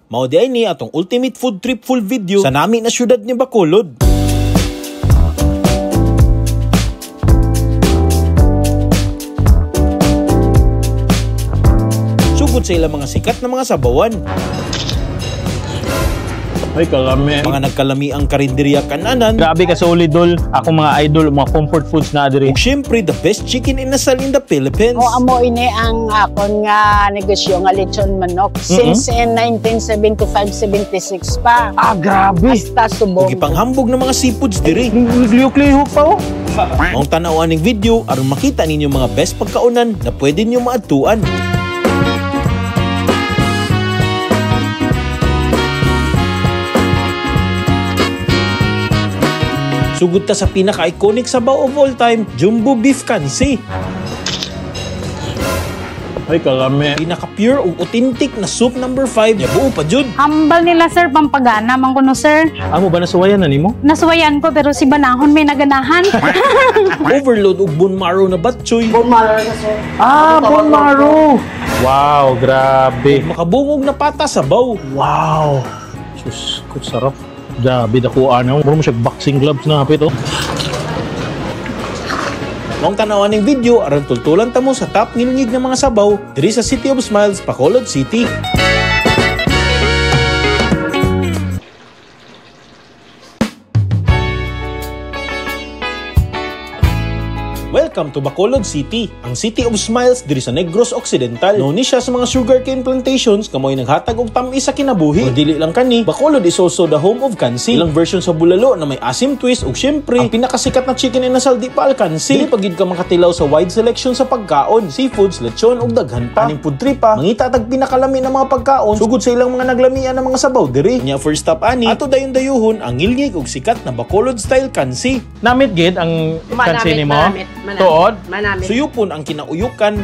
Mao di ay ni atong ultimate food trip full video sa nami na syudad ni Bacolod. Sugod sa ilang mga sikat na mga sabawan. Ay, kalami. Mga nagkalami ang karinderya kananan. Grabe ka solid, dol. Ako mga idol, mga comfort foods na diri. Ug syempre, the best chicken inasal in the Philippines. O amo ini ang akon nga negosyo nga lechon manok since in 1975-76 pa. Ah, grabe. Hasta subong. Ug ipanghambog ng mga seafoods diri. Ligliyok-lihok pa oh. Maong tan-awan ning video aron makita ninyo mga best pagkaunan na pwede niyo maadtuan. Sugod ta sa pinaka-iconic sabaw of all time, Jumbo Beef Kansi. Ay, kalami. Pinaka-pure ug authentic na soup number 5, nya buo pa jud. Hambal nila sir, pampagana man kuno sir. Amo ba nasuwayan na nimo? Nasuwayan ko pero si Banahon may naganahan. Overload ug bone marrow na batchoy. Bone marrow na sir. Ah, bone marrow. Wow, grabe. Makabungog na pata sabaw. Wow. Sus, ko sarap. Grabe, dakuan na. Muro mo siya boxing gloves na hapit, oh. Maong tan-awan ning video aron tultulan ta mo sa top ngilngig ng mga sabaw diri sa City of Smiles, Bacolod City. Welcome to Bacolod City, ang City of Smiles diri sa Negros Occidental. Known ni siya sa mga sugarcane plantations kamoy naghatag og tam-is sa kinabuhi. Kung dili lang kani, Bacolod is also the home of kansi. Ilang version sa bulalo na may asim twist ug syempre ang pinakasikat na chicken inasal di pa alkansi. Dili pa gid ka makatilaw sa wide selection sa pagkaon, seafoods, lechon ug daghan pa. Aning food trip pa, mangita tag pinakalami na mga pagkaon sugod sa ilang mga naglamian ng mga sabaw diri. Nya first stop ani, ato dayon dayuhon ang ngilngig ug sikat na Bacolod style kansi. Namit gid ang kansi nimo? Manamit, manamit. Tuod? Manamit. Suyupon ang kinauyukan.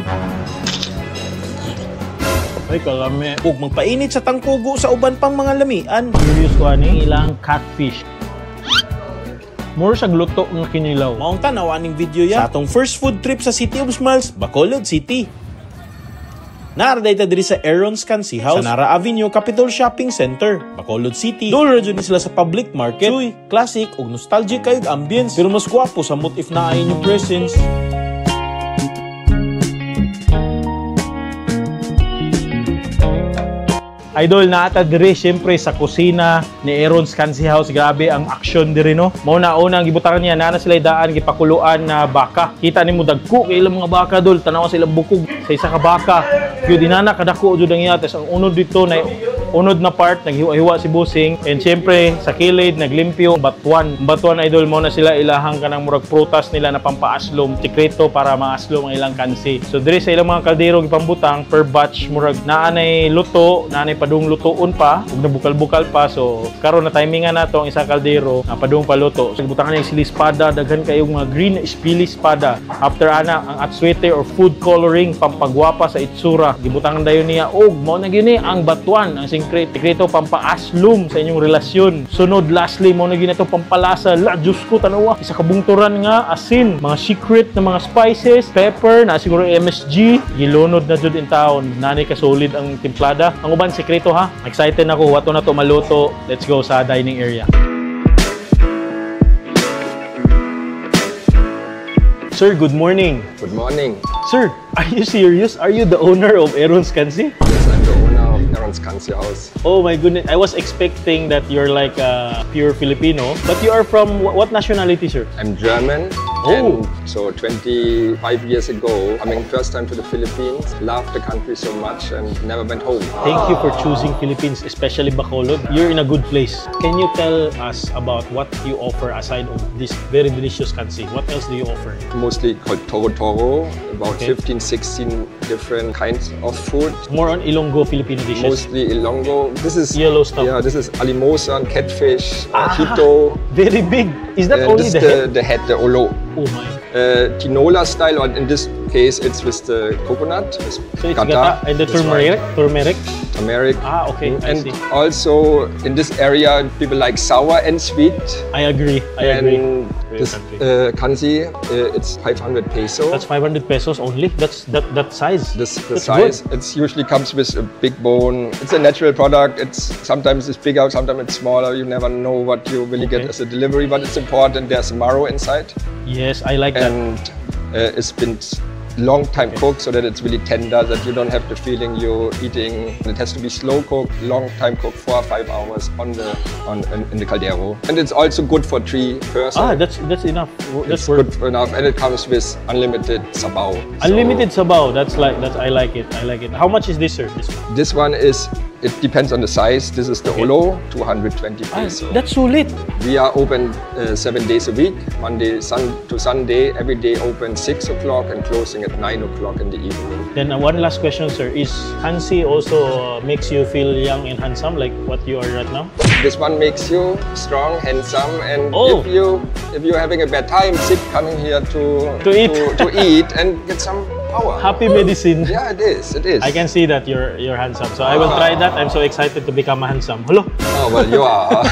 Ay, kalami. Ug magpainit sa tangkugo sa uban pang mga lamian. Curious ko ani ilang catfish. More sa gluto nga kinilaw. Maong tan-aw aning video ya sa atong first food trip sa City of Smiles, Bacolod City. Naaraday ta diri sa Aaron's Kansi House sa Nara Avenue, Capitol Shopping Center, Bacolod City. Dool ra jud ni sila sa public market. Suy, classic ug nostalgic kayog ambience, pero mas gwapo sa mot if naa inyong presence. Idol, naata diri siyempre sa kusina ni Aaron's Kansi House. Grabe ang action diri, no. Mao na unang gibutangan niya na sila daan gipakuluan na baka. Kita nimo dagko kay ilang mga baka dol, tan-awa sila bukog sa isa ka baka. Gyud inana kadako jud ang iya. Tas ang unod dito na unod na part naghiwa-hiwa si Busing, and siyempre sa kilid naglimpyo batuan. Batuan idol, mo na sila ilahang kanang murag prutas nila na pampaaslom, sikreto para maaslom ang ilang kansi. So diri sa ilang mga kaldero gipambutang per batch, murag naanay luto, naanay padung lutoon pa ug nabukal-bukal pa. So karon na timingan nato ang isang kaldero na padung paluto. So gibutangan niya sila espada, daghan kayong mga green spili espada. After ana ang atsuete or food coloring pampagwapa sa itsura, gibutangan dayon niya og mao na gyud ni ang batuan, ang sikreto pampaaslom sa inyong relasyon. Sunod, lastly, mo na ginato pampalasa. La, Diyos ko, tanawa. Isa kabungturan nga, asin, mga secret na mga spices, pepper, na siguro MSG. Gilunod na jud in town. Nani ka solid ang timplada. Ang uban, sikreto ha. Excited na ako. Wato na to maluto. Let's go sa dining area. Sir, good morning. Good morning. Sir, are you serious? Are you the owner of Aaron's Kansi? Yes, I'm the owner of Aaron's Kansi House. Oh my goodness, I was expecting that you're like a pure Filipino, but you are from what nationality, sir? I'm German. Oh. And so 25 years ago, coming first time to the Philippines, loved the country so much and never went home. Thank you for choosing Philippines, especially Bacolod. You're in a good place. Can you tell us about what you offer aside of this very delicious kansi? What else do you offer? Mostly called Toro Toro, about Okay. 15, 16 different kinds of food. More on Ilonggo Filipino dishes. Mostly Ilonggo. This is yellow stuff. Yeah, this is alimosan, catfish, hito. Very big. Is that only this the head? The head, the olo. Oh my. Tinola style, or in this case, it's with the coconut. With So it's gata and the That's right. turmeric, turmeric. Turmeric. Ah, okay. I And see. also in this area, people like sour and sweet. I agree. I agree. And this kansi, it's 500 peso. That's 500 pesos only. That's that size. This the That's size. good. It's usually comes with a big bone. It's a natural product. It's sometimes it's bigger, sometimes it's smaller. You never know what you really get as a delivery, but it's important. There's marrow inside, Yes, I like that. And it's been long time cooked so that it's really tender, that you don't have the feeling you're eating. It has to be slow cooked, long time cooked, 4 or 5 hours on the on in the caldero. And it's also good for three person. Ah, that's enough. That's It's worth. good enough, and it comes with unlimited sabaw. So Unlimited sabaw. That's like that's I like it. I like it. How much is this, sir? This one? This one is, it depends on the size. This is the ulo, 220 peso. That's sulit. We are open 7 days a week, Monday to Sunday, every day open 6 o'clock and closing at 9 o'clock in the evening. Then one last question, sir. Is Kansi also makes you feel young and handsome like what you are right now? This one makes you strong, handsome, and if you're having a bad time, sit coming here To eat. to eat and get some power. Happy medicine. Yeah, it is. It is. I can see that you're handsome. So I will try that. I'm so excited to become a handsome. Hello. Oh, well, you are.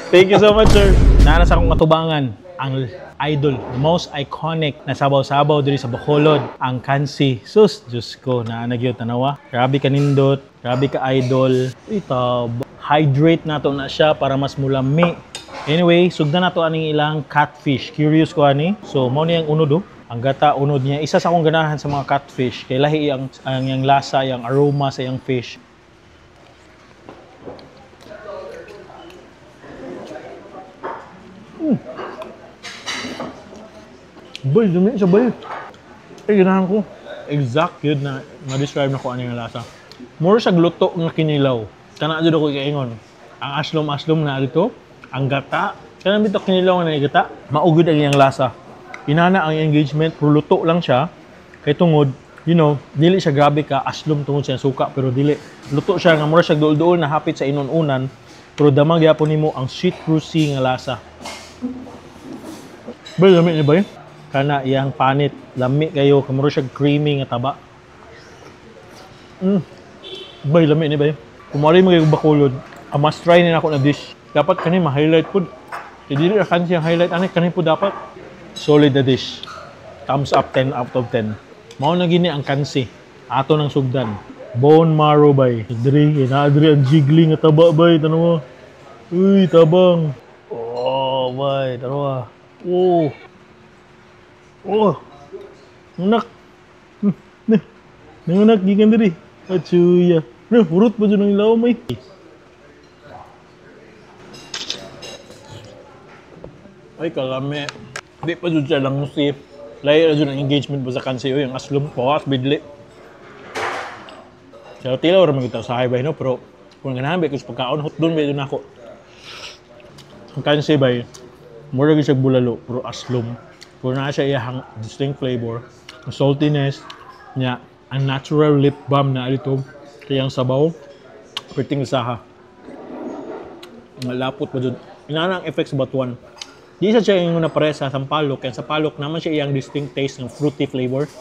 Thank you so much, sir. Naa sa akong atubangan ang idol, the most iconic na sabaw-sabaw diri sa Bacolod, ang Kansi. Sus, Diyos ko, naa na gyud, tanawa. Grabe ka nindot, grabe ka idol. Uy, tab. Hydrate nato na siya para mas mulami. Anyway, sugdan nato aning ilang catfish. Curious ko ani. So, mao ni ang unod oh. Ang gata unod niya. Isa sa akong ganahan sa mga catfish kay lahi ang iyang lasa, yang aroma sa iyang fish. Bay, dumi siya, bay. Ay, ganahan ko. Exact yun na ma-describe na ko ano yung lasa. More sa gluto nga kinilaw. Kana jud ako ikaingon. Ang aslom-aslom na dito, ang gata. Kana bitaw kinilaw nga gata, maugod ang iyang lasa. Inana ang engagement, pero luto lang siya. Kay tungod, dili siya grabe ka aslom tungod sa suka, pero dili. Luto siya nga mura siya duol-duol na hapit sa inon-unan, pero damag gyapon nimo ang citrusy nga lasa. Bay, lami ni bay. Kana iyang panit, lami kayo, kamuro siya creamy nga taba. Bay, lami ni bay. Kung mali mo kayo Bacolod, a must try ni nako na dish. Dapat kani ma-highlight pud. Kay dili ra kan siyang highlight ani kani pud dapat. Solid na dish. Thumbs up, 10 out of 10. Mao na gini ang Kansi. Ato ng sugdan. Bone marrow bay. Diri, naa diri ang jiggling nga taba bay, tanawa. Uy, tabang. Oh, bay, tanawa. Oh. Oh. Anak. Nah. Nanganak gikan diri. Achuya. Nah, hurot pa dyan ang ilawom ay. Ay, kalami. Di pa dyan siya lang si. Lahi ra dyan ang engagement ba sa Kansi. Uy, ang aslom po, bidli. Sa tilaw ra man kita sa highway, no? Pero kung ganahan ba ko sa pagkaon, hotdon ba yun ako. Ang Kansi bay, mura gyud siya bulalo, pero aslom. Pero naa siya iyang distinct flavor. Ang saltiness niya, ang natural lip balm na dito. Kaya ang sabaw, perting saha. Ang lapot pa dun. Inana ang effects sa batuan. Di siya ingon na pare sa sampalok, kaya sa palok naman siya iyang distinct taste ng fruity flavor.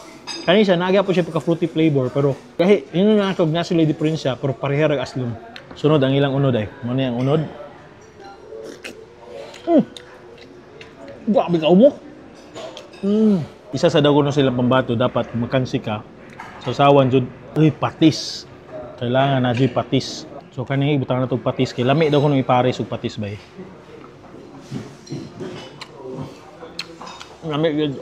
Kani siya, nagya po siya pagka fruity flavor, pero kahit yun na ako na sila diferensya, pero pareha ra aslom. Sunod ang ilang unod ay. Muna ang unod. Grabe ka umok. Isa sa dagon silang pambato, dapat makansi ka. Sa sawan jud, uy, patis. Kailangan na jud patis. So kani ibutang na tog patis kay lami daw kuno ipares og patis bay. Lami gyud.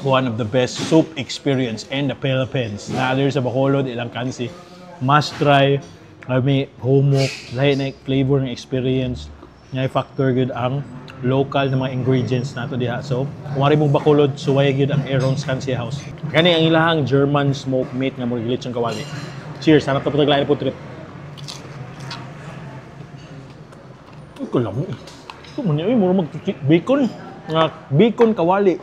One of the best soup experience in the Philippines. Na there sa Bacolod, ilang Kansi. Must try. Kami humok, lahi na flavor ng experience. Ngay factor gyud ang local na mga ingredients nato diha. So, kung mari mong Bacolod, suway gyud ang Aaron's Kansi House. Kani ang ilahang German smoked meat nga murag lechon kawali. Cheers, hanap ta po taglain po trip. Ay, kalami. Ito man niya, mura mag bacon. Nga bacon kawali.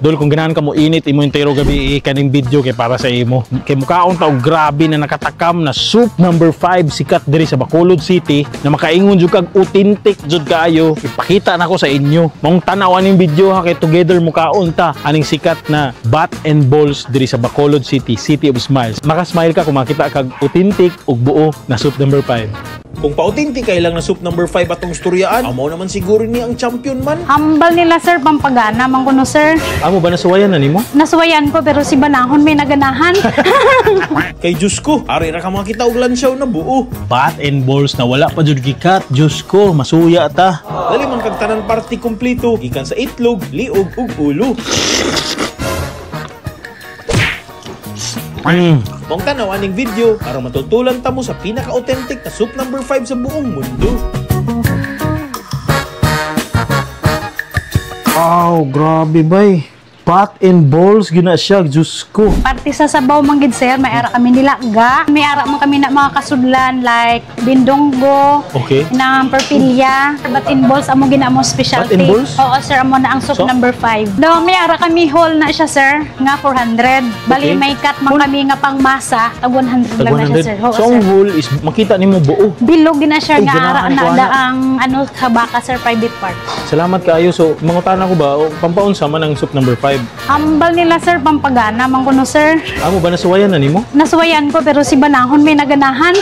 Dol, kung ganahan ka mo init imo entero gabi kaning video kay para sa imo. Kay mukaon ta og grabe na nakatakam na soup number 5 sikat diri sa Bacolod City na makaingon jud kag authentic jud kaayo. Ipakita nako sa inyo. Maong tan-aw aning video ha kay together mukaon ta aning sikat na bat and balls diri sa Bacolod City, City of Smiles. Maka-smile ka kung makita kag authentic ug buo na soup number 5. Kung pa-authentic kay lang na soup number 5 atong storyaan, amo naman siguro ni ang champion man. Hambal nila sir, pampagana man kuno sir. Amo ba nasuwayan na nimo? Nasuwayan ko pero si Banahon may naganahan. Kay Diyos ko, ari ra ka makita og lansyaw na buo. Bat and balls na wala pa jud gikat. Diyos ko, masuya ta. Dali man kag tanan party kumpleto, gikan sa itlog, liog ug ulo. Mong tanaw aning video aron matutulan ta mo sa pinaka-authentic na soup number 5 sa buong mundo. Wow, grabe bay. Bat and balls gina siya, Diyos ko. Parte sa sabaw man gid sir, may ara kami nilaga. May ara man kami na mga kasudlan like bindonggo, ng perpilya, bat and balls amo gina mo specialty. Bat and balls? Oo sir, amo na ang soup number 5. Do may ara kami whole na siya sir, nga 400. Bali may cut man kami nga pangmasa, tag 100 Tag lang na siya 100. sir. Oo, So ang sir. whole is makita nimo buo. Bilog gina siya Ay, nga ara ganahan na ko, ana. da ang ano kabaka sir, private part. Salamat kaayo. So mangutana ko ba o pampaunsa man ang soup number 5? Hambal nila sir, pampagana man kuno sir. Amo ba nasuwayan na nimo? Nasuwayan ko pero si Banahon may naganahan.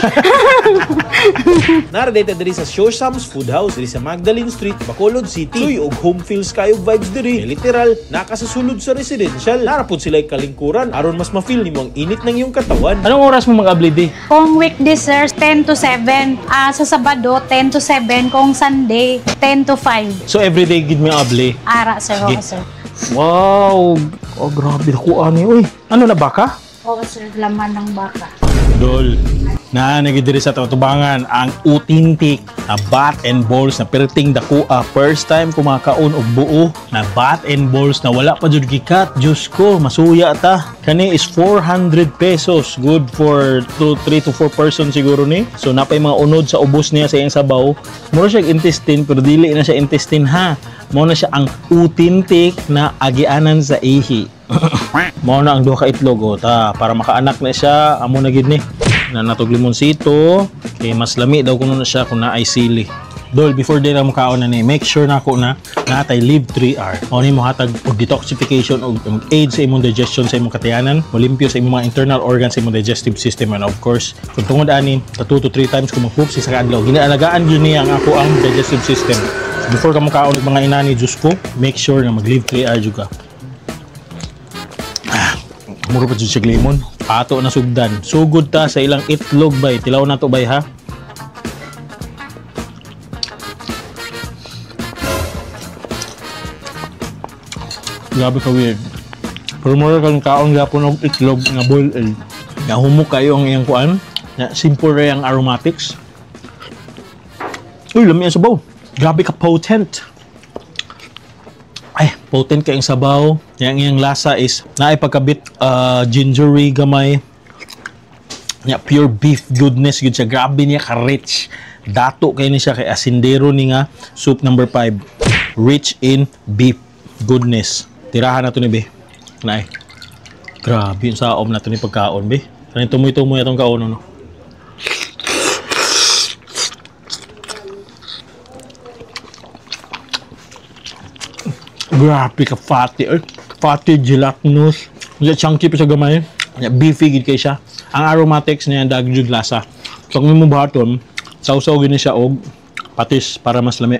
Naradeta diri sa Shosham's Food House diri sa Magdalene Street, Bacolod City. Tuy og home feels kayo vibes diri. Kay literal nakasasulod sa residential. Nara pud sila kalingkuran aron mas ma-feel nimo ang init ng iyong katawan. Anong oras mo mag-abli di? Kung weekday sir, 10 to 7. Sa Sabado, 10 to 7. Kung Sunday, 10 to 5. So everyday gid mo abli. Ara sir, oo Sige. sir. Wow! Oh, grabe nakuha ni. Uy, ano na baka? Oo sir, laman ng baka. Dol, na nagidiri sa tubangan ang authentic na bat and balls na perting dakua. First time kumakaon og buo na bat and balls na wala pa jud gikat. Diyos ko, masuya ta. Kani is 400 pesos. Good for 2, 3 to 4 person siguro ni. So napay mga unod sa ubos niya sa iyang sabaw. Mura siya intestine pero dili na siya intestine ha. Mao na siya ang authentic na agianan sa ihi. Mao na ang duha ka itlog oh, ta para makaanak na siya amo na gid ni. Na natog limonsito kay mas lami daw kuno na siya kung naay sili. Dol, before din na mukaon na ni, make sure na ako na natay live 3R. Mao ni mohatag og detoxification og aid sa imong digestion sa imong katayanan, molimpyo sa imong mga internal organs sa imong digestive system, and of course, kung tungod ani, 2 to 3 times ko mag-poop sa kaadlaw. Ginaalagaan gyud niya ang ako ang digestive system. So, before ka mukaon og mga inani, Diyos ko, make sure na mag-live 3R jud ka. Mura pa jud siya limon. Ato na sugdan. Sugod ta sa ilang itlog bay. Tilaw na to bay ha. Grabe ka weird. Pero mura kang kaon gapon og itlog nga boiled egg. Nahumok kayo ang iyang kuan. Na simple ra ang aromatics. Uy, lami ang sabaw. Grabe ka potent. Ay, potent kayong sabaw. Yang iyang lasa is naay pagkabit gingery gamay. Ya, pure beef goodness gud siya. Grabe niya ka rich. Dato kay ni siya kay asindero ni nga soup number 5. Rich in beef goodness. Tirahan na to ni be. Naay. Grabe yung saom na to ni pagkaon be. Kaning tumoy-tumoy atong kaon no. Grabe ka fatty. Eh. Fatty, gelatinous. Niya chunky pa siya gamay. Niya beefy gid kay siya. Ang aromatics niya dag jud lasa. So kung imo buhaton, sawsaw gid ni siya og patis para mas lami.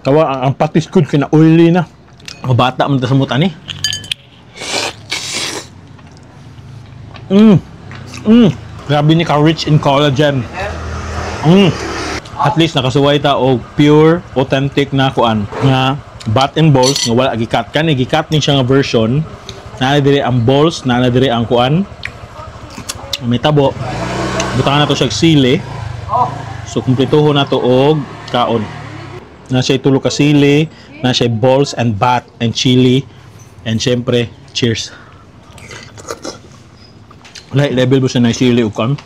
Tawa ang patis kud kina oily na. Mabata man ta sa muta ni. Grabe ni ka rich in collagen. At least nakasuway ta og pure authentic na kuan nga bat and balls nga wala gikat kan gikat ni siya nga version. Naa diri ang balls, naa diri ang kuan. May tabo. Butangan nato siya og sili. So kumpletohon nato og kaon. Na siya tulo ka sili, na siya balls and bat and chili, and syempre cheers. Like level mo siya na sili ug kan.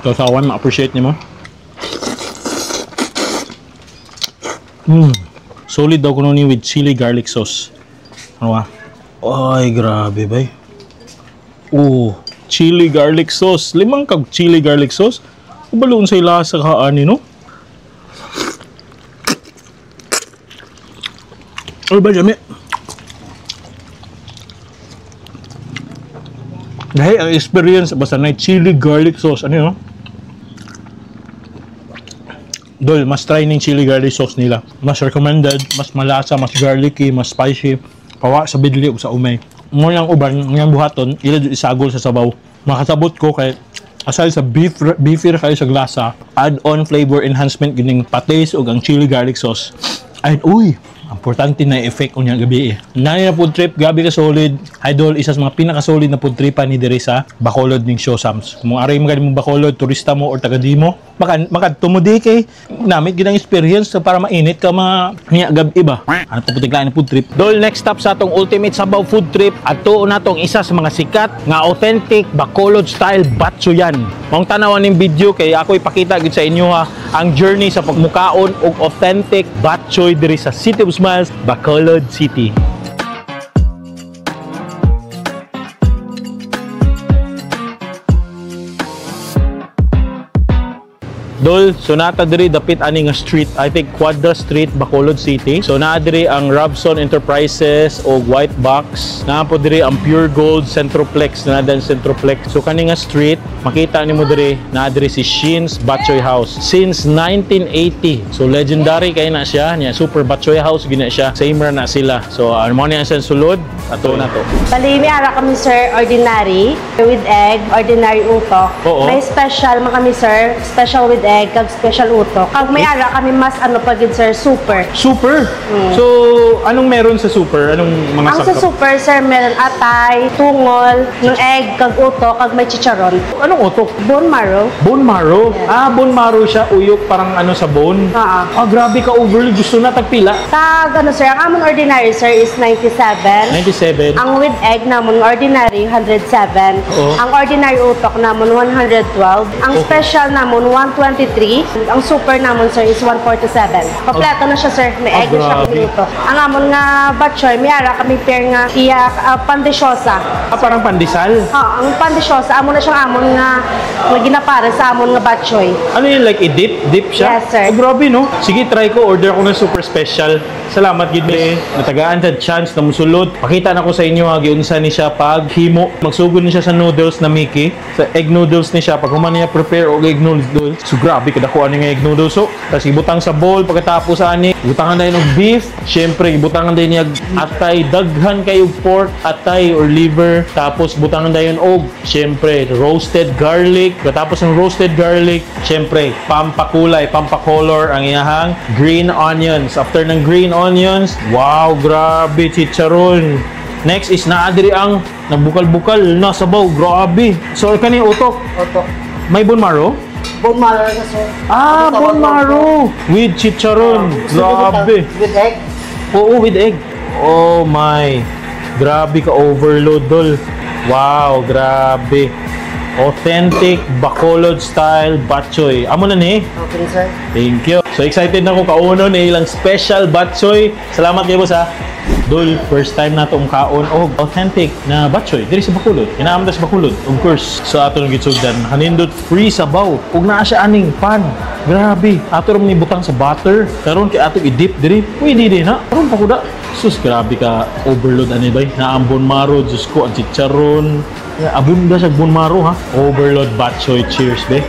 Sausawan, ma-appreciate niyo mo. Solid daw kuno ni with chili garlic sauce. Ano ba? Ay, grabe bay. Oh, chili garlic sauce. 5 kag chili garlic sauce. Kabaloon sa lasa kaani, no? Ay ba, jami? Dahil ang experience, basta na chili garlic sauce. Ano yun? Dol, mas try ning chili garlic sauce nila. Mas recommended, mas malasa, mas garlicky, mas spicy. Pawa sa bidli o sa umay. Mo lang uban, ngayang buhaton, ila isagol sa sabaw. Makasabot ko kay aside sa beef, beefier kayo sa glasa, add-on flavor enhancement gining patis ug ang chili garlic sauce. Ay, uy! Importante na effect unya gabi eh. Nani na food trip, gabi ka solid. Idol, isa sa mga pinaka-solid na food tripan ni diri sa Bacolod ning Siosams. Kung aray mo galing mong Bacolod, turista mo or taga di mo, makadto mo di kay namit ginang experience para mainit ka mga niya gabi ba. Ano pa putiglaan na food trip? Dol, next stop sa atong ultimate sabaw food trip at tuon natong isa sa mga sikat nga authentic Bacolod style batsuyan. Maong tanawan ning video kay ako ipakita gyud sa inyo ha ang journey sa pagmukaon og authentic batchoy diri sa City of Smiles, Bacolod City. Dol, so nata diri dapit ani nga street, I think Quadra Street, Bacolod City. So naa diri ang Robson Enterprises o White Box. Naa po diri ang Pure Gold Centroplex, naa dan Centroplex. So kani nga street, makita nimo diri, naa diri si Shin's Batchoy House since 1980. So legendary kay na siya, niya super Batchoy House gina siya. Same ra na sila. So ano mo niya sa sulod, ato na to. Bali, may ara kami sir, ordinary with egg, ordinary utok. Oo. May special man kami sir, special with egg, kag special utok. Kag may ara kami mas ano pa gid sir, super. Super. So anong meron sa super? Anong mga Ang sa sangkap? super sir, meron atay, tungol, ng egg, kag utok, kag may chicharon. Anong utok? Bone marrow. Bone marrow? Yes. Ah, bone marrow siya. Uyok, parang ano sa bone. Oo. Ah, grabe ka overload. Gusto na tagpila. Tag ano sir, ang amon ordinary sir is 97. 97. Ang with egg namon ordinary 107. Oo. Ang ordinary utok namon 112. Ang Okay. special namon 123. Ang super namon sir is 147. Kompleto na siya sir, may Ah, egg na siya grabe. may utok. Ang amon nga batchoy, may ara kami pair nga iya pandesyosa. Ah, parang pandesal. Ah, ang pandesyosa amo na siyang amon nga ginapare sa amon nga batchoy. Ano yun, like i-dip? Dip siya? Yes, sir. Oh, grabe, no? Sige, try ko. Order ko ng super special. Salamat, gid me. Natagaan sa chance na musulod. Pakita na ko sa inyo, ha, giunsa ni siya pag himo. Magsugod ni siya sa noodles na Mickey. Sa egg noodles ni siya. Pag human niya prepare og egg noodles. So, grabe, kadakuan ni nga egg noodles. So, tapos ibutang sa bowl. Pagkatapos, ani, ibutangan na yun og beef. Siyempre, ibutangan din niya atay. Daghan kayo pork, atay or liver. Tapos, butangan na yun og, siyempre, roasted garlic. Pagkatapos ng roasted garlic, siyempre, pampakulay, pampakolor ang iyahang green onions. After ng green onions, wow, grabe, chicharon. Next is naadiri ang nagbukal-bukal na sabaw, grabe. So, kani utok? Utok. May bone marrow? Bone marrow na sir. Ah, bone marrow with chicharon. Grabe. With egg. Oo, with egg. Oh my. Grabe ka overload, dol. Wow, grabe. Authentic Bacolod style batchoy. Amo na ni. Okay sir. Thank you. So excited na ko kaunon ni ilang special batchoy. Salamat kayo boss ha. Dol, first time na itong kaon og authentic na batchoy diri sa Bacolod. Inaam sa Bacolod, of course. So ato nang gitsugdan, hanindot free sabaw. Ug naa siya aning pan. Grabe, ato ra ni butang sa butter. Karon kay ato i-dip diri. Pwede din ha. Karon pa kuda. Sus, grabe ka overload ani bay. Naa ang bone marrow, Diyos ko, ang chicharon. Abunda sa bone marrow ha. Overload batchoy. Cheers be.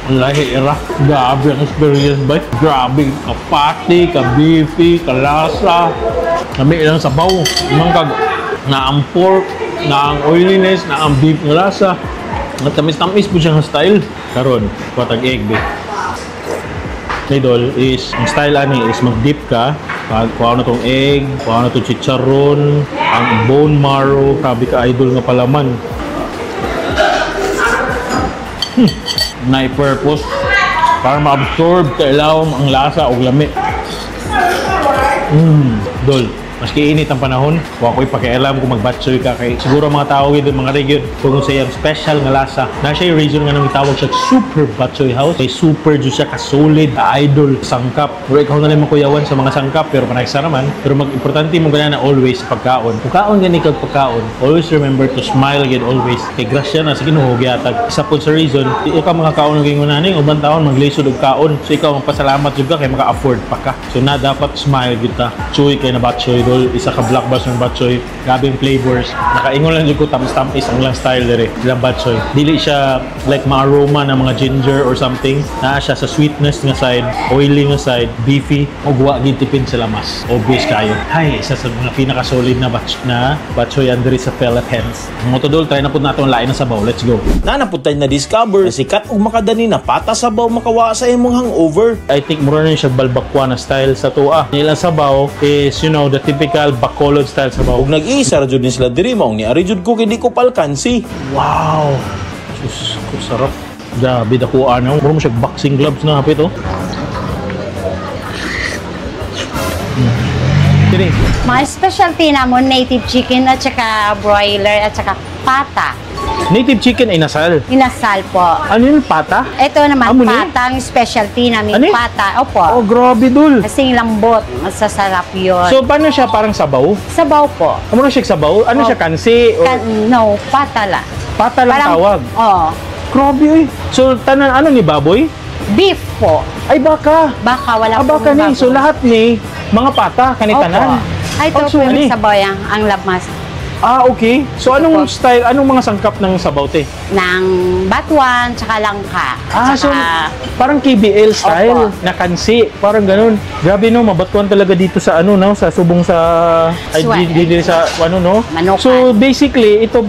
Ang lahi era. Grabe ang experience ba? Grabe, ka-fatty, ka-beefy, ka-lasa. Lami ilang sabaw. Imang kag na ang pork, na ang oiliness, na ang beef nga lasa. Matamis-tamis po siya nga style. Karon, watag egg be. Idol is, ang style ani is mag-dip ka. Pag kuha na tong egg, kuha na tong chicharon, ang bone marrow, grabe ka idol nga palaman. Na purpose para ma-absorb sa ilawom ang lasa o lami. Dol. Maski init ang panahon, wa ko'y pakialam kung magbatsoy ka kay siguro mga tao gid mga region kung sa iyang special nga lasa. Na siya yung region nga nang gitawag siya Super Batchoy House. Kay super jud siya ka-solid, idol, sangkap. Pero ikaw na lang makuyawan sa mga sangkap pero panagsa naman. Pero mag-importante mo ganyan na always sa pagkaon. Kung kaon gani kag pagkaon, always remember to smile again always. Kay grasya na sa Ginoo gihatag. Isa pod sa reason, di ka mga kaon og ingon ani, uban taon maglisod og kaon. So ikaw magpasalamat jud ka kay maka-afford pa ka. So na dapat smile gid ta. Chuy kay na batchoy dol, isa ka blockbuster ng batchoy. Grabe yung flavors. Nakaingon lang jud ko tamis-tamis ang lang style dire ilang batchoy. Dili siya like ma-aroma ng mga ginger or something. Naa siya sa sweetness nga side, oily nga side, beefy ug wa gid tipid sa lamas. Obvious kayo. Hay, isa sa mga pinaka-solid na batchoy diri sa Philippines. Mga to dol, try na pud nato ang lain na sabaw. Let's go. Naa pud tay na discover sikat ug makadani na pata sabaw makawa sa imong hangover. I think mura na siya balbakwa na style sa tuwa. Ilang sabaw is, you know, the typical Bacolod style sabaw. Ug nag-iisa ra jud ni sila diri maong niari jud ko kay di ko palkansi. Wow! Diyos ko, sarap. Grabe, dakuan na. Mura mo siya boxing gloves na hapit, oh. Kini. Mga specialty namon, native chicken at saka broiler at saka pata. Native chicken ay inasal. Inasal po. Ano yun, pata? Ito naman, Amo ni? pata ang specialty namin. Ano yun? Pata, opo. Oh, grabe, dul. Kasing lambot, masasarap yun. So, paano siya parang sabaw? Sabaw po. Ano na siya sabaw? Ano Oh. siya, kansi? Or No, pata lang. pata lang tawag? Oo. Grabe, eh. So, tanan, ano ni baboy? Beef po. Ay, baka. Baka, wala Ah, baka pong ni. So, baboy. lahat ni, mga pata, kanitanan. Opo. Ay, ito Oh, so, po yung ano eh? sabaw ang lamas Ah, okay. So, anong Opo. style, anong mga sangkap ng sabaw, te? ng batuan, tsaka langka. Ah, so, tsaka, parang KBL style, Opo. na kansi, parang ganun. Grabe no, mabatuan talaga dito sa ano, no, sa subong sa, ay, Swan. di sa, ano, no? Manukan. So, basically, ito,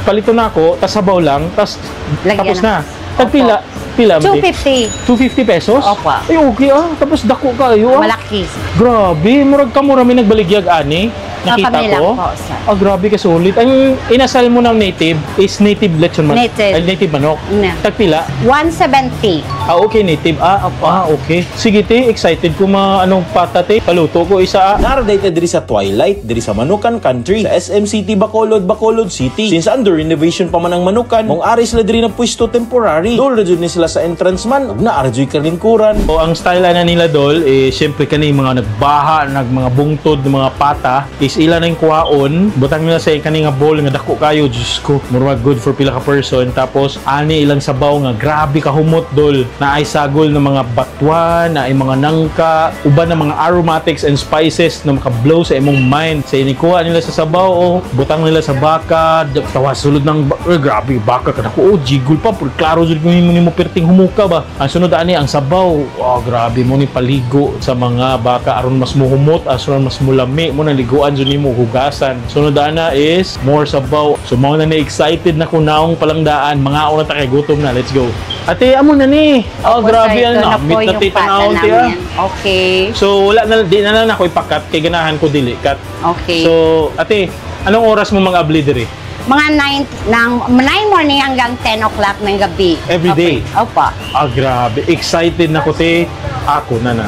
palito na ako, tas sabaw lang, tas Lagyan tapos ng- na. Tagpila, pila, mati? 250. 250 pesos? Opo. Ay, okay ah. Tapos dako kayo ah. Malaki. Grabe, murag ka mura may nagbaligyag ani. Nakita kami lang ko. po, sir. Ah, grabe ka sulit. Ang inasal mo ng native is native lechon manok. Native. Ay, native manok. Na. Tagpila? 170. Ah, okay, native. Ah, okay. Sige, te, excited ko ma anong pata, te. Paluto ko isa, ah. Naraday ta diri sa Twilight, diri sa Manukan Country, sa SM City Bacolod, Bacolod City. Since under renovation pa man ang Manukan, mong ari sila diri na pwesto temporary. Dol ra jud ni sila sa entrance man, ug naa ra jud kalingkuran. O, ang style na nila dol, eh, syempre kani mga nagbaha, nag mga bungtod, mga pata, is ila na yung kuhaon, butang nila sa kani nga bowl nga dako kayo, Diyos ko, murag good for pila ka person. Tapos, ani ilang sabaw nga grabe ka humot dol, na ay sagol ng mga batuan, na ay mga nangka, uban ng mga aromatics and spices na maka-blow sa imong mind. Sa inikuha nila sa sabaw, oh, butang nila sa baka, tawa sulod ng grabe baka kadako, oh, jigol pa, pero klaro jud kung nimo perting humuka ba. Ang sunod ani ang sabaw, oh, grabe mo ni paligo sa mga baka aron mas muhumot, aron mas mulami mo nang liguan jud nimo hugasan. Sunod ana is more sabaw. So mao na ni excited na kunaong palangdaan, mga na ta kay gutom na, let's go. Ate, amo na ni. Oh, Opo, grabe sir, ang ito na po namit na yung tita pata naon ti, ah. namin. Okay. So wala na di na lang ako ipakat kay ganahan ko dili cut. Okay. So ate, anong oras mo mang-abli diri? Mga 9 ng 9 morning hanggang 10 o'clock ng gabi. Every day? Opo. Ah, grabe. Excited na ko, te. Ako na na.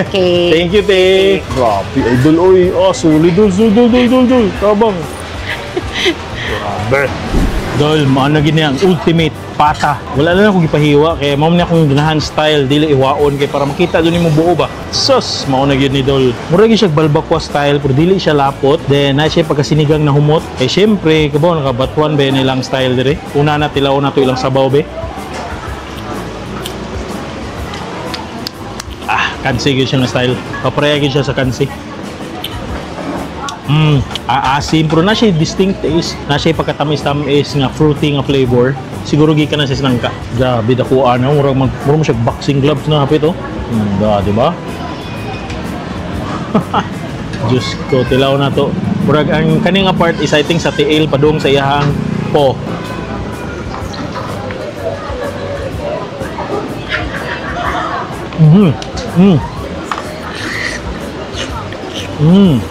Okay. Thank you, te. Grabe, idol, oy. Oh, sulit, dol, dol, dol, dol, dol, dol. Tabang. Grabe. Dol, maano gini ang ultimate pata. Wala na akong gipahiwa kay mao man akong ganahan style dili iwaon kay para makita dun nimo buo ba. Sus, mao na gyud ni Dol. Mura gyud siya balbakwa style pero dili siya lapot. Then na siya pagkasinigang na humot. Kay syempre kabaw nakabatuan ba nilang style dire. Una na tilaw na to ilang sabaw be. Ah, kansi gyud siya nga style. Papareha gyud siya sa kansi. Aasim pero na siya distinct taste. Na siya pagkatamis-tamis nga fruity nga flavor. Siguro gikan na siya sa nangka. Grabe dakuan na murag mag murag mo siya boxing gloves na hapit oh. Da, di ba? Diyos ko, tilaw na to. Murag ang kaning nga part is I think sa tiil padung sa iyahang po.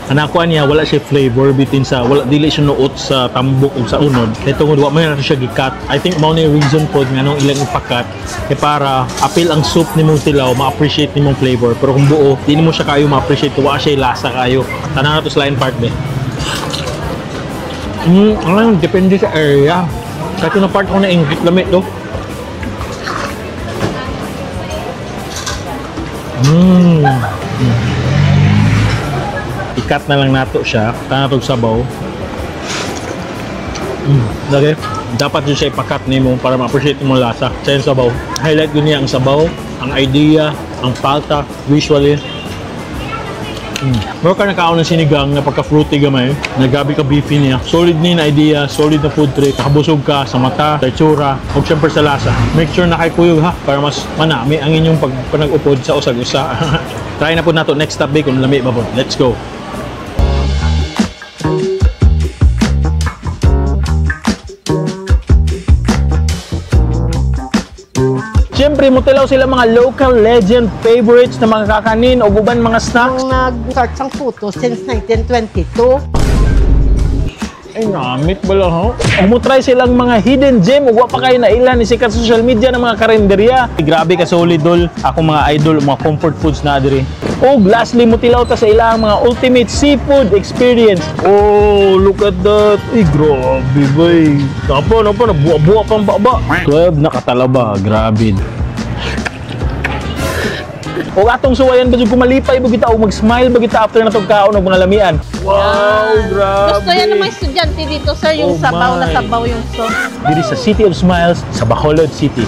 Anakuan niya wala siya flavor bitin sa wala dili siya nuot sa tambok ug sa unod. Kay tungod wa man na siya gikat. I think mao ni reason pod nganong ilang ipakat kay para apil ang soup nimong tilaw, ma-appreciate nimong flavor. Pero kung buo, di nimo siya kayo ma-appreciate wa siya lasa kayo. Tanan na to sa line part be. Depende sa area. Kahit na part ko na inggit lamit do. Ikat na lang nato siya. Tanatog sabaw. Okay. Dapat yun siya ipakat nimo para ma-appreciate mo lasa. Sa yung sabaw. Highlight yun niya ang sabaw, ang idea, ang palta, visually. Meron ka nakaon ng sinigang na pagka-fruity gamay, na gabi ka beefy niya. Solid ni na idea, solid na food trip. Nakabusog ka sa mata, sa itsura, o syempre sa lasa. Make sure na kay kuyog ha, para mas manami ang inyong pag-upod sa usag-usa. Try na po nato next stop kung lami ba po. Let's go! Siyempre, mutilaw sila mga local legend favorites na mga kakanin o uban mga snacks. Ang nag-start sang puto since 1922. Ay, namit bala ho. Umutry silang mga hidden gem ug wa pa kayo nailan ni sikat sa social media ng mga karinderya. Grabe ka solid dol. Ako mga idol, mga comfort foods na diri. Og lastly, mutilaw ta sa ilang mga ultimate seafood experience. Oh, look at that. Ay, grabe bay. Napa, napa, nabuwa-buwa pang baba. 12 na katalaba, grabe. O atong suwayan ba jud kumalipay ba kita o mag-smile ba kita after na tong kaon og mga lamian. Wow, grabe. Gusto yan ng mga estudyante dito, sir, yung Oh sabaw na my. sabaw yung sauce. Diri sa City of Smiles sa Bacolod City.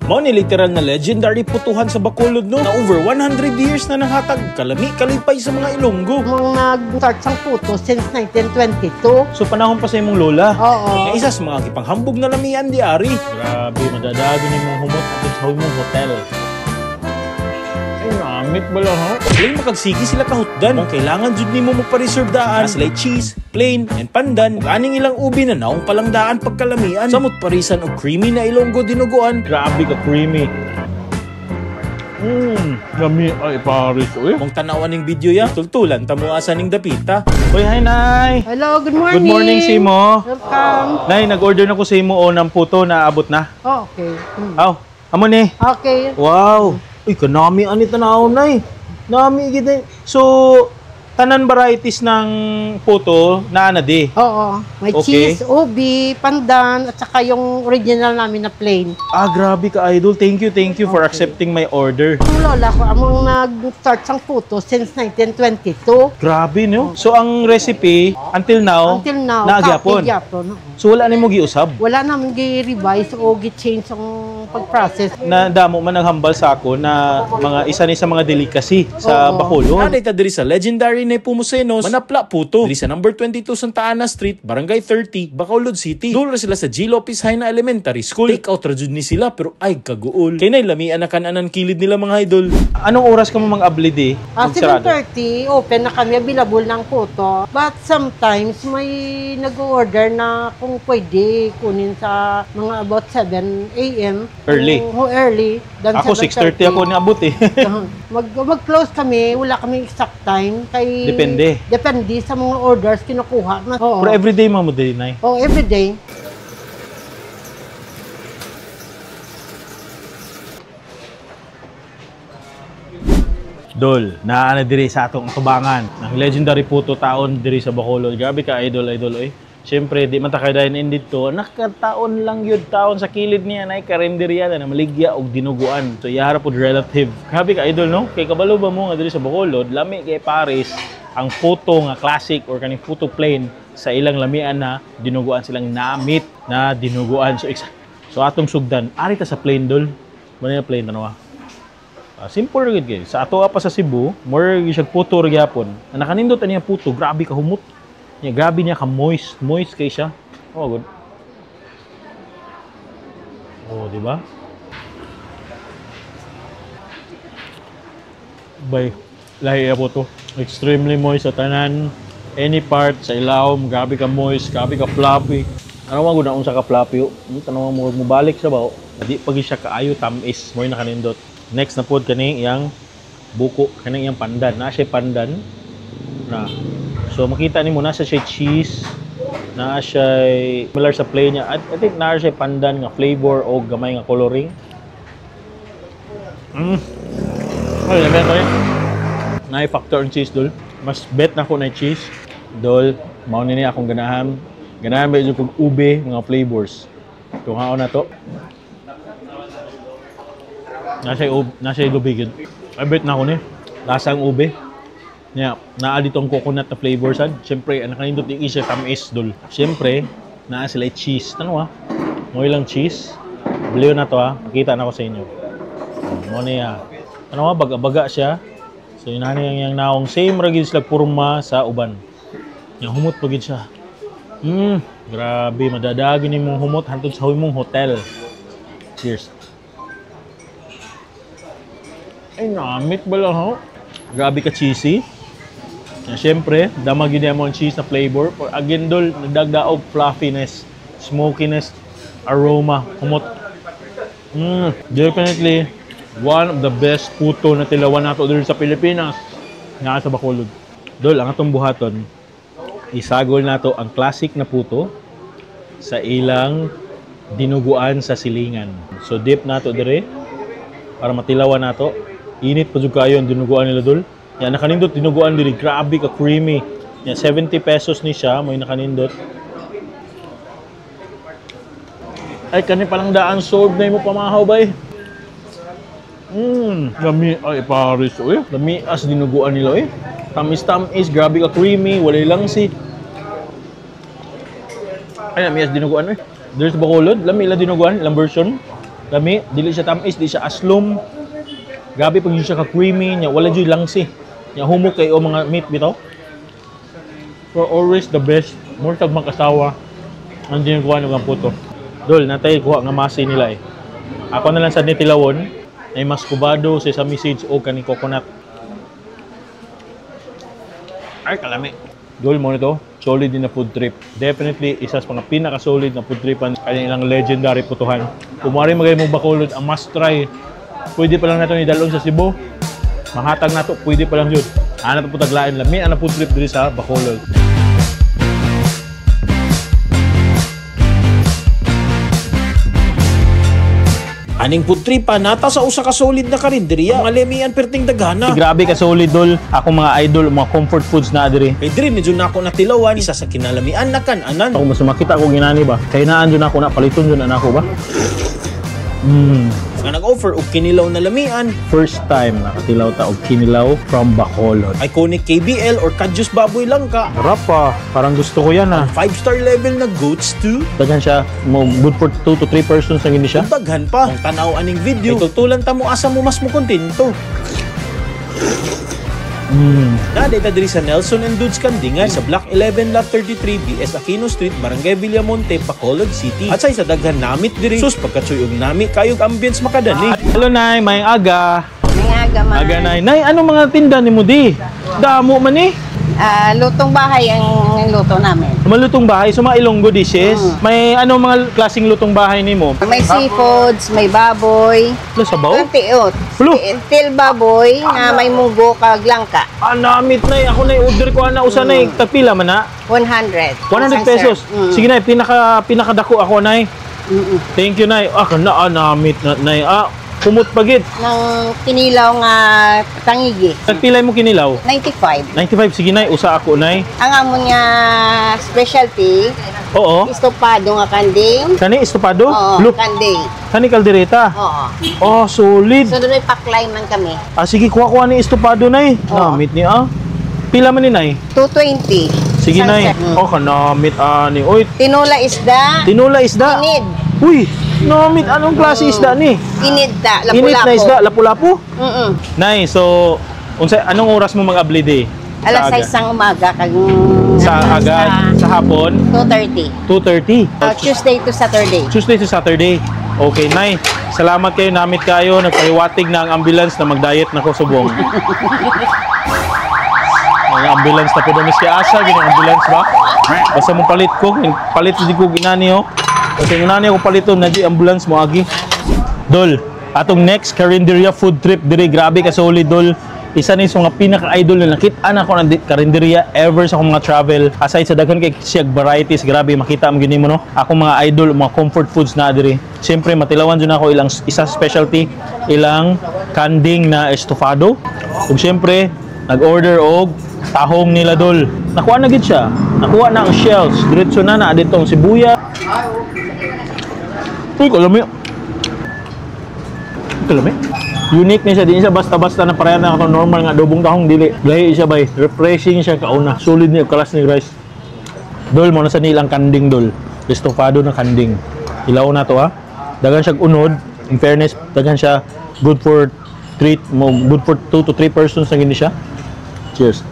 Mao ni literal na legendary putuhan sa Bacolod no, na over 100 years na nanghatag kalami kalipay sa mga Ilonggo. Ang nag-start sang puto since 1922. So panahon pa sa imong lola. Oo. Nga isa sa mga gipanghambog na lamian di ari. Grabe, madadagi ni mong humot ato sa imong hotel. Ay, namit bala ha? Plain makagsigi sila kahutdan. Kung kailangan jud nimo magpa-reserve daan, naa sila'y cheese, plain, and pandan. Ug aning ilang ubi na naong palang daan pagkalamian. Samot parisan og creamy na Ilonggo dinuguan. Grabe ka creamy. Lami ay Paris uy. Kung tanawan ning video ya, tultulan ta mo asa ning dapita. Uy, hi Nay. Hello, good morning. Good morning Simo. Welcome. Nay, nag-order na ko sa imo o ng puto na abot na. Oh, okay. Aw, amo ni. Okay. Wow. Uy, kanami ani tanaw nay. Nami gid eh. So, tanan varieties ng puto naa na di. Oo. May Okay. cheese, ubi, pandan, at saka yung original namin na plain. Ah, grabe ka idol. Thank you for accepting my order. Ang lola ko, among nag-start sang puto since 1922. Grabe no. So ang recipe until now, Until now, naa gyapon. copy gyapon. Oo. So wala nimo giusab. Wala naman gi-revise o gi-change ang pag-process. Na damo man naghambal sa ako na mga isa ni sa mga delicacy sa Oo. Bacolod. Naday ta diri sa legendary na Pumusenos, Manapla Puto. Diri sa number 22 Santa Ana Street, Barangay 30, Bacolod City. Duol ra sila sa G. Lopez High na Elementary School. Take out ra jud ni sila pero ay kaguol. Kay nay lamian na kananan kilid nila mga idol. Anong oras ka mo mang-abli di? Ah, Magsarado? 7:30, open na kami, available ng puto. But sometimes, may nag-order na kung pwede kunin sa mga about 7 a.m. Early. Oo, early. Then Ako 6:30 ako niabot eh. Mag-close kami, wala kami exact time. Kay, Depende. Depende sa mga orders kinukuha. Oo. Pero everyday mo mo din, Nay. Oo, everyday. Dol, naa na diri sa atong tubangan. Ang legendary puto taon diri sa Bacolod. Grabe ka idol, idol oy. Siyempre, di man ta kay dine in dito. Nakataon lang yun taon sa kilid niya nay karinderya na maligya og dinuguan. So iyahara pod relative. Grabe ka idol no? Kay kabalo ba mo nga diri sa Bacolod, lami kay Paris ang puto nga classic or kaning puto plain sa ilang lamian na dinuguan silang namit na dinuguan. So, so atong sugdan, ari ta sa plain dol. Muna na plain tanawa. Simple ra gid kay. Sa ato pa sa Cebu, more gyud siya puto ra gyapon. Ang nakanindot ani puto, grabe ka humot. Nya grabe niya ka moist, moist kay siya. Oh, good. Oh, di ba? Bay, lahi po to. Extremely moist sa tanan. Any part sa ilawom, grabe ka moist, grabe ka fluffy. Ano man gud na unsa ka fluffy? Tanaw mo mobalik sa ba? Di pa gyud siya kaayo tamis, mo nakanindot. Next na pod kani iyang buko, kani iyang pandan. Na siya pandan. Na. So makita nimo na siya cheese, na siya similar sa plain niya. I think na siya pandan nga flavor o gamay nga coloring. Ay, lami to eh. Naay factor ang cheese dol. Mas bet na ko na cheese. Dol, mao ni akong ganahan. Ganahan ba yung kog ube mga flavors. Tungaon na to. Nasa ube gid. I bet na ako ni. Lasa ang ube. Nya, naa ditong coconut na flavor sad. Siyempre, ang nakanindot di siya tamis dol. Siyempre, naa sila cheese. Tanaw ah. Mo ilang cheese. Bliyo na to ah. Pakita na ko sa inyo. Mo niya. Tanaw ah, baga-baga siya. So inani ang iyang naong same ra gid sila porma sa uban. Nya humot pa gid siya. Grabe madadagi nimong humot hantod sa imong hotel. Cheers. Ay namit bala ho. Grabe ka cheesy. Na syempre, dama gid mo ang cheese na flavor. Again dol, nagdagdaog fluffiness, smokiness, aroma, humot. Definitely one of the best puto na tilawan nato diri sa Pilipinas. Naa sa Bacolod. Dol, ang atong buhaton, isagol nato ang classic na puto sa ilang dinuguan sa silingan. So dip nato dire para matilawan nato. Init pa jud kayo ang dinuguan nila dol. Ya nakanindot dinuguan diri, grabe ka creamy. Ya 70 pesos ni siya, mo'y nakanindot. Ay kani palang daan sold na imo pamahaw bay. Lami ay Paris oy. Lami as dinuguan nila oy. Tamis-tamis, grabe ka creamy, walay lang si. Ay lami as dinuguan oy. Diri sa Bacolod, lami ila dinuguan, ilang version. Lami, dili siya tamis, di siya aslom. Grabe pag yun siya ka creamy nya, wala jud langsi. Nya humok kay o mga meat bitaw. For always the best, more tag mag-asawa ang dinuguan og ang puto. Dol, natay kuha nga masi nila eh. Ako na lang sa nitilawon ay mascubado, sesame seeds o kani coconut. Ay kalami. Dol mo nito, solid din na food trip. Definitely isa sa mga pinaka-solid na food tripan kanya ilang legendary putuhan. Kung mari magay mong Bacolod, ang must try. Pwede pa lang nato ni dalon sa Cebu. Mahatag nato, pwede pa lang yun. Ana to putaglain lami ang food trip diri sa Bacolod. Aning food tripa nata sa usa ka solid na karinderya. Mga lemian perting daghana. Grabe ka solid dol. Ako mga idol, mga comfort foods na diri. Kay diri medyo nako natilawan isa sa kinalamian na kan-anan. Ako mas makita ko ginani ba. Kay naan jud ako na paliton jud na ako ba. Nga nag-offer og kinilaw na lamian. First time nakatilaw ta og kinilaw from Bacolod. Iconic KBL or Kadyos Baboy Langka. Sarap pa. Parang gusto ko yan ah. 5-star level na goat stew. Daghan siya. Mo good for 2 to 3 persons ang gini siya. Ug daghan pa. Kung tanaw aning video, ay tultulan ta mo asa mo mas mo kontento. Naday ta diri sa Nelson and Dudes Kandingan sa Block 11 Lot 33 BS Aquino Street, Barangay Villamonte, Bacolod City. At sa isa daghan namit diri sus pagkatsuy og nami kayog ambience makadani. Hello nay, may aga. May aga man. Aga nay. Nay, anong mga tinda nimo di? Damo man eh. Lutong bahay ang luto namin. Malutong bahay, so mga Ilonggo dishes. May ano mga klaseng lutong bahay nimo? May seafoods, may baboy. Lo sabaw? Tiot. Hulo. Til baboy na may munggo kag langka. Ah, namit nay. Ako nay order ko ana usa nay. Tagpila man na? 100. 100 pesos. Sige nay, pinakadako ako nay. Thank you nay. Ah, kana namit na nay. Ah, kumot pagit. Ng kinilaw nga tangigi. Tagpila mo kinilaw? 95. 95 sige nay, usa ako nay. Ang amon nga specialty, Oo. estopado nga kanding. Kani estopado? Oo, Look, kanding. kani kaldereta. Oo. Oh, solid. So doon may paklay man kami. Ah, sige, kuha-kuha ni estopado nay. Oo. Namit ni ah. Pila man ni nay? 220. Sige Isang nay. set. Oh, kanamit ani. Oy, Tinula isda. tinula isda. Inid. Uy, namit anong klase isda ni? Inid ta, lapu-lapu. Init na isda, lapu-lapu. Mm. Nay, so unsa anong oras mo mag-abli day? Alas 6 ng umaga kag Sa aga, sa hapon, 2:30. 2:30. Tuesday to Saturday. Tuesday to Saturday. Okay, Nay. Salamat kayo, namit kayo. Nagpahiwatig na ang ambulance na mag-diet na ko subong. Mga ambulance na po daw miski asa gini ambulance ba? Basta mo palit ko, palit di ko ginani oh. Kasi ginani ako paliton na di ambulance mo agi. Dol, atong next karinderya food trip diri, grabe ka solid dol. Isa ni sa mga pinaka-idol na nakita na ako ng karinderya ever sa akong mga travel. Aside sa daghan kay siyag varieties, grabe makita mo gini mo no. Akong mga idol, mga comfort foods na diri. Siyempre matilawan jud ako ilang isa specialty, ilang kanding na estofado. Ug siyempre nag-order og tahong nila dol. Nakuha na gid siya. Nakuha na ang shells. Diretso na na dito ang sibuya. Uy, kalami. Kalami. Unique ni siya, di siya basta-basta na pareha na katong normal nga adobong tahong dili. Lahi siya bay, refreshing siya kauna. Solid niya kalas ni rice. Dol mo na sa nilang kanding dol. Estofado na kanding. Ilaw na to ha. Daghan siya unod. In fairness, daghan siya good for treat mo, good for 2 to 3 persons na gini siya. Cheers.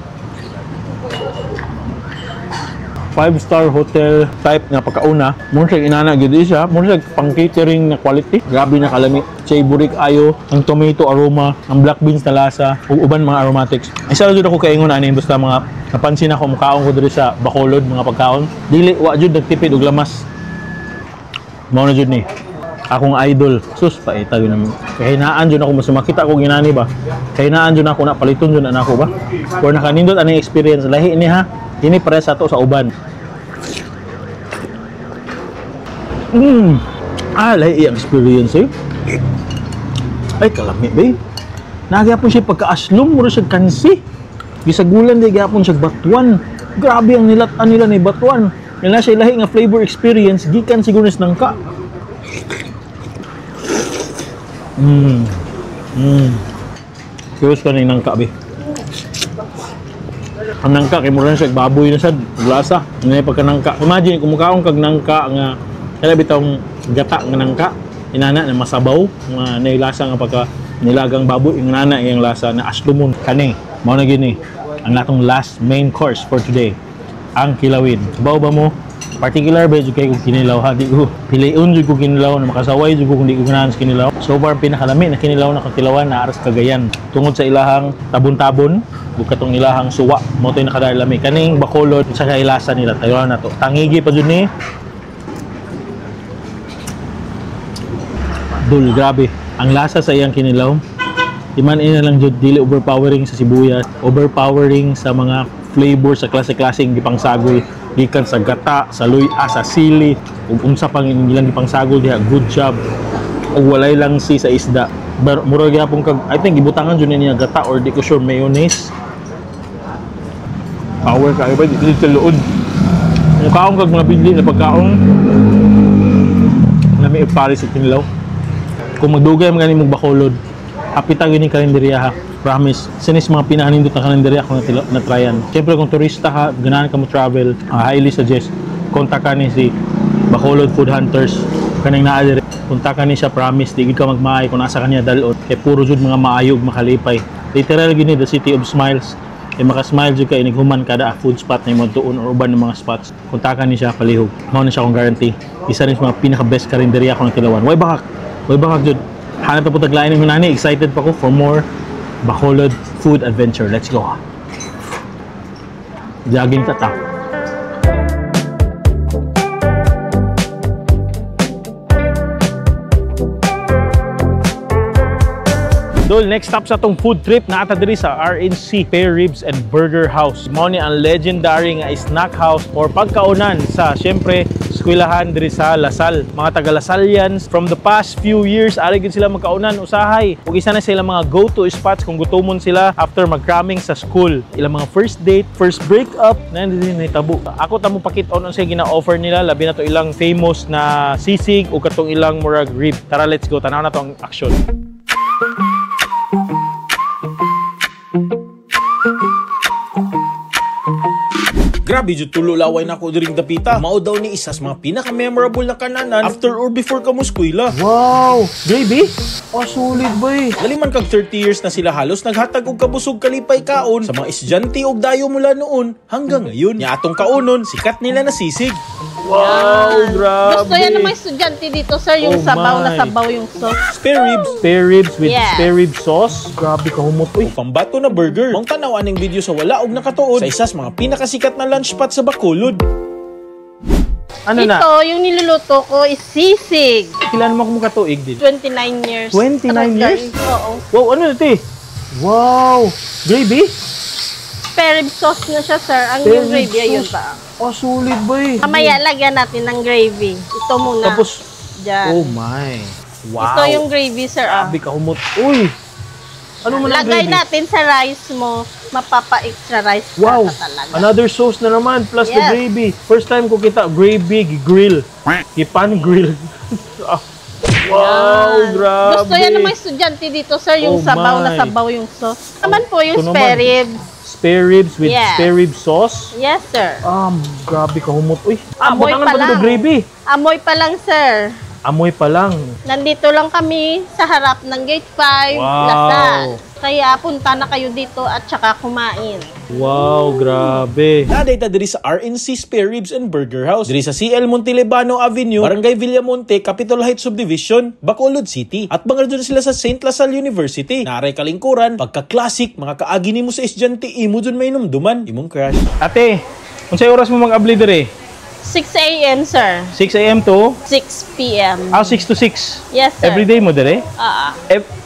5-star hotel type nga pagkauna. Mo siya inana gid siya, mo siya pang catering na quality. Grabe na kalami. Savory ayo, ang tomato aroma, ang black beans na lasa, ug uban mga aromatics. Isa ra jud ako kaingon ani basta mga napansin ako mukaon ko diri sa Bacolod mga pagkaon. Dili wa jud nagtipid og lamas. Mao na jud ni akong idol. Sus paita gyud namo. Kahinaan jud ako mas makita ko ginani ba. Kahinaan jud ako na paliton jud na nako ba. Or nakanindot aning experience lahi ni ha. Ini pare sa ato sa uban. Ah, lahi iyang experience eh. Ay, kalami ba eh. Nagyapon siya pagka-aslom, mura siya kansi. Gisagulan di gyapon siya batuan. Grabe ang nilatan nila ni batuan. Nila siya lahi nga flavor experience, gikan siguro sa nangka. Curious ka na yung nangka, be. Ang nangka, kay mura na siya, baboy na siya, lasa. Ngayon pagka nangka. Imagine, kung mukhaong kag nangka nga, kaya bitong gata nga nangka, inana na masabaw, nga nailasa nga pagka nilagang baboy, yung nana yung lasa na aslumon. Kani, mao na gini, ang natong last main course for today, ang kilawin. Sabaw ba mo? Particular ba jud kay kung kinilaw ha, di ko piliun jud ko kinilaw na makasaway jud ko kung di ko ganahan sa kinilaw. So far pinakalami na kinilaw na katilawan na aras Cagayan tungod sa ilahang tabon-tabon ug katong ilahang suwa mo toy nakadalami kaning Bacolod sa kailasa nila tayo na to. Tangigi pa jud ni. Dul, grabe ang lasa sa iyang kinilaw. Iman ina lang jud dili overpowering sa sibuyas, overpowering sa mga flavor sa klase-klaseng gipangsagol gikan sa gata, sa luya, sa sili, ug unsa pang ilang gipangsagol diha. Good job. Ug walay lang si sa isda. Mura gyapon kag I think gibutangan jud niya gata or di ko sure mayonnaise. Power kayo ba dili sa luod. Mukaon kag mga bidli na pagkaon. Lami pares sa kinilaw. Kung magdugay man gani mong Bacolod, hapita gyud ni karinderya ha. Promise. Sinis mga pinahanindot na karinderya akong na-tryan. Siyempre kung turista ka, ganahan ka mo travel, highly suggest, kontak ka ni si Bacolod Food Hunters. Kanang naa diri. Kontak ka ni siya, promise, di gid ka magmaay kung nasa kanya dalot. Kay puro jud mga maayog makalipay. Literal gini the city of smiles. Kay makasmile jud ka inighuman kada food spot na imo tuon or uban ng mga spots. Kontakan ni siya palihog. Mao na siya akong guarantee. Isa rin sa mga pinaka best karinderya akong natilawan. Way bakak. Way bakak jud. Hanap pa po taglain ng nani. Excited pa ko for more Bacolod food adventure. Let's go. Jogging ta ta. Dol, next stop sa atong food trip naa ta diri sa RNC Spare Ribs and Burger House. Mao ni ang legendary nga snack house or pagkaunan sa syempre eskwelahan diri sa Lasal. Mga taga Lasalians from the past few years ari gid sila magkaunan usahay. Ug isa na sila mga go-to spots kung gutomon sila after mag-cramming sa school. Ilang mga first date, first breakup na diri nahitabo. Ako ta mo pakit-on unsay gina-offer nila, labi na to ilang famous na sisig ug katong ilang murag rib. Tara, let's go. Tanaw na to ang action. Grabe jud tulo laway nako diring dapita. Mao daw ni isa sa mga pinaka-memorable na kananan after or before ka mo eskwela. Wow! Gravy? Oh, solid boy. Naliman kag 30 years na sila halos naghatag og kabusog kalipay kaon sa mga estudyante og dayo mula noon hanggang ngayon. Nya atong kaonon, sikat nila na sisig. Wow, grabe. Gusto yan ng mga estudyante dito, sir, yung Oh sabaw na my. sabaw yung sauce. Spare ribs, Spare ribs with Yes. spare rib sauce. Grabe ka humot. Uy, ug pambato na burger. Mong tanaw aning video sa wala og nakatuod sa isa sa mga pinakasikat na lunch spot sa Bacolod. Ano na? Ito, yung niluluto ko is sisig. Kailan mo ako katuig din? 29 years. 29 years? Oo. Wow, ano na ito eh? Wow! Gravy? Spare rib sauce na siya, sir. Ang Spare yung rib gravy, ayun sauce. pa. Oh, solid boy. Mamaya, lagyan natin ng gravy. Ito muna. Tapos, Diyan. oh my. Wow. Ito yung gravy, sir. Ah. Grabe ka humot. Uy! Ano man ang Lagay gravy? natin sa rice mo, mapapa-extra rice ka Wow! pa talaga. Another sauce na naman, plus the Yes. gravy. First time ko kita, gravy, grill. Gipan grill. Ah. Wow, Yan. grabe. Gusto yan ng mga estudyante dito, sir, yung Oh sabaw na my. sabaw yung sauce. Naman po yung Ito naman. spare ribs. Spare ribs with Yes. spare rib sauce. Yes, sir. Grabe ka humot. Uy, Amoy butangan pa pa lang. ng gravy. Amoy pa lang, sir. Amoy pa lang. Nandito lang kami sa harap ng Gate 5, Wow. Lasal. Kaya punta na kayo dito at saka kumain. Wow, grabe. Naday ta diri sa RNC Spare Ribs and Burger House. Diri sa CL Montelebano Avenue, Barangay Villamonte, Capitol Heights Subdivision, Bacolod City. At bangal dyan sila sa St. La Salle University. Naray kalingkuran, pagka-classic, mga kaagi nimo sa estudyante, imo dun may numduman, imong crush. Ate, unsay oras mo mag-abli diri? 6 a.m., sir. 6 a.m. to 6 p.m. 6 to 6. Yes, sir. Every day mo diri? Ah,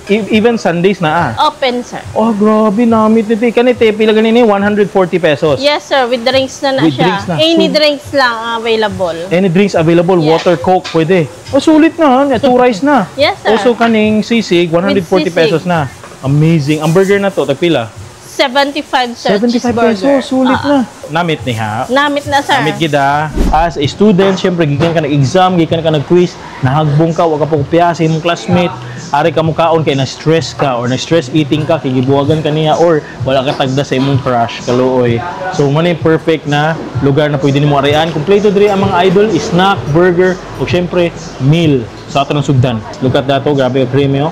Even Sundays na ah. Open, sir. Oh, grabe, namit nito. Kani te, pila ganini? 140 pesos. Yes, sir. With drinks na na With siya. drinks na. Any So- drinks lang ang available. Any drinks available, Yes. water, coke, pwede. Oh, sulit na. Ha? Two rice na. Yes, sir. Also, kaning sisig, 140 With sisig. pesos na. Amazing. Ang burger na to, tagpila? 75, sir. 75 Cheeseburger. pesos, sulit na. Namit ni ha. Namit na, sir. Namit gid ah. As a student, syempre gikan ka nag-exam, gikan ka nag-quiz, nahagbong ka, wa ka pagpya sa imong classmate, ari ka mukaon kay na-stress ka or na-stress eating ka kay gibuwagan ka niya or wala ka tagda sa imong crush, kaluoy. So mo ni perfect na lugar na pwede nimo arian. Kompleto diri ang mga idol, snack, burger, ug syempre meal sa ato ng sugdan. Look at that, oh, grabe ka creamy oh.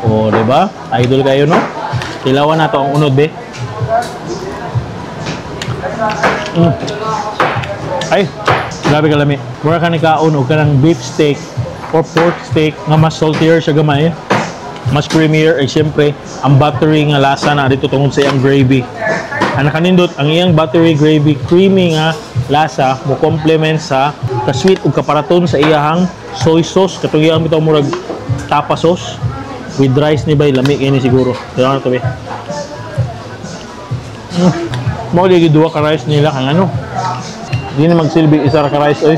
Oh, di ba? Idol kayo no? Tilawan nato ang unod be. Ay, grabe ka lami. Mura ka ni kaon og kanang beef steak or pork steak nga mas saltier siya gamay. Mas creamier ay siyempre ang buttery nga lasa na dito tungod sa iyang gravy. Ang nakanindot ang iyang buttery gravy creamy nga lasa mo complement sa ka-sweet ug kaparaton sa iyahang soy sauce katong iyang bitaw murag tapa sauce with rice ni bay lami kini siguro. Kailangan to be. Mao lagi duha ka rice nila kang ano. Di na magsilbi isa ra ka rice oy.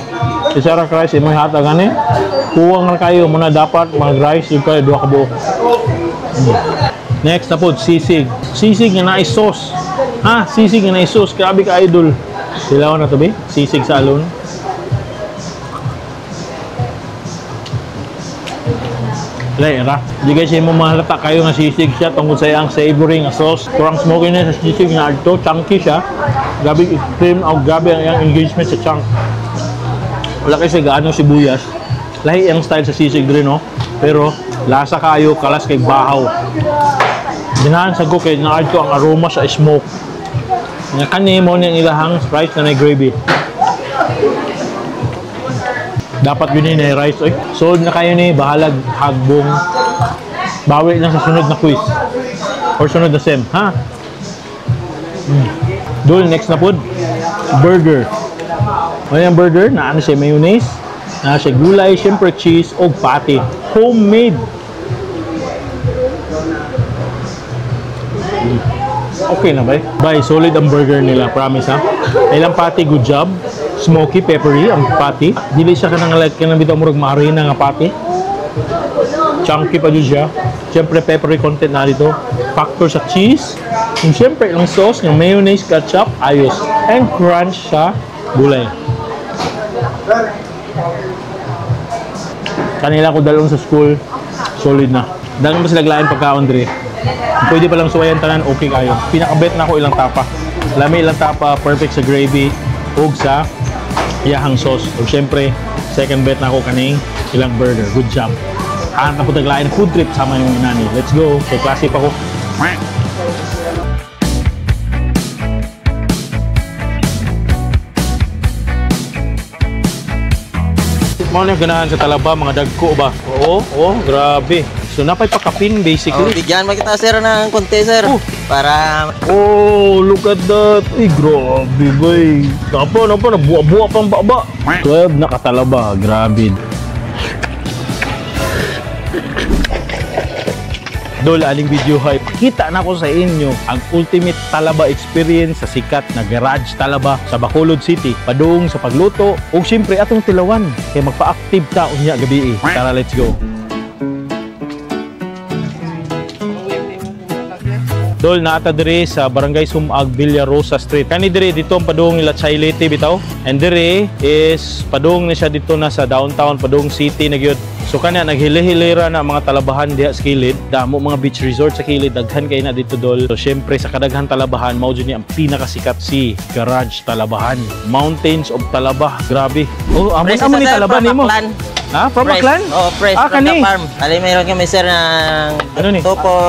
Isa ra ka rice imong hatag ani. Kuwang ra kayo muna dapat mag rice yung kayo duha ka buok. Next na pod sisig. Sisig nga naay sauce. Ha, sisig nga naay sauce. Grabe ka idol. Tilawan na to be. Sisig sa alon. Lay, ra. Di guys, mo mahalata kayo nga sisig siya tungkol sa iyang savory nga sauce. Kurang smoky na sa sisig nga adto, chunky siya. Grabe extreme o grabe ang iyang engagement sa chunk. Wala kasi gaano sibuyas. Lahi ang style sa sisig diri no. Pero lasa kayo kalas kay bahaw. Dinahan sa ko kay naad ko ang aroma sa smoke. Nga kani mo ni ang ilahang rice na may gravy. Dapat yun ni rice oy. Sold na kayo ni bahalag hagbong. Bawi lang sa sunod na quiz. Or sunod na sem, ha? Dul, next na pod. Burger. Ano yung burger? Na ano siya mayonnaise, na siya gulay, syempre cheese, o patty. Homemade. Okay na ba? Bye, solid ang burger nila, promise ha. Ilang patty, good job. Smoky, peppery ang patty. Dili siya kanang like kanang bitaw murag marina nga patty. Chunky pa jud siya. Siyempre peppery content na dito. Factor sa cheese. Yung siyempre ilang sauce, yung mayonnaise, ketchup, ayos. And crunch sa gulay. Kanila ko dalon sa school, solid na. Dahil mo sila lain pagkaon diri. Pwede pa lang suwayan tanan, okay kayo. Pinaka-bet na ako ilang tapa. Lami ilang tapa, perfect sa gravy. ug sa iyahang sauce. Ug syempre, second bet na ako kaning ilang burger. Good job. Haan na po taglain food trip sama yung inani. Let's go. Kay klase pa ko. Mao na ganahan sa Talaba, mga dagko ba? Oo, oo, grabe. So napay pakapin basically. Oh, bigyan mo kita sir ng konti sir. Oh. Para Oh, look at that. Ay, grabe bay. Napa, napa, nabuwa-buwa pang baba. 12 na katalaba, grabe. Dol, aling video hay, pakita na ko sa inyo ang ultimate talaba experience sa sikat na Garage Talaba sa Bacolod City. Padung sa pagluto ug siyempre atong tilawan kay magpa-active ta unya gabi. Tara, let's go. Dol, naata diri sa Barangay Sumag, Villarosa Street. Kani diri dito ang padung nila Chailete bitaw. And diri is padung ni siya dito na sa downtown, padung city na gyud. So kana naghili-hilira na mga talabahan diha sa kilid. Damo mga beach resort sa kilid, daghan kay na dito dol. So syempre sa kadaghan talabahan mao jud ni ang pinakasikat si Garage Talabahan. Mountains of Talaba, grabe. Oh, amon Fresh amon ni sir, Talaba from nimo. Aklan. Ha, from Fresh. Aklan? Oh, fresh Ah, from kani. the farm. Ali, meron kami sir ng Ano ni? 2 for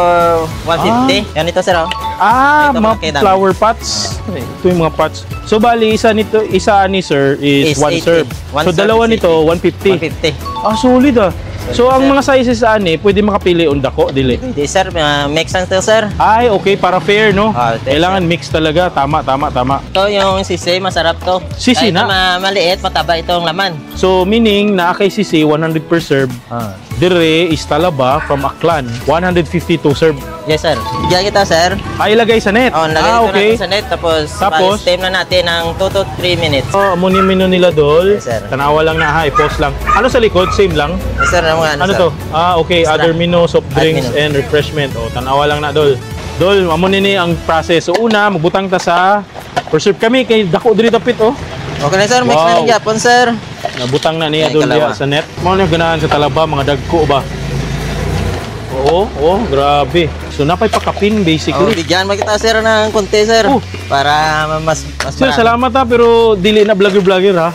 150. Yan ito sir oh. Ah, Ito, mga malaki dami. flower pots. Ito yung mga pots. So bali isa nito, isa ni sir is Is one 80. serve. One So serve dalawa is nito 150. 150. Ah, solid ah. So ang sir. mga sizes ani pwede makapili og dako dili. Hindi sir, make sense to sir. Ay, okay, para fair no. Ah, fair, Kailangan mix talaga. Tama, tama, tama. Ito yung sisi, masarap to. Sisi Kahit na? Maliit, mataba itong laman. So meaning naa kay sisi 100 per serve. Ah. Dire is Talaba from Aklan, 150 to serve. Yes sir. Bigyan kita sir. Ay, ilagay sa net. Oh, lagay ah, ito okay. natin sa net. Tapos, Tapos? steam na natin ng 2 to 3 minutes. Oh, amo ni menu nila dol. Yes, sir. Tanawa lang na ha, i-post lang. Ano sa likod? Same lang? Yes sir, ano, ano, Ano sir? to? Ah, okay. Extra. Other menu, soft Add drinks, menu. and refreshment. O, tanawa lang na, Dol. Dol, amo ni ang process. So, una, magbutang ta sa preserve kami kay dako diri dapit, oh. Okay na sir, mix Wow. na rin Japon sir. Nabutang na niya Ay, dol kalawa. diya sa net. Mao na ganahan sa Talaba, mga dagko ba? Oo, oo, grabe. So, napay pakapin Oh, basically. bigyan mo kita sir ng konti sir. Oh. Para mas mas Sir, marami. salamat ha, pero dili na vlogger-vlogger ha.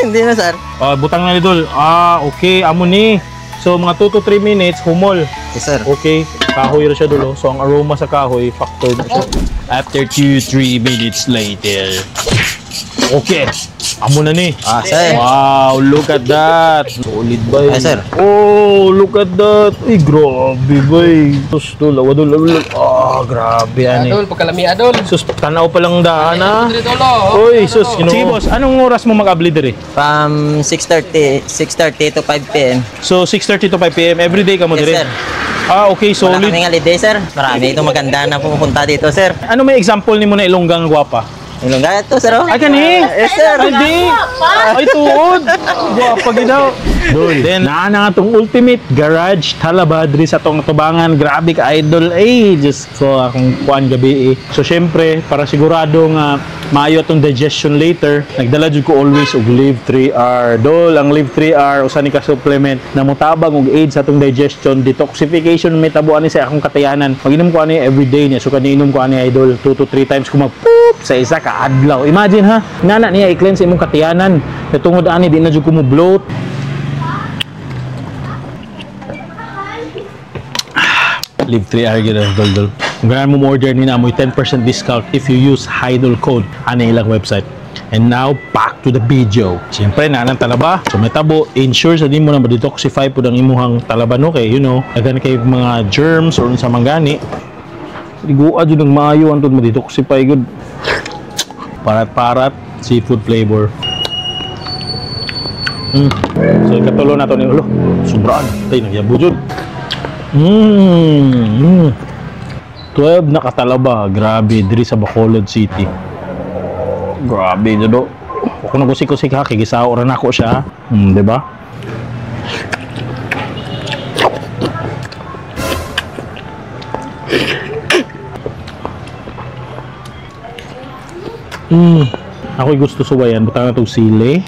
Hindi na sir. Ah, butang na ni Dol. Ah, okay, amo ni. So, mga 2 to 3 minutes, humol. Yes sir. Okay, kahoy ra siya dulo. So ang aroma sa kahoy factor na siya. After 2-3 minutes later. Okay. Amo na ni. Ah, sir. Wow, look at that. Solid ba? Ay, sir. Oh, look at that. Ay, grabe bay. Sus, dol, awa dol, awa, dol. Ah, grabe ani. Adol, pagkalami adol. Sus, tanaw pa lang daan ah. Dolo. Oy, sus, Ginoo. Sige boss, anong oras mo mag-abli diri? From 6:30 to 5 p.m. So 6:30 to 5 PM every day ka mo Yes, diri? sir. Ah, okay, Wala solid. kaming holiday sir. Marami itong maganda na pumupunta dito sir. Ano may example nimo na Ilonggang gwapa? Ilongga ito sir. Oh. Ay, kani! Yes sir. Hindi! Ay, tuod! Gwapa ginaw. Dol. Then, naa na nga tong ultimate garage talaba diri sa tong tubangan. Grabe ka idol. Ay, Diyos ko, akong kuan gabi eh. So, syempre, para sigurado nga maayo atong digestion later, nagdala jud ko always og Live 3R. Dol, ang Live 3R usa ni ka supplement na motabang og aid sa atong digestion, detoxification may tabo ani sa akong katayanan. Maginom ko ani everyday niya. So kaniinom ko ani idol 2 to 3 times ko mag-poop sa isa ka adlaw. Imagine ha, nana niya i-cleanse imong katayanan. Tungod ani di na jud ko mo bloat. Live 3R gyud ang dol dol. Kung ganahan mo order ni na mo'y 10% discount if you use Hidol code ani ilang website. And now, back to the video. Siyempre, naanang talaba. So, may tabo, ensure sa di mo na ma-detoxify po ang imuhang talaba no kay, you know, daghan kay mga germs or unsa man gani. Ligua jud ang maayo antod ma-detoxify gud. Parat-parat, seafood flavor. So, ikatulo na to ni ulo. Sobraan. Tay, nagyabo jud. 12 na katalaba. Grabe, diri sa Bacolod City. Grabe, jud. Ako na kusik-kusik ha, kay gisao ra nako siya. Di ba? Ako'y gusto suwayan, butang na tong sili.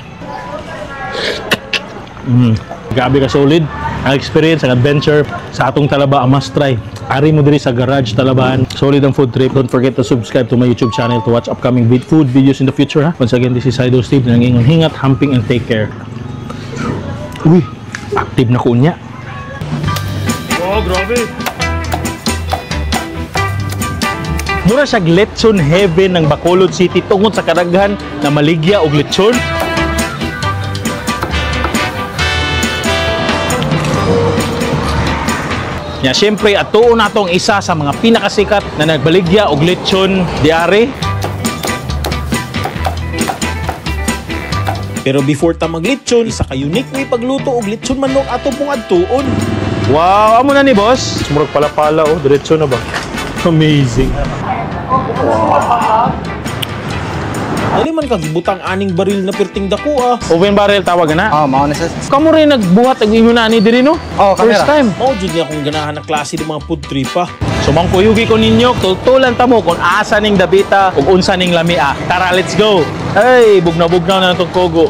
Grabe ka solid. Ang experience, ang adventure sa atong Talaba, a must try. Ari mo diri sa Garage Talaban. Solid ang food trip. Don't forget to subscribe to my YouTube channel to watch upcoming food videos in the future, ha. Once again, this is Idol Steve. Nangingon hingat, hamping, and take care. Uy, active na ko niya. Oh, grabe. Mura siya lechon heaven ng Bacolod City tungod sa kadaghan na maligya og lechon. Ya, siyempre atuon natong isa sa mga pinakasikat na nagbaligya og lechon diari. Pero before ta maglechon, isa ka unique way pagluto og lechon manok ato pong adtuon. Wow, amo na ni boss. Murag pala-pala oh, diretso na ba? Amazing. Wow. Dali man kag gibutang aning baril na perting dako ah. Oven barrel tawag na. Oh, mao na sir. Kamo rin nagbuhat og ingon ani diri no? Oh, first time. Mao jud ni akong ganahan na klase ng mga food trip ah. So mangkuyugi ko ninyo, tultulan ta mo kung asa ning dabita ug unsa ning lamia. Tara, let's go. Ay, bugnaw-bugnaw na natong kogo.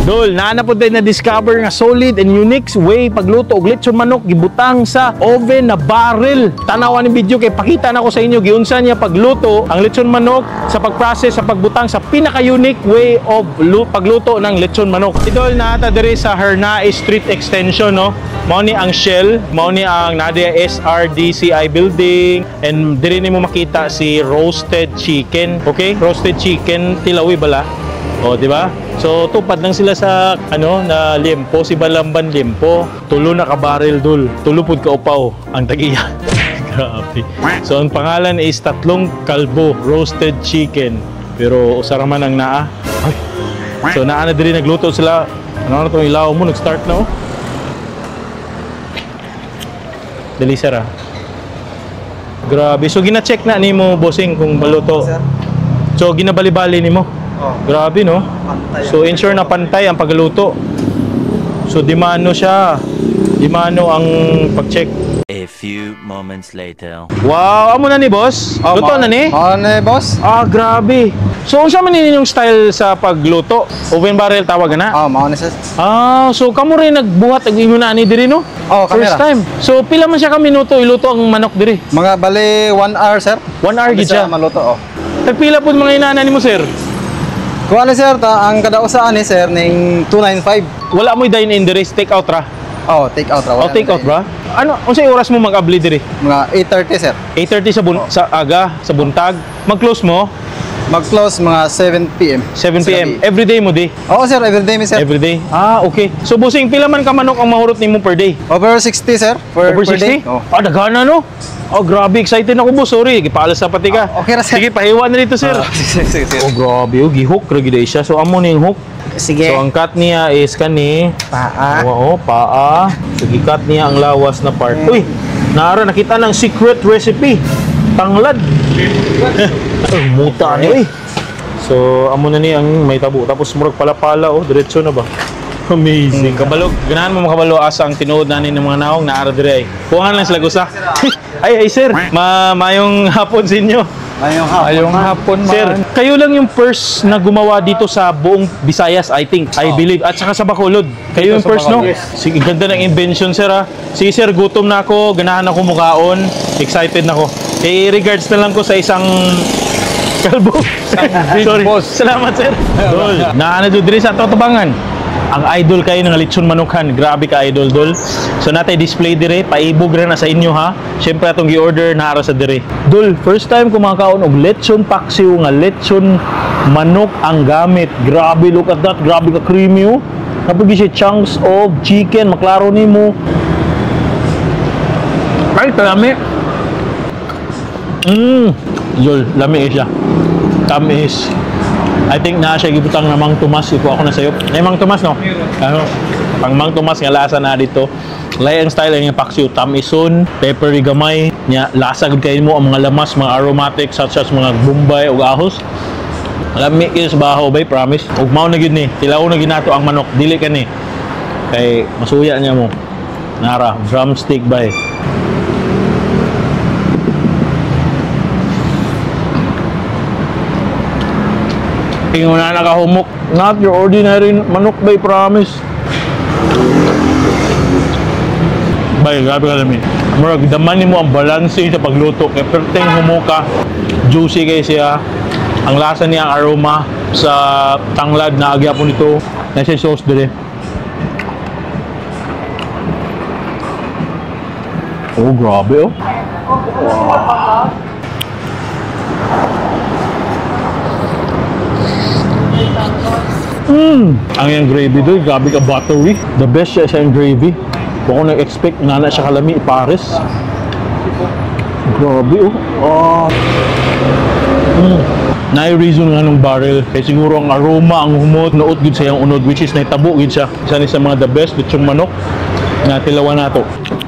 Dol, naa na po tayo na-discover nga solid and unique way pagluto og lechon manok gibutang sa oven na barrel. Tanawan ni video kay pakita na ko sa inyo giunsa niya pagluto ang lechon manok sa pag-process sa pagbutang sa pinaka-unique way of pagluto ng lechon manok. Idol, naa ta diri sa Hernai Street Extension, no. Mao ni ang Shell, mao ni ang Nadia SRDCI building, and diri nimo makita si roasted chicken. Okay? Roasted chicken tilawi bala. O, di ba? So tupad lang sila sa ano na liempo, si Balamban liempo. Tulo na ka barrel dul. Tulo pud ka upaw ang tagiya. Grabe. So ang pangalan is Tatlong Kalbo Roasted Chicken. Pero usa ra man ang naa. Ay. So naa na diri nagluto sila. Ano na tong ilaw mo nag-start na oh. Dali sir ah. Grabe. So gina-check na nimo bossing kung maluto. So ginabali-bali nimo. Oh. Grabe no. Pantay. So ensure na pantay ang pagluto. So di mano siya. Di mano ang pag-check. A few moments later. Wow, amo na ni boss? Oh, Luto na ni? Mao na ni boss. Ah, grabe. So unsa man ninyong style sa pagluto? Oven barrel tawag na? Oh, mao na sir. Ah, so kamo rin nagbuhat og ingon ani diri no? Oh, first time. So pila man siya ka minuto iluto ang manok diri? Mga bali 1 hour sir. 1 hour gid siya. Maluto oh. Tagpila pud mga inana nimo sir? Kuha ni sir, ta, ang kada usaan ni sir ning 295. Wala mo'y dine-in diri, take out ra. Oh, take out ra. Oh, take out ra. Ano, unsay oras mo mag-abli diri? Mga 8:30 sir. 8:30 sa sa aga, sa buntag. Mag-close mo? Mag-close mga 7 PM. 7 PM. Every day mo di? Oo sir, every day mi sir. Every day. Ah, okay. So bossing, pila man ka manok ang mahurot nimo per day? Over 60 sir. Over per 60? day. Oh. Ah, daghana no? Oh, grabe, excited ako boss. Sorry, gipaalas na pati ka. Ah, okay ra sir. Sige, pahiwa na dito sir. Sige, sige, sige. Oh, grabe, oh, gihok ra gid siya. So amo ning hook. Sige. So ang cut niya is kani Paa. Oo, paa. So gikat niya ang lawas na part. Uy, naara nakita ng secret recipe. Tanglad. Oh, muta ni uy. So amo na ni ang may tabo. Tapos murag pala-pala oh, diretso na ba? Amazing. Kabalog, ganahan mo makabalo asa ang tinuod nani ng mga naong naara dire ay. Kuha lang sila gusa. Ay, ay sir, mayong hapon sa inyo. Mayong hapon. Mayong hapon, man. Sir, kayo lang yung first na gumawa dito sa buong Visayas, I think. I believe. At saka sa Bacolod. Kayo yung sa first, no? Bacolod. Sige, ganda ng invention, sir, ha? Sige, sir, gutom na ako. Ganahan ako mukaon. Excited na ako. Eh, regards na lang ko sa isang kalbo. Sorry. boss. Salamat, sir. Dol. Naana do diri sa Totobangan. Ang idol kayo ng lechon manukan. Grabe ka idol, dol. So natay display dire, paibog ra na sa inyo ha. Syempre atong gi-order na ara sa dire. Dol, first time ko makakaon og lechon paksiw nga lechon manok ang gamit. Grabe, look at that. Grabe ka creamy oh. Napag siya chunks of chicken, maklaro nimo. Ay, kalami. Dol, lami eh siya. Tamis. I think na siya gibutang na Mang Tomas. Iko ako na sayo. Ay, Mang Tomas, no? Ano? Pang Mang Tomas nga lasa na dito. Lay ang style ang paksiw. Tamison, peppery gamay. Nya, lasa gud kayo mo ang mga lamas, mga aromatic such as mga bombay ug ahos. Lami kayo sa baho, bay, promise. Ug mao na gyud ni. Tilaw na gyud nato ang manok. Dili ka ni. Kay masuya niya mo. Nara, drumstick bay. Ingon na nakahumok. Not your ordinary manok bay, promise. Bay, grabe ka lami. Murag daman nimo ang balanse sa pagluto kay perteng humuka, juicy kay siya. Ang lasa niya, ang aroma sa tanglad na agya po nito. Nasa sauce dire. Oh, grabe oh. Wow. Ang iyang gravy doon, grabe ka buttery. The best siya sa iyang gravy. Kung ako nag-expect, nana siya kalami, ipares. Grabe oh. Oh. Naay reason nga nung barrel. Kaya siguro ang aroma, ang humot, naot gud sa iyang unod, which is naitabo gud siya. Isa ni sa mga the best, lechong manok na tilawan nato.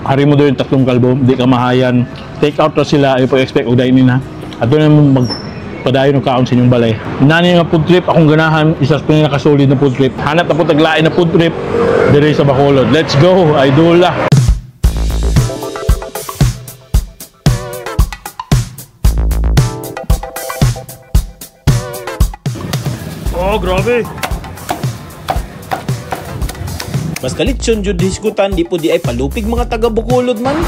Hari mo doon tatlong kalbo, di ka mahayan. Take out na sila, ay pag-expect og dine in ha. Ato na mo magpadayon og kaon sa inyong balay. Nani nga food trip, akong ganahan, isa sa pinaka-solid na food trip. Hanap na po taglain na food trip diri sa Bacolod. Let's go, idol. Oh, grabe. Basta lechon jud hisgutan, di po di ay palupig mga taga Bacolod man.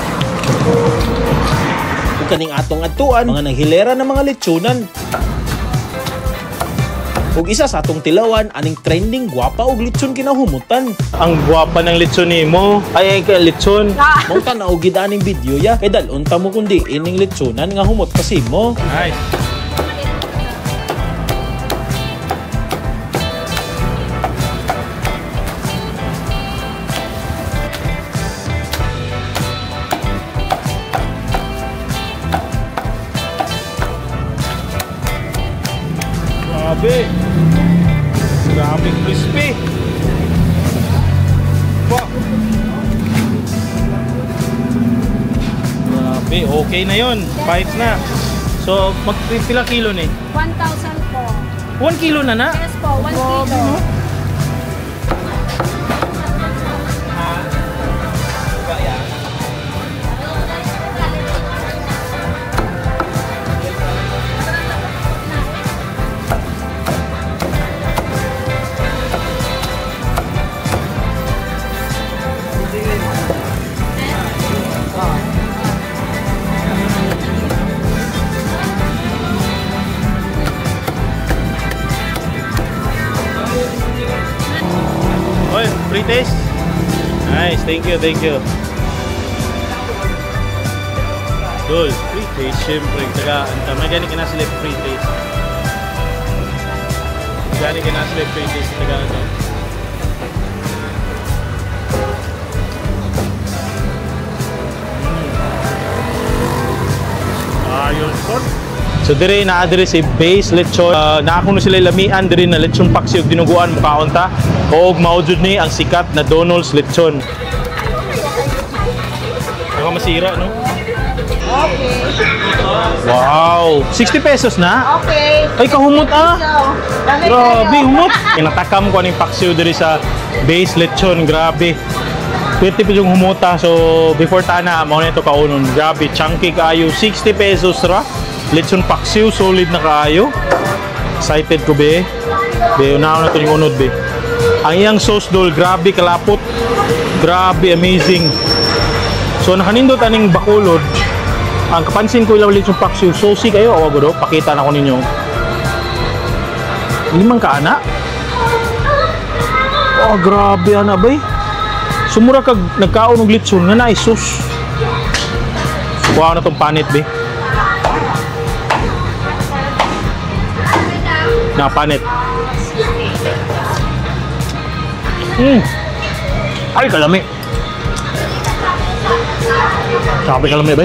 Ug kaning atong adtuan, mga nanghilera ng mga lechonan. Ug isa sa atong tilawan aning trending gwapa og lechon kinahumutan. Ang gwapa ng lechon nimo. Ay kay lechon. Mao tan-aw gid aning video ya kay dal-on ta mo kundi ining lechonan nga humot kasi mo. Nice. Grabe. Grabe crispy. Wow. Grabe, okay na yon. 5 na. So, magpila kilo ni? 1,000 po. 1 kilo na na? Yes po, 1 kilo. No? Free taste? Nice, thank you, thank you. Dol, free taste, syempre. Taga, may gani ka na sila free taste. Gani ka na sila free taste, taga ano. Ayos po. So dire na dire si base lechon. Naako na sila lamian dire na lechon paksiw og dinuguan mukaon ta. Og mao jud ni ang sikat na Donald's lechon. Baka masira no? Okay. Wow, 60 pesos na? Okay. Ay kahumot ah. Grabe humot. Kinatakam ko aning paksiw dire sa base lechon, grabe. 20 pa yung humuta. So before tana mao na ito kaunon. Grabe, chunky kaayo, 60 pesos ra. Lechon paksiw, solid na kaayo. Excited ko be. Be, unaon na ito yung unod be. Ang iyang sauce dol, grabe kalapot. Grabe, amazing. So nakanindot aning Bacolod. Ang kapansin ko ilang lechon paksiw, saucy kayo. Awa ko do, pakita na ko ninyo. 5 ka ana. Oh, grabe ana bay. Sumura kag nagkaon og lechon nga naay sauce. Kuha na tong panit be. Na panit. Ay kalami. Sabi kalami ba?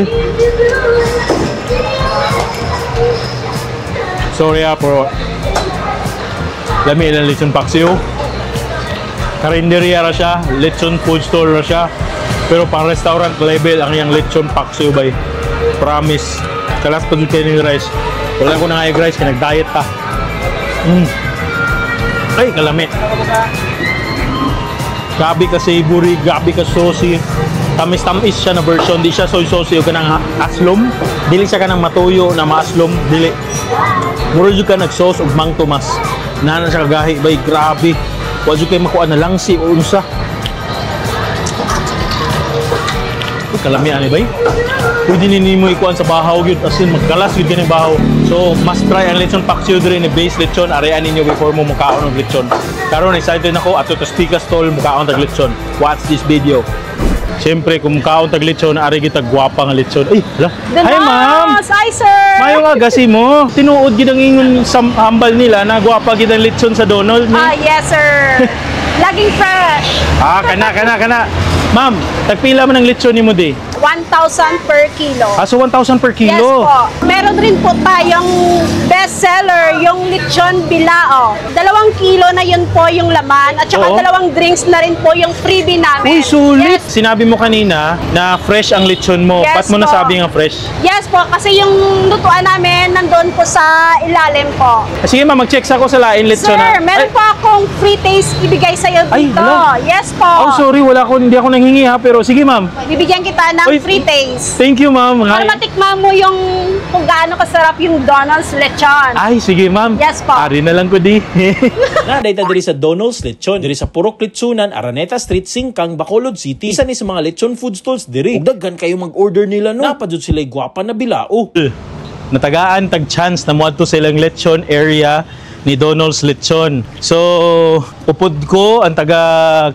Sorry ah, pero lami ilang lechon paksiw. Karinderya ra siya, lechon food store ra siya. Pero pang restaurant level ang iyang lechon paksiw bay. Promise. Kalas pa dun kayo ng rice. Wala ko na nga rice kaya nag-diet pa. Ay, kalami. Gabi ka savory, gabi ka saucy. Tamis-tamis siya na version, di siya soy sauce yung kanang aslom. Dili siya kanang matuyo na maaslom, dili. Mura jud ka nag-sauce og Mang Tomas. Naa na siya kagahi bay, grabe. Wa jud kay makuha na langsi o unsa. Uy, kalami ani bay. Pwede ni nimo ikuan sa bahaw gyud, as in magkalas gyud kini bahaw. So must try ang lechon paksiw diri ni base lechon, arean ninyo before mo mukaon og lechon. Karon excited nako ato to Spica stall mukaon tag lechon. Watch this video. Siyempre kung mukaon tag lechon, ari gyud tag gwapa nga lechon. Ay, hala. Hi ma'am. Hi sir. Maayong aga mo. Tinuod gid ang ingon sa hambal nila na gwapa gid ang lechon sa Donald ni. Ah, yes sir. Laging fresh. Ah, kana kana kana. Ma'am, tagpila man ang lechon nimo di? 1,000 per kilo. Ah, so 1,000 per kilo. Yes po. Meron rin po tayong best seller, yung lechon bilao. 2 kilo na yun po yung laman at saka Oo. 2 drinks na rin po yung freebie namin. Uy, sulit! Yes. Sinabi mo kanina na fresh ang lechon mo. Yes Ba't mo po. nasabi nga fresh? Yes po, kasi yung lutuan namin nandun po sa ilalim po. Ah, sige ma'am, mag-check sa ako sa lain lechon. Sir, ah. meron Ay, po akong free taste ibigay sa'yo Ay, dito. hala. Yes po. Oh, sorry, wala ko, hindi ako nanghingi ha, pero sige ma'am. Bibigyan kita ng Uy, free taste. Thank you ma'am. Para Hi. matikman mo yung kung gaano kasarap yung Donald's lechon. Ay, sige ma'am. Yes po. Ari na lang ko di. Naday ta diri sa Donald's Lechon, diri sa Purok Litsunan, Araneta Street, Singkang, Bacolod City. Isa ni sa mga lechon food stalls diri. Ug daghan kayo mag-order nila no. Napa jud sila gwapa na bilao. Natagaan tag chance na moadto sa ilang lechon area ni Donald's Lechon. So, upod ko ang taga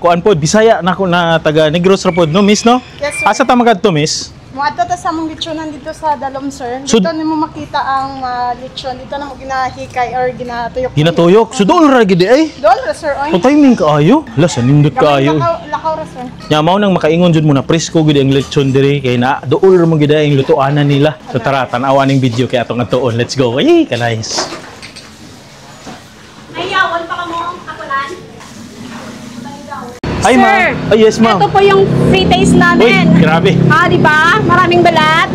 kuan pod Bisaya na ko na taga Negros ra pod no miss no? Yes, sir. Asa ta magadto miss? Muadto ta sa among lechonan dito sa Dalom, sir. So- Dito nimo makita ang lechon. Dito na mo ginahikay or ginatuyok. Ginatuyok. So dool ra gid ay. Doon ra, sir. Oy. O timing kaayo. Hala sa nindot Gamay kaayo. Lakaw, lakaw ra, sir. Nya mao nang makaingon jud mo na presko gid ang lechon diri kay na dool ra mo gid ang lutuanan nila. So tara tan-awa ning video kay atong atuon. Let's go. Ay, ka nice. Ayawan pa ka mo ang kakulan? Ay, Sir, ma'am. Ay, yes, ma'am. Ito po yung free taste Uy, namin. grabe. Ah, di ba? Maraming balat.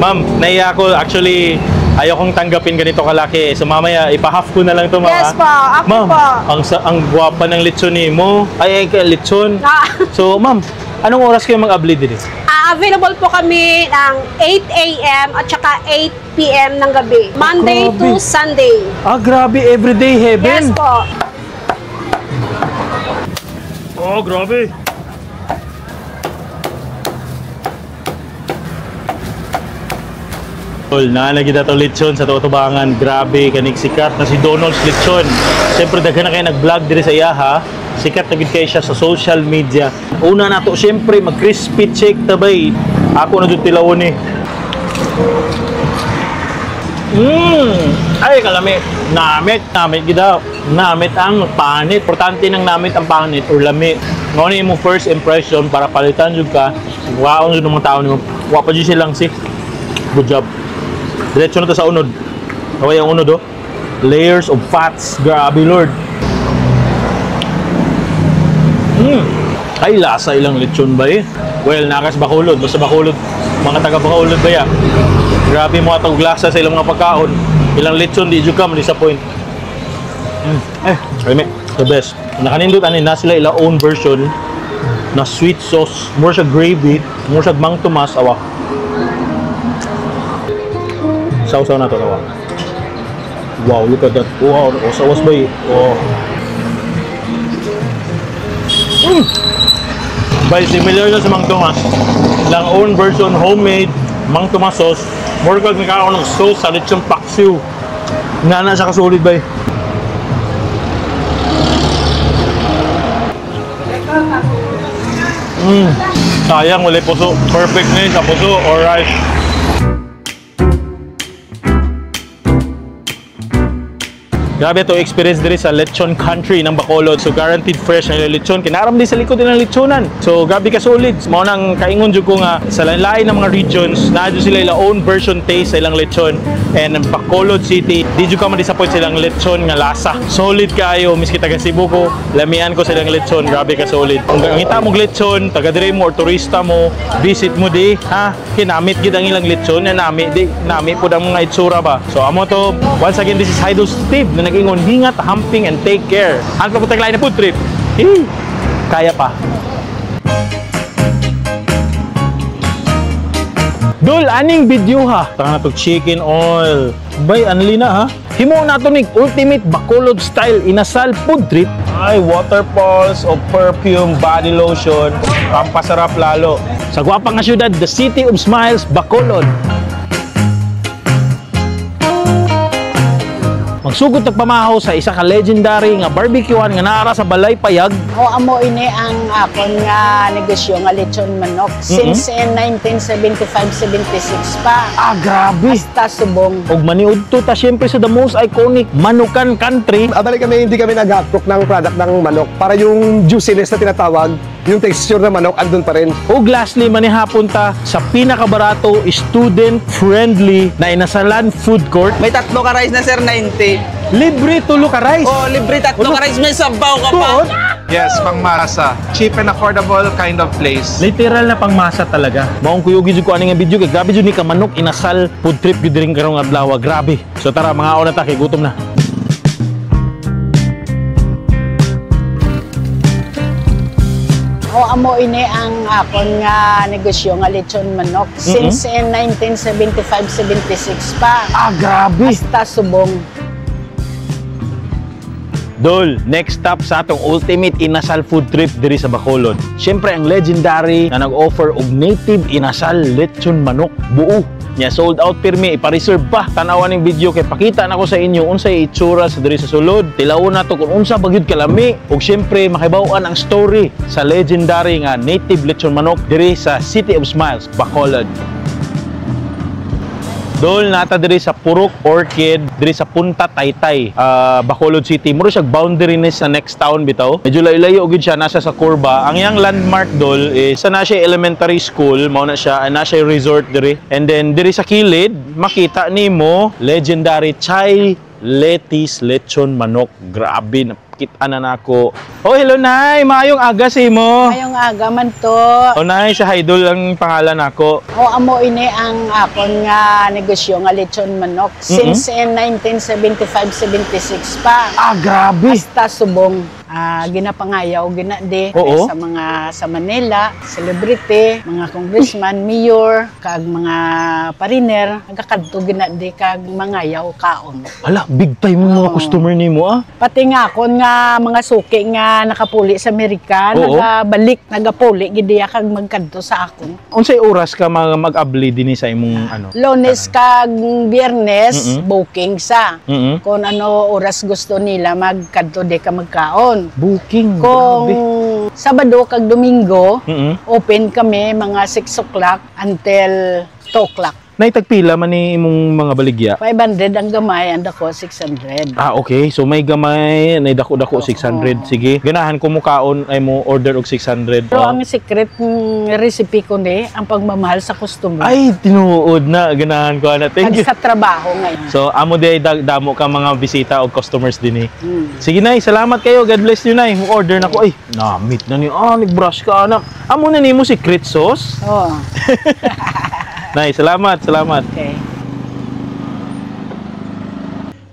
Ma'am, naiya ako. Actually, ayaw kong tanggapin ganito kalaki. So mamaya, ipa-half ko na lang to, ma'am. Yes ah. po, ako Ma'am, po. ang gwapa ng lechon ni mo. Ay, ay, lechon. Ah. So, ma'am, anong oras kayo mag-abli din? Ah, available po kami ng 8 a.m. at saka 8 p.m. ng gabi. Monday Grabe. to Sunday. Ah, grabe. Everyday heaven. Yes po. Oh, grabe. Tol, naalagi na to lechon sa tutubangan. Grabe, kanig sikat na si Donald's Lechon. Siyempre, daghan na kayo nag-vlog diri sa iya, ha? Sikat na gid kayo siya sa social media. Una na to, siyempre, mag-crispy check tabay. Ako na dyan tilawon eh. Ay, kalami. Namit, namit gid daw. Namit ang panit. Importante ng namit ang panit or lami. Ngayon yung imong first impression para palitan jud ka. Waon jud ng mga tao nimo. Wa pa jud silang si. Good job. Diretso na to sa unod. Okay ang unod oh. Layers of fats. Grabe Lord. Ay, lasa ilang lechon ba eh? Well, nakas Bacolod. Basta Bacolod, mga taga Bacolod ba ya? Grabe mo atong lasa sa ilang mga pagkaon. Ilang lechon, di jud ka ma-disappoint. Eh, kami, the best. Nakanindot ani na sila ila own version na sweet sauce, more sa gravy, more sa Mang Tomas awa. Sausaw na to awa. Wow, look at that. Wow, usawas ba eh? Oh. By similar na sa Mang Tomas. Lang own version, homemade Mang Tomas sauce. More kag nagkakaroon ng sauce sa lechon paksiw. Nga na siya kasulid bay. Sayang, wala puso. Perfect na yun sa puso or rice. Grabe to experience diri sa lechon country ng Bacolod. So guaranteed fresh ang lechon. Kinaram din sa likod ng lechonan. So grabe ka solid. Mao nang kaingon jud ko nga sa lain-lain ng mga regions, naa jud sila ila own version taste sa ilang lechon. And ang Bacolod City, di jud ka ma-disappoint sa ilang lechon nga lasa. Solid kaayo miski taga Cebu ko, lamian ko sa ilang lechon, grabe ka solid. Kung ngita mo og lechon, taga diri mo or turista mo, visit mo di, ha? Kinamit gid ang ilang lechon, na nami di, nami pud ang mga itsura ba. So amo to, once again this is Hydro Steve na nag-ingon, hingat, humping and take care. Ang papunta na food trip. Hey, kaya pa. Dol, aning video ha. Taka na to chicken oil. Bay, anli na ha. Himo na to ni ultimate Bacolod style inasal food trip. Ay, waterfalls o perfume body lotion. Pampasarap lalo. Sa gwapa nga syudad, the City of Smiles, Bacolod. Magsugod tagpamahaw sa isa ka legendary nga barbecuean nga naara sa Balay Payag. O amo ini ang akon nga negosyo nga lechon manok since in 1975-76 pa. Ah, grabe. Hasta subong. Og maniudto ta syempre sa the most iconic Manukan country. Abali kami, hindi kami nag-cook ng product ng manok para yung juiciness na tinatawag, yung texture ng manok, andun pa rin. Og lastly, manihapon ta sa pinakabarato, student-friendly na inasalan food court. May tatlo ka rice na sir, 90. Libre tulo ka rice. Oh, libre tatlo ka rice. May sabaw ka pa. Yes, pangmasa. Cheap and affordable kind of place. Literal na pangmasa talaga. Maong kuyugi jud ko ani nga video kay grabe jud ni ka manok inasal food trip gyud rin karong adlaw. Grabe. So tara, mga na ta kay gutom na. O amo ini ang akon nga negosyo nga lechon manok since in 1975-76 pa. Ah, grabe. Hasta subong. Dol, next stop sa atong ultimate inasal food trip diri sa Bacolod. Siyempre ang legendary na nag-offer og native inasal lechon manok buo. Nya sold out pirmi, ipa-reserve pa. Tan-awan ning video kay pakita nako sa inyo unsay itsura sa diri sa sulod. Tilawon nato kung unsa ba gyud kalami ug siyempre makibaw-an ang story sa legendary nga native lechon manok diri sa City of Smiles, Bacolod. Dol, nata diri sa Purok Orchid, diri sa Punta Taytay, Bacolod City. Muro siya boundary ni sa next town bitaw. Medyo layo-layo gyud siya, nasa sa kurba. Ang iyang landmark dol is sa na siya elementary school, mao na siya, na siya resort diri. And then diri sa kilid, makita nimo legendary Chai Letis Lechon Manok. Grabe, nakita na nako. Oh, hello nay, maayong aga sa imo. Mayong aga man to. Oh nay, si Haidol ang pangalan nako. O amo ini ang akon nga negosyo nga lechon manok since in 1975-76 pa. Ah, grabe. Hasta subong. Ginapangayaw gina di Oo. sa mga sa Manila, celebrity, mga congressman, mayor, kag mga pariner, nagakadto gina di kag mangayaw kaon. Hala, big time yung mga customer nimo ah. Pati nga akon nga mga suki nga nakapuli sa Amerika, Oo. nagabalik, nagapuli gid diya kag magkadto sa akon. Unsay oras ka mga mag-abli dinhi sa imong ano? Lunes kag Biyernes, booking sa. Kung ano oras gusto nila magkadto di ka magkaon. Booking. Kung grabe. Sabado kag Domingo, open kami mga 6 o'clock until 2 o'clock. Naitagpila man ni imong mga baligya? 500 ang gamay, ang dako 600. Ah, okay. So may gamay, nay dako-dako 600. Sige. Ganahan ko mo kaon ay mo order og 600. Pero ang secret ng recipe ko ni, ang pagmamahal sa customer. Ay, tinuod na. Ganahan ko ana. Thank you. Kag sa trabaho ngayon. So amo day damo ka mga bisita og customers dinhi. Sige nay, salamat kayo. God bless you nay. Mo order na ko. Ay, na-meet na ni. Ah, nag-brush ka anak. Amo na nimo secret sauce. Oo. Nay, salamat, salamat. Okay.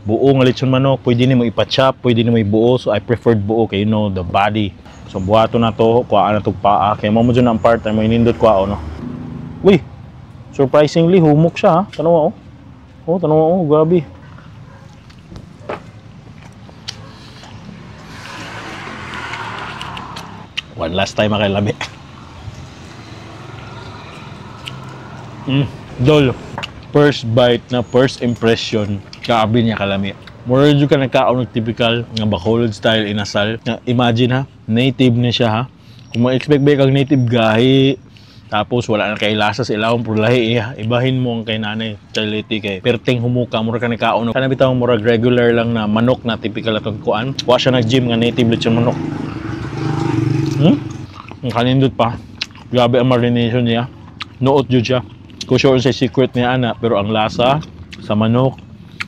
Buo nga lechon manok, pwede nimo ipa-chop, pwede nimo ibuo. So I preferred buo kay you know the body. So buhato na to, kuhaan na to paa. Kay mo mo dyan ang part ay mo inindot kuha no. Uy, surprisingly humok siya ha. Tanawa oh. Oh, tanawa oh, grabe. One last time akay labi. Dol, first bite na first impression, grabe niya kalami. Mura jud ka nagkaon og typical nga Bacolod style inasal. Nga, imagine ha, native na siya ha. Kung ma-expect ba kang native gahi, tapos wala na kay lasa sa ilawom pero lahi eh, ibahin mo ang kay nanay Charlety kay perting humuka mura ka nagkaon. Kana bitaw murag regular lang na manok na typical atong kuan. Wa siya nag-gym nga native lechon manok. Ang kanindot pa. Grabe ang marination niya. Noot jud siya. Ko sure sa secret niya ana, pero ang lasa sa manok,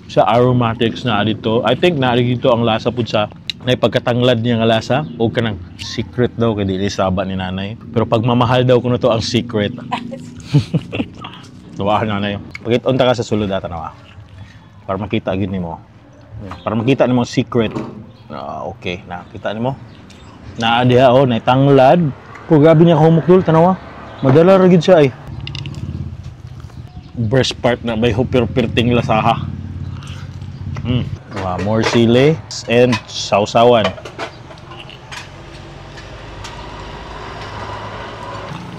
sa aromatics na dito, I think na dito ang lasa pud sa nay pagkatanglad niya nga lasa o kanang secret daw kay dili saba ni nanay. Pero pagmamahal daw kuno to ang secret. Tuwahan nanay. Pagit-on ta ka sa sulod ata nawa. Para makita gyud nimo. Para makita nimo ang secret. Ah, okay, nakita nimo. Naa diha oh, nay tanglad. Ko grabe niya kahumok dul tanawa. Madala ra gyud siya ay. Breast part na may hupir-pirting lasaha. Wow, more sili and sausawan.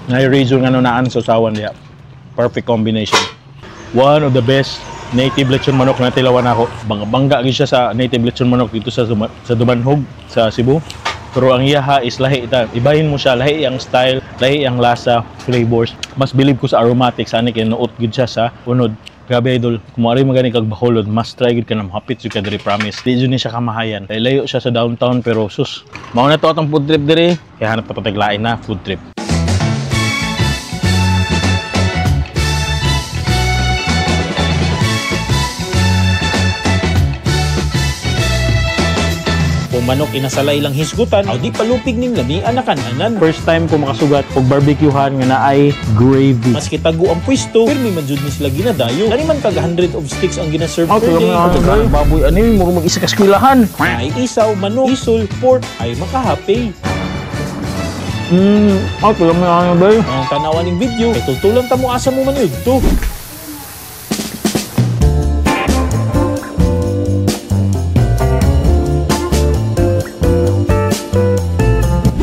Nay reason nga naan sausawan diya. Perfect combination. One of the best native lechon manok na tilawan ako. Bangga-bangga gyud siya sa native lechon manok dito sa Dumanhog sa Cebu. Pero ang iyaha is lahi ta. Ibahin mo siya, lahi ang style, lahi ang lasa, flavors. Mas believe ko sa aromatics ani kay nuot gyud siya sa unod. Grabe idol, kung maari magani kag Bacolod, mas try gyud ka na mahapit jud ka diri, promise. Di jud ni siya kamahayan. Kay layo siya sa downtown pero sus. Mao na to atong food trip diri. Kaya hanap ta pataglain na food trip. Kung manok inasalay lang hisgutan, aw di palupig ning lamian na kananan. First time ko makasugat og barbecuehan nga naay gravy. Maski tago ang pwesto, pirmi man jud ni sila ginadayo. Kani man kag 100 of sticks ang gina-serve per day. Baboy ani murag mag-isa ka eskwelahan. Ay isaw, manok, isol, pork ay makahappy. Aw tulo mo ano bay. Ang tanawan ning video, kay tultulan ta mo asa mo man to.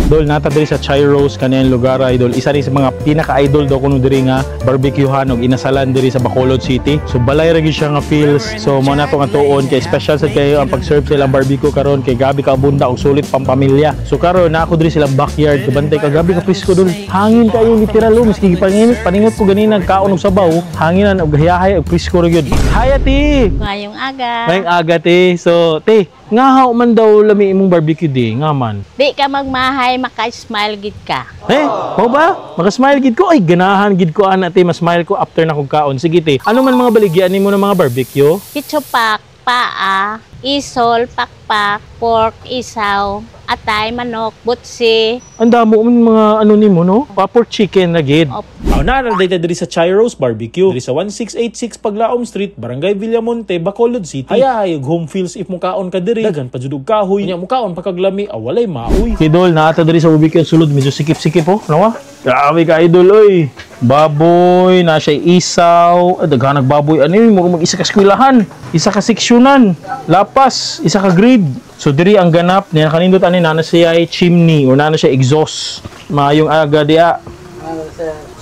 Dol, nata diri sa Chai Rose kaniyang lugar idol. Isa rin sa mga pinaka-idol daw kuno diri nga barbecuehan og inasalan diri sa Bacolod City. So balay ra gyud siya nga feels. So mo na to nga tuon kay special sad kayo ang pag-serve sa ilang barbecue karon kay gabi ka abunda og sulit pampamilya. So karon na ako diri silang backyard kabantay ka gabi ka presko dol. Hangin kayo literal oh, miski gipanginit paningot ko ganina kaon og sabaw, hanginan og hayahay og presko ra gyud. Hi ate. Ngayong aga. Ngayong aga te. So te, nga man daw lami imong barbecue di, nga man. Di ka magmahay, maka-smile gid ka. Eh, mo ba? Maka-smile gid ko. Ay, ganahan gid ko ana te, ma-smile ko after na kog kaon. Sige te. Ano man mga baligyan nimo ng mga barbecue? Kitsupak, paa, isol, pakpak, pork, isaw, atay, manok, butsi. Ang damo man mga ano nimo no? Pa pork chicken na gid. Aw naa ra dayta diri sa Chai Rose Barbecue diri sa 1686 Paglaom Street, Barangay Villamonte, Bacolod City. Ayahay og home feels if mukaon ka diri. Daghan pa jud og kahoy. Unya mukaon pa kag lami, aw walay maoy. Idol, naa ta diri sa barbecue sulod medyo sikip-sikip oh. Nawa? Grabe ka idol oy. Baboy, na siya isaw, daghan baboy ano yun, murag mag-isa ka eskwelahan, isa ka seksyonan, lapas, isa ka grade. So diri ang ganap niya kanindot ani nana siya ay chimney o nana siya exhaust. Maayong aga diya.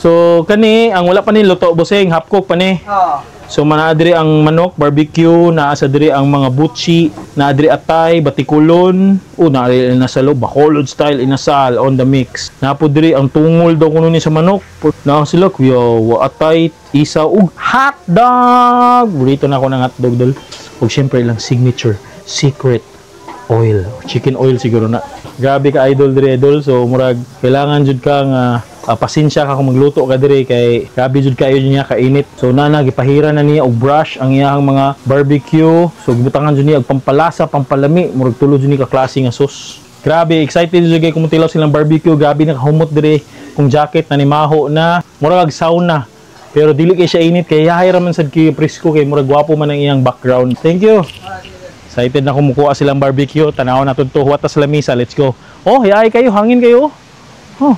So kani ang wala pa ni luto boseng half cook pa ni. So manaa diri ang manok barbecue, naa sa diri ang mga butchi, naa diri atay, batikulon, o naa diri inasal, Bacolod style inasal on the mix. Naa po diri ang tungol daw kuno ni sa manok. Naa sila kuya atay, isa ug hotdog. Burrito na ako ng hotdog dol. Ug syempre ilang signature secret oil, chicken oil siguro na. Grabe ka idol diri idol. So murag kailangan jud ka nga pasensya ka kung magluto ka diri kay grabe jud kayo niya kainit. So nana gipahira na niya og brush ang iyang mga barbecue. So gibutangan jud niya og pampalasa, pampalami, murag tulo jud ni ka klase nga sauce. Grabe excited jud kay kung tilaw silang barbecue, grabe nakahumot diri kung jacket na ni maho na, murag sauna. Pero dili kay siya init kay yahay ra man sad kay presko kay murag gwapo man ang iyang background. Thank you. Excited na kumukuha silang barbecue. Tanaw na to huwat sa lamisa. Let's go. Oh, yaay kayo, hangin kayo. Oh.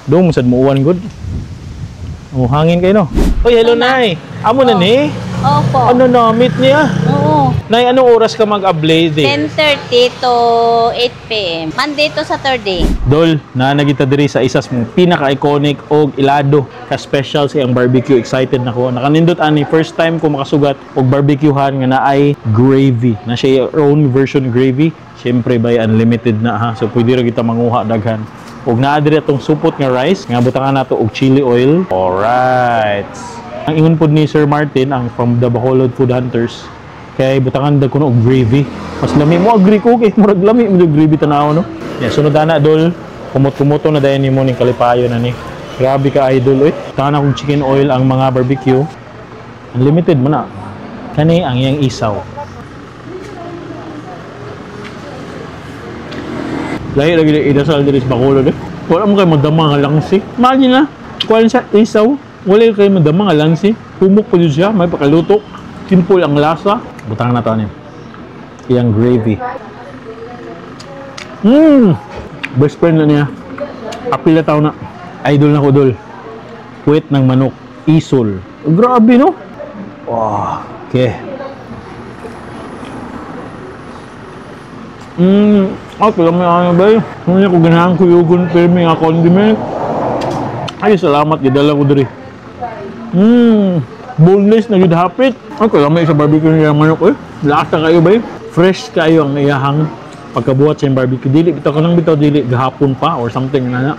Dong sad muuwan good. Oh, hangin kayo no. Oy, hello nay. Amo na ni? Opo. Ano na meet niya? Oo. Nay, anong oras ka mag-ablade? 10:30 to 8 PM. Monday to Saturday. Dol, naa na kita diri sa isas mong pinaka-iconic og ilado ka special sa iyang barbecue. Excited na ko. Nakanindot ani first time ko makasugat og barbecuehan nga naay gravy. Na siya own version gravy. Siyempre bay unlimited na ha. So pwede ra kita manguha daghan. Og naa diri atong supot nga rice nga butangan nato og chili oil. Alright. Ang ingon pod ni Sir Martin ang from the Bacolod Food Hunters kay butangan dag kuno og gravy. Mas lami mo agree ko kay murag lami mo gravy tanaw no. Yeah, sunod ana dol, kumot-kumuto na dayon nimo ning kalipayo na ni. Grabe ka idol oy. Butangan akong chicken oil ang mga barbecue. Unlimited man na. Kani ang iyang isaw. Lahi lagi di inasal diri sa Bacolod eh. Wala mo kay madama nga langsi. Imagine na, kuan sa isaw, wala kay madama nga langsi. Humok pa jud siya, may pakaluto. Simple ang lasa. Butang na to ani. Iyang gravy. Best friend na niya. Apil na tao na. Idol na ko dol. Puwet ng manok, isol. Grabe, no? Wow. Okay. Okay lang may ano ba yun? Ano ko ganahan kuyugon pero may nga condiment. Ay, salamat. Gidala ko diri. Boneless na gid hapit. Okay lang may sa barbecue niya manok eh. Lasa kayo ba eh? Fresh kayo ang iyahang pagkabuhat sa barbecue. Dili bitaw ka nang bitaw dili gahapon pa or something na na.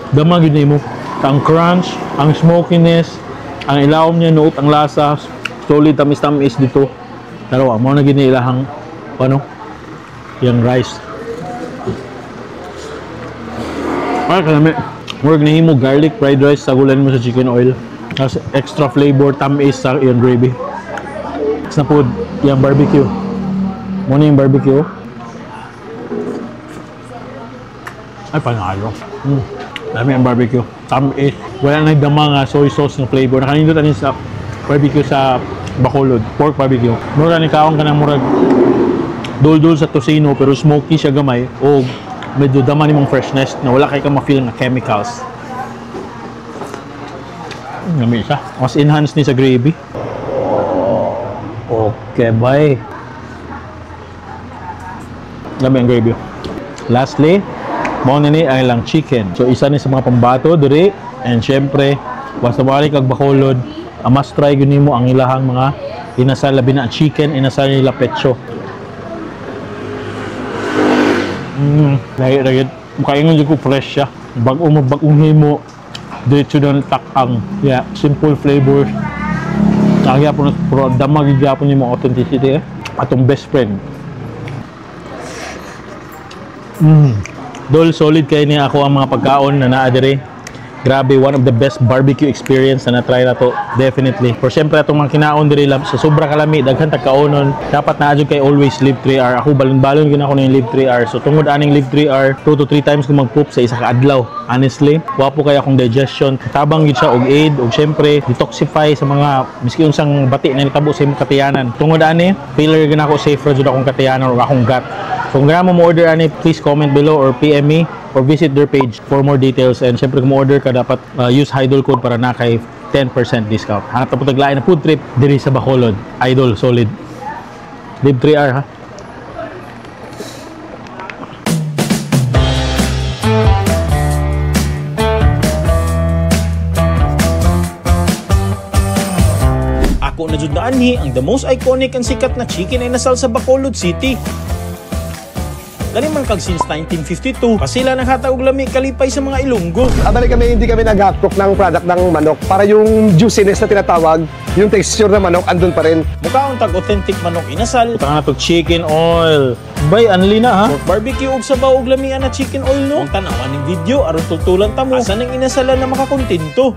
Dama gid nimo. Ang crunch, ang smokiness, ang ilawom niya nuot ang lasa, solid tamis-tamis dito. Dalawa mo na gid ni ilahang ano? Yang rice. Ay, kalami. Murag nahimo garlic fried rice sagulan mo sa chicken oil. Tapos extra flavor tamis sa iyang gravy. Tapos na po yung barbecue. Muna yung barbecue. Ay, panalo. Dami ang barbecue. Tamis. Wala na dama nga soy sauce ng flavor. Nakanindot anin sa barbecue sa Bacolod. Pork barbecue. Mura ni kaon ka ng murag dul-dul sa tosino pero smoky siya gamay o medyo dama nimong freshness na wala kay ka ma-feel nga chemicals. Lami siya. Mas enhance ni sa gravy. Okay, bye. Lami ang gravy. Lastly, mao na ni ang ilang chicken. So isa ni sa mga pambato diri and syempre basta balik kag Bacolod, ang must try gyud nimo ang ilahang mga inasal, labi na chicken inasal nila pecho. Lagi makaingon jud ko fresh siya. Bag-o mo bag-ong himo. Diretso doon takang. Yeah, simple flavors. Nagyapon pero dama gyud gyapon nimo authenticity eh. Atong best friend. Dol, solid kayo niya ako ang mga pagkaon na naa diri. Grabe, one of the best barbecue experience na na-try na to, definitely. For syempre, atong mga kinaon diri sa sobra kalami, daghan tag kaonon, dapat naa jud kay always live 3R. Ako balon-balon gyud ako ning live 3R. So tungod aning live 3R, 2 to 3 times ko mag-poop sa isa ka adlaw. Honestly, wapo kay akong digestion. Tabang gyud siya og aid og syempre detoxify sa mga miski unsang bati na nitabo sa imong katiyanan. Tungod ani, failure gyud ako, safe ra jud akong katiyanan or akong gut. So kung gana mo order ani, please comment below or PM me or visit their page for more details. And syempre kung mo-order ka, dapat use Idol code para na kay 10% discount. Hanap na po taglain na food trip diri sa Bacolod. Idol, solid. Live 3R ha. Ako na jud na anhi ang the most iconic and sikat na chicken inasal sa Bacolod City. Gani man kag since 1952, pa sila naghatag og lami kalipay sa mga Ilonggo. Abali kami, hindi kami nag-cook ng product ng manok. Para yung juiciness na tinatawag, yung texture ng manok, andun pa rin. Mukaon tag authentic manok inasal. Butang na tog chicken oil. Bay, anli na ha. Pork barbecue og sabaw og lamian na chicken oil no. Kung tan-awan ning video aron tultulan ta mo asa ning inasalan na makakontento.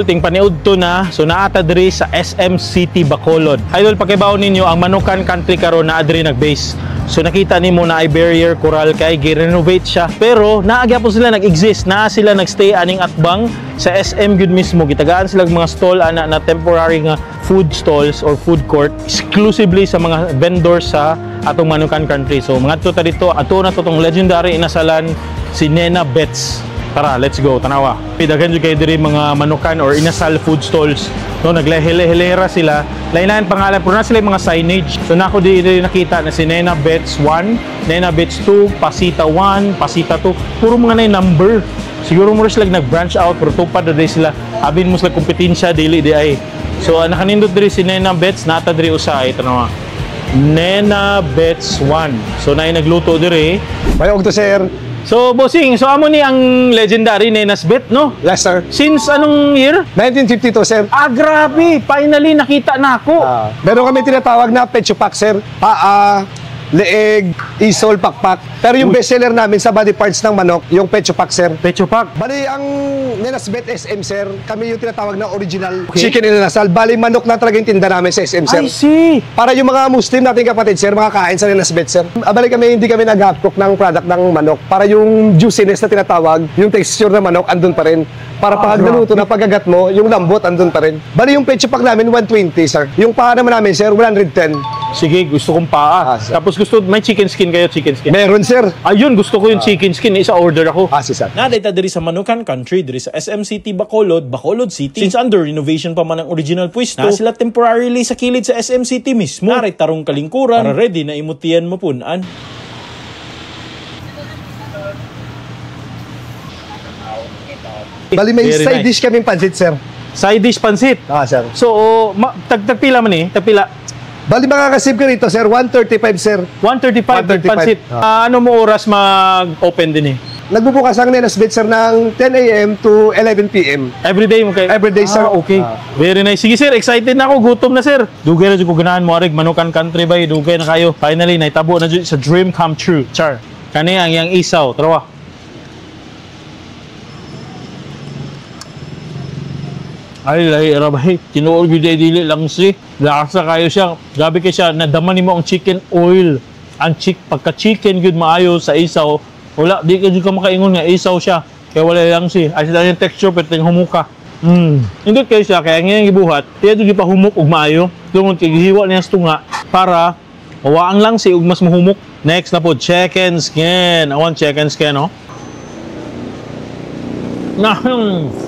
Ting paniud to na, so naata diri sa SM City Bacolod. Idol, pakibaw ninyo ang Manukan Country karon naa diri nag-base. So nakita nimo na ay barrier coral kay gi-renovate siya. Pero naa gyapon sila nag-exist, naa sila nagstay aning atbang sa SM gyud mismo. Gitagaan sila mga stall ana na temporary nga food stalls or food court exclusively sa mga vendors sa atong Manukan Country. So mga ta dito, ato na to tong legendary inasalan si Nena Bets. Tara, let's go, tanawa. Daghan jud kay diri mga manukan or inasal food stalls. No, naglehele-helera sila. Lain-lain pangalan pero na sila yung mga signage. So nako diri nakita na si Nena Bets 1, Nena Bets 2, Pasita 1, Pasita 2. Puro mga na number. Siguro mo sila nag-branch out pero tupad na diri sila. Abin mo sila kompetensya dili di ay. So nakanindot diri si Nena Bets, nata diri usahay tanawa. Nena Bets 1. So naay nagluto diri. Bayog to sir. So, bossing, so amo ni ang legendary Nena's Bet, no? Yes, sir. Since anong year? 1952, sir. Ah, grabe! Finally, nakita na ako. Meron kami tinatawag na pecho pack, sir. Paa, leeg, isol, pakpak. Pero yung bestseller namin sa body parts ng manok, yung pecho pack, sir. Pecho pack? Bali, ang Nena's Bet SM, sir, kami yung tinatawag na original chicken inasal. Bali, manok na talaga yung tinda namin sa SM, sir. I see! Para yung mga Muslim nating kapatid, sir, makakain sa Nena's Bet, sir. Bali kami, hindi kami nag-cook ng product ng manok. Para yung juiciness na tinatawag, yung texture ng manok, andun pa rin. Para pag naluto na pagagat mo, yung lambot andun pa rin. Bali, yung pecho pack namin, 120, sir. Yung paa naman namin, sir, 110. Sige, gusto kong paa. Ah, sir. Tapos gusto, may chicken skin kayo, chicken skin. Meron, sir. Ayun, gusto ko yung chicken skin. Isa order ako. Ah, si sir. Naday ta diri sa Manukan Country, diri sa SM City Bacolod, Bacolod City. Since under renovation pa man ang original pwesto, na sila temporarily sa kilid sa SM City mismo. Naray tarong kalingkuran para ready na imutian mapunan. Bali, may Very side nice. dish kaming pansit, sir. Side dish pansit. Ah, sir. So, oh, tagpila man eh. Tagpila. Bali, makakasave ka rito, sir. 135, sir. 135, 135. pansit. Ah. Ah, ano mo oras mag-open din eh? Nagbubukas ang Nenas Bet, sir, ng 10 a.m. to 11 p.m. Every day mo kay Every day, sir. Ah, okay. Ah. Very nice. Sige sir, excited na ako. Gutom na sir. Dugay na jud ko ganahan mo arig Manukan Country bay. Dugay na kayo. Finally naitabo na jud sa dream come true. Char. Kani ang iyang isaw. Trawa. Ay, lahi ra bay. Tinuod gyud ay dili lang si. Lasa kayo siya. Grabe kay siya nadama nimo ang chicken oil. Ang chick pagka chicken gyud maayo sa isaw, wala di ka jud ka makaingon nga isaw siya. Kaya wala lang si. Ay sila yung texture pero ting humuka. Indot kayo siya kaya ngayon gibuhat, tiya jud gipahumok og maayo. Tungod kay gihiwa niya sa tunga para mawaang lang si ug mas mahumok. Next na po, chicken skin. I want chicken skin, oh. Na,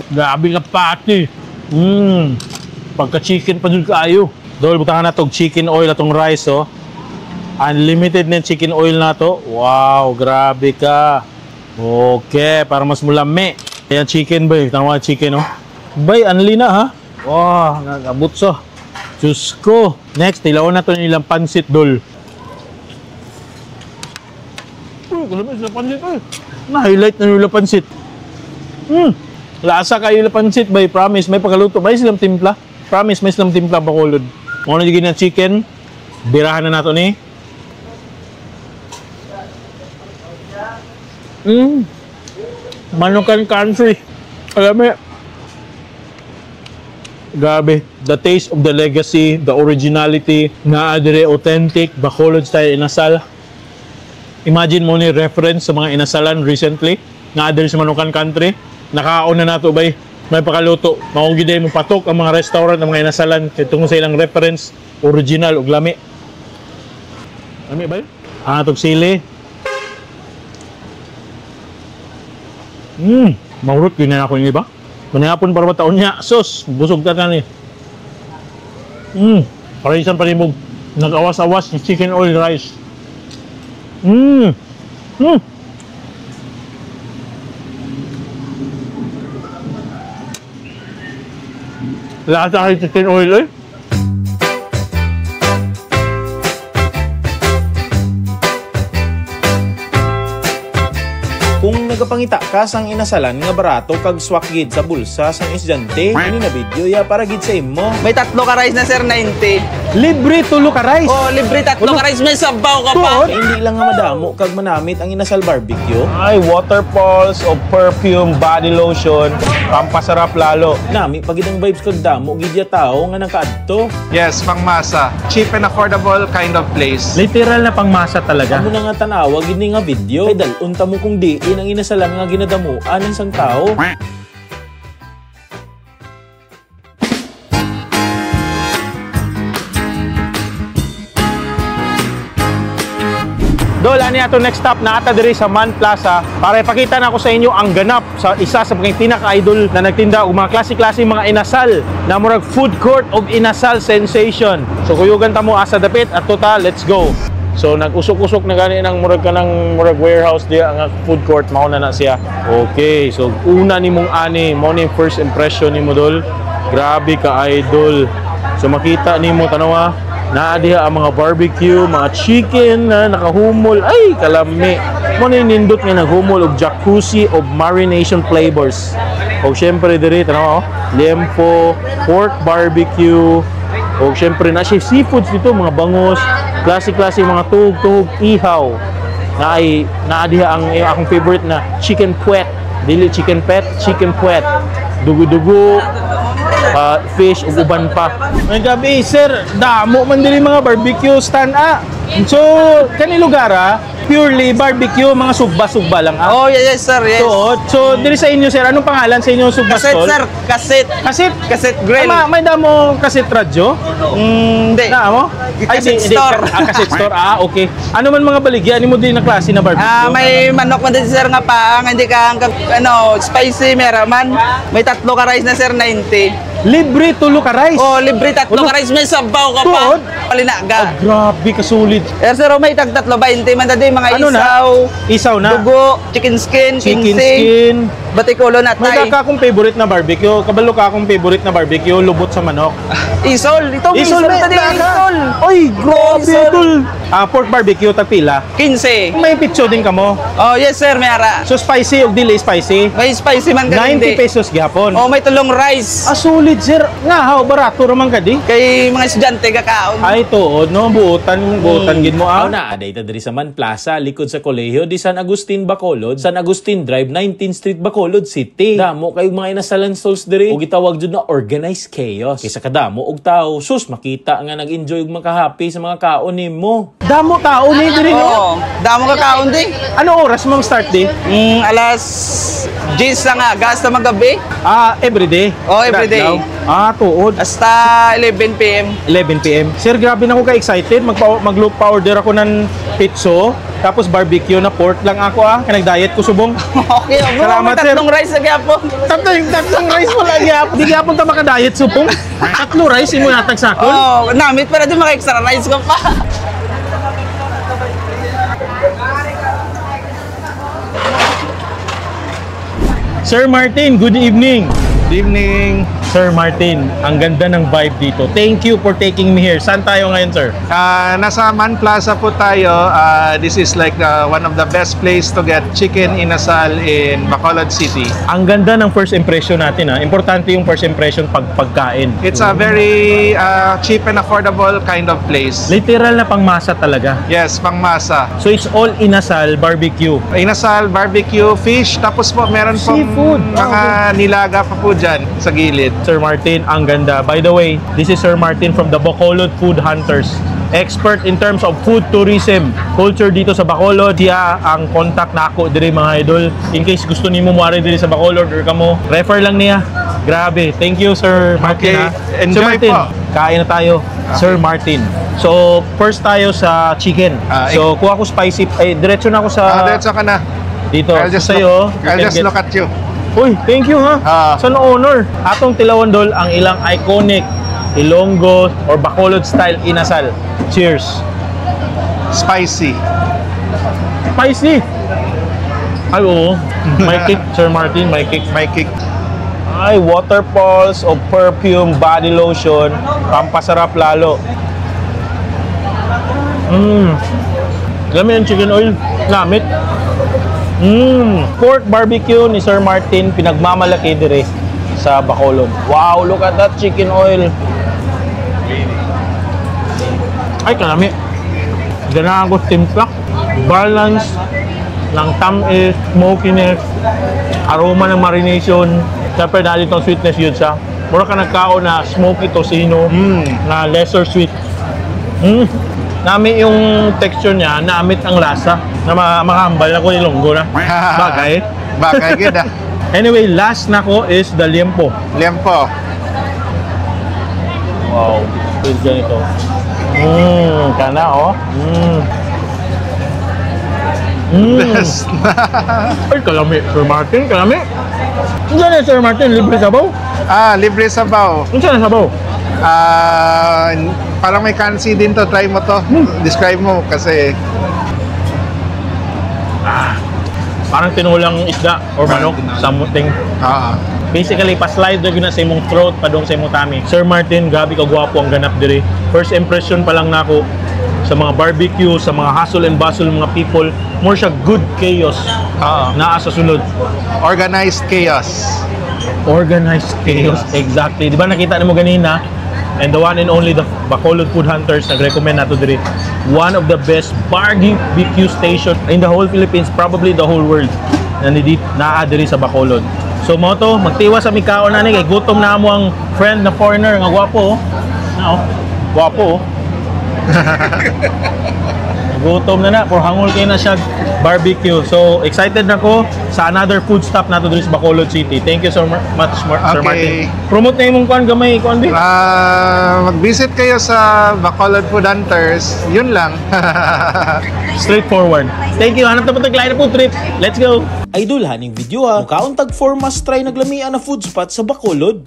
grabe ka pati. Pagka chicken pa dun kaayo. Dol, butangan na tog chicken oil atong rice, oh. Unlimited na yung chicken oil na to. Wow, grabe ka. Okay, para mas mulami. Ayan, chicken bay. Tama chicken, oh. Bay, anli na, ha? Wow, nagabot so. Diyos ko. Next, tilawan na to nilang pansit, dol. Uy, kalami sila pansit, uy. Na-highlight na nila pansit. Lasa kayo nila pansit, bay. Promise, may pagkaluto. May silang timpla. Promise, may silang timpla Bacolod. Kung ano yung ng chicken, birahan na nato ni. Manukan Country. Alam mo, grabe. The taste of the legacy, the originality, nga adire authentic, Bacolod style inasal. Imagine mo ni reference sa mga inasalan recently, nga adire sa Manukan Country. Nakaon na nato bay. May pakaluto. Mao gid mo patok ang mga restaurant ang mga inasalan kay tungod sa ilang reference, original ug lami. Lami bay? Ah, atong sili. Maurot gyud na ako yung iba. Manihapon para ba taon niya? Sus, busog ta ni. Paraisan pa rin mo nag-awas-awas ng chicken oil rice. Lasa kay chicken oil eh. Kung nagapangita ka sang inasalan nga barato kag swak gid sa bulsa sang estudyante, ini na video ya para gid sa imo. May tatlo ka rice na sir, 90. Libre tulo ka rice. Oh, libre tatlo ka rice, may sabaw ka pa. Hindi lang nga madamo kag manamit ang inasal barbecue. Ay, waterfalls o perfume, body lotion, pampasarap lalo. Nami pagid ang vibes kag damo gid ya tao nga nakaadto. Yes, pangmasa. Cheap and affordable kind of place. Literal na pangmasa talaga. Amo na nga tanawa gid ni nga video. Kay dal-on ta mo kung diin ang inasalan nga ginadamuan ng sang tao. Dol, ani ato next stop na ata diri sa Man Plaza para ipakita na ako sa inyo ang ganap sa isa sa mga pinaka-idol na nagtinda og mga klase-klase mga inasal na murag food court of inasal sensation. So kuyugan ta mo asa dapit at tota, let's go. So nag-usok-usok na gani ng murag kanang murag warehouse diya ang food court mao na na siya. Okay, so una nimong ani, mo ni first impression nimo dol. Grabe ka idol. So makita nimo tanawa, naa diha ang mga barbecue, mga chicken na nakahumol. Ay, kalami. Mo ni nindot nga naghumol og jacuzzi of marination flavors. Og syempre diri tanawa oh, liempo, pork barbecue, og syempre na siya seafoods dito, mga bangos, klase-klase mga tuhog-tuhog ihaw. Naay naa diha ang akong favorite na chicken puwet. Dili chicken pet, chicken puwet. Dugo-dugo, fish ug uban pa. May gabi, sir, damo man diri mga barbecue stand ah. So, kani lugar purely barbecue, mga sugba-sugba lang ah. Oh, yes, yes sir, yes. So, diri sa inyo sir, anong pangalan sa inyo sugba Kaset, stall? sir, kaset. Kaset? Kaset grill. Ay, may damo kaset radyo? Hindi. Na mo? Kaset store. Ah, kaset store. Ah, okay. Ano man mga baligya, ano mo din na klase na barbecue? Ah, may manok man din sir nga paang, hindi ka ang ano, spicy meron man. May tatlo ka rice na sir, 90. Libre tulo ka rice. Oh, libre tatlo Ulo. ka rice, may sabaw ka pa. Tuod? Palinaga. Oh, grabe kasulit. Eh, sir, oh, may tag tatlo 20 man dadi mga Ano na? isaw, Isaw na. dugo, chicken skin, Chicken 15, skin. batikulo na May tay. daka akong favorite na barbecue. Kabalo ka akong favorite na barbecue, lubot sa manok. Isol, ito may isol, may tadi daka. isol. Oy, grabe Isol. tol. Ah, pork barbecue tagpila. 15. May pitso din kamo. Oh, yes sir, may ara. So spicy og dili spicy. May spicy man ka 90 hindi. pesos gyapon. Oh, may tulong rice. Ah, solid sir. Nga haw barato ra man ka di. Kay mga estudyante kakaon. Ay tuod no, buotan buotan gid mo ah. Aw na aday ta diri sa Man Plaza likod sa Kolehiyo di San Agustin Bacolod, San Agustin Drive, 19th Street, Bacolod City. Damo kay mga inasalan stalls diri ug gitawag jud na organized chaos. Kaysa kadamo og tao, sus makita nga nag-enjoy ug makahappy sa mga kaon nimo. Damo tao ni diri no. Oo, damo kakaon di. Ano oras mong start di? Alas 10 na nga, gas na magabi. Ah, every day. Oh, every day. Adlaw. Ah, tuod. Hasta 11 p.m. 11 p.m. Sir, grabe na ako ka-excited. Magpa order ako ng pizza, tapos barbecue na pork lang ako ah. Kaya nag-diet ko subong. Okay, oh, Salamat, may sir. tatlong rice na gyapon. Tatlong rice wala gyapon. Di gyapon ta maka-diet subong. Tatlo rice imo natag sakon. Oh, namit para di maka extra rice ko pa. Sir Martin, good evening. Good evening. Sir Martin, ang ganda ng vibe dito. Thank you for taking me here. Saan tayo ngayon, sir? Nasa Man Plaza po tayo. This is like one of the best place to get chicken inasal in Bacolod City. Ang ganda ng first impression natin, ha. Importante yung first impression pag pagkain. It's a very cheap and affordable kind of place. Literal na pangmasa talaga. Yes, pangmasa. So it's all inasal barbecue. Inasal, barbecue, fish, tapos po meron pong Seafood. mga nilaga pa po dyan sa gilid. Sir Martin, ang ganda. By the way, this is Sir Martin from the Bacolod Food Hunters. Expert in terms of food tourism, culture dito sa Bacolod. Siya ang contact nako diri mga idol. In case gusto nimo muari diri sa Bacolod or kamo, refer lang niya. Grabe. Thank you, Sir Martin. Okay. Ha. Enjoy Sir Martin, po. Kain na tayo. Sir Martin. So, first tayo sa chicken. So, kuha ko spicy. Ay, diretso na ako sa... Diretso ka na. Dito. I'll just Sa'yo, look, you I'll can just look at you. Uy, thank you ha. Sa honor. Atong tilawan dol ang ilang iconic Ilonggo or Bacolod style inasal. Cheers. Spicy. Spicy. Ay, oo. May kick, Sir Martin, may kick. May kick. Ay, waterfalls of perfume, body lotion, pampasarap lalo. Lami ang chicken oil. Namit. Pork barbecue ni Sir Martin, pinagmamalaki dire sa Bacolod. Wow, look at that chicken oil. Ay, kalami. Ganahan ko timpla. Balance ng tamis, smokiness, aroma ng marination. Siyempre, dahil itong sweetness yun siya. Mura ka nagkaon na smoky tocino na lesser sweet. Nami yung texture niya, namit ang lasa na makahambal ako Ilonggo na. Bagay. Bagay gid ah. Anyway, last na ko is the liempo. Liempo. Wow. With ganito. Kana oh. Best. Ay, kalami. Sir Martin, kalami. Ano na, Sir Martin? Libre sabaw? Ah, libre sabaw. Ano na sabaw? Ah, parang may kansi din to. Try mo to. Describe mo kasi Parang tinulang isda or manok, something. Basically, pa-slide na na sa imong throat, padung sa imong tummy. Sir Martin, grabe ka gwapo ang ganap diri. First impression pa lang nako sa mga barbecue, sa mga hustle and bustle mga people, more siya good chaos naa sa sulod. Organized chaos. Organized chaos, exactly. Di ba nakita nimo ganina? And the one and only the Bacolod Food Hunters nag-recommend nato diri. One of the best barbecue station in the whole Philippines, probably the whole world. Na naa diri sa Bacolod. So mo to, magtiwa sa mikaon na ni kay gutom na mo ang friend na foreigner nga gwapo. Oh. Na oh. Gwapo. Oh. Gutom na na. For hangol kayo na siya barbecue. So, excited na ko sa another food stop nato diri sa Bacolod City. Thank you so much, Sir Martin. Promote na imong kuan gamay, kuan bi. Mag-visit kayo sa Bacolod Food Hunters. Yun lang. Straightforward. Thank you. Hanap na po taglain na po trip. Let's go. Idol haning video ha, mukaon tag 4 must try naglamian na food spot sa Bacolod.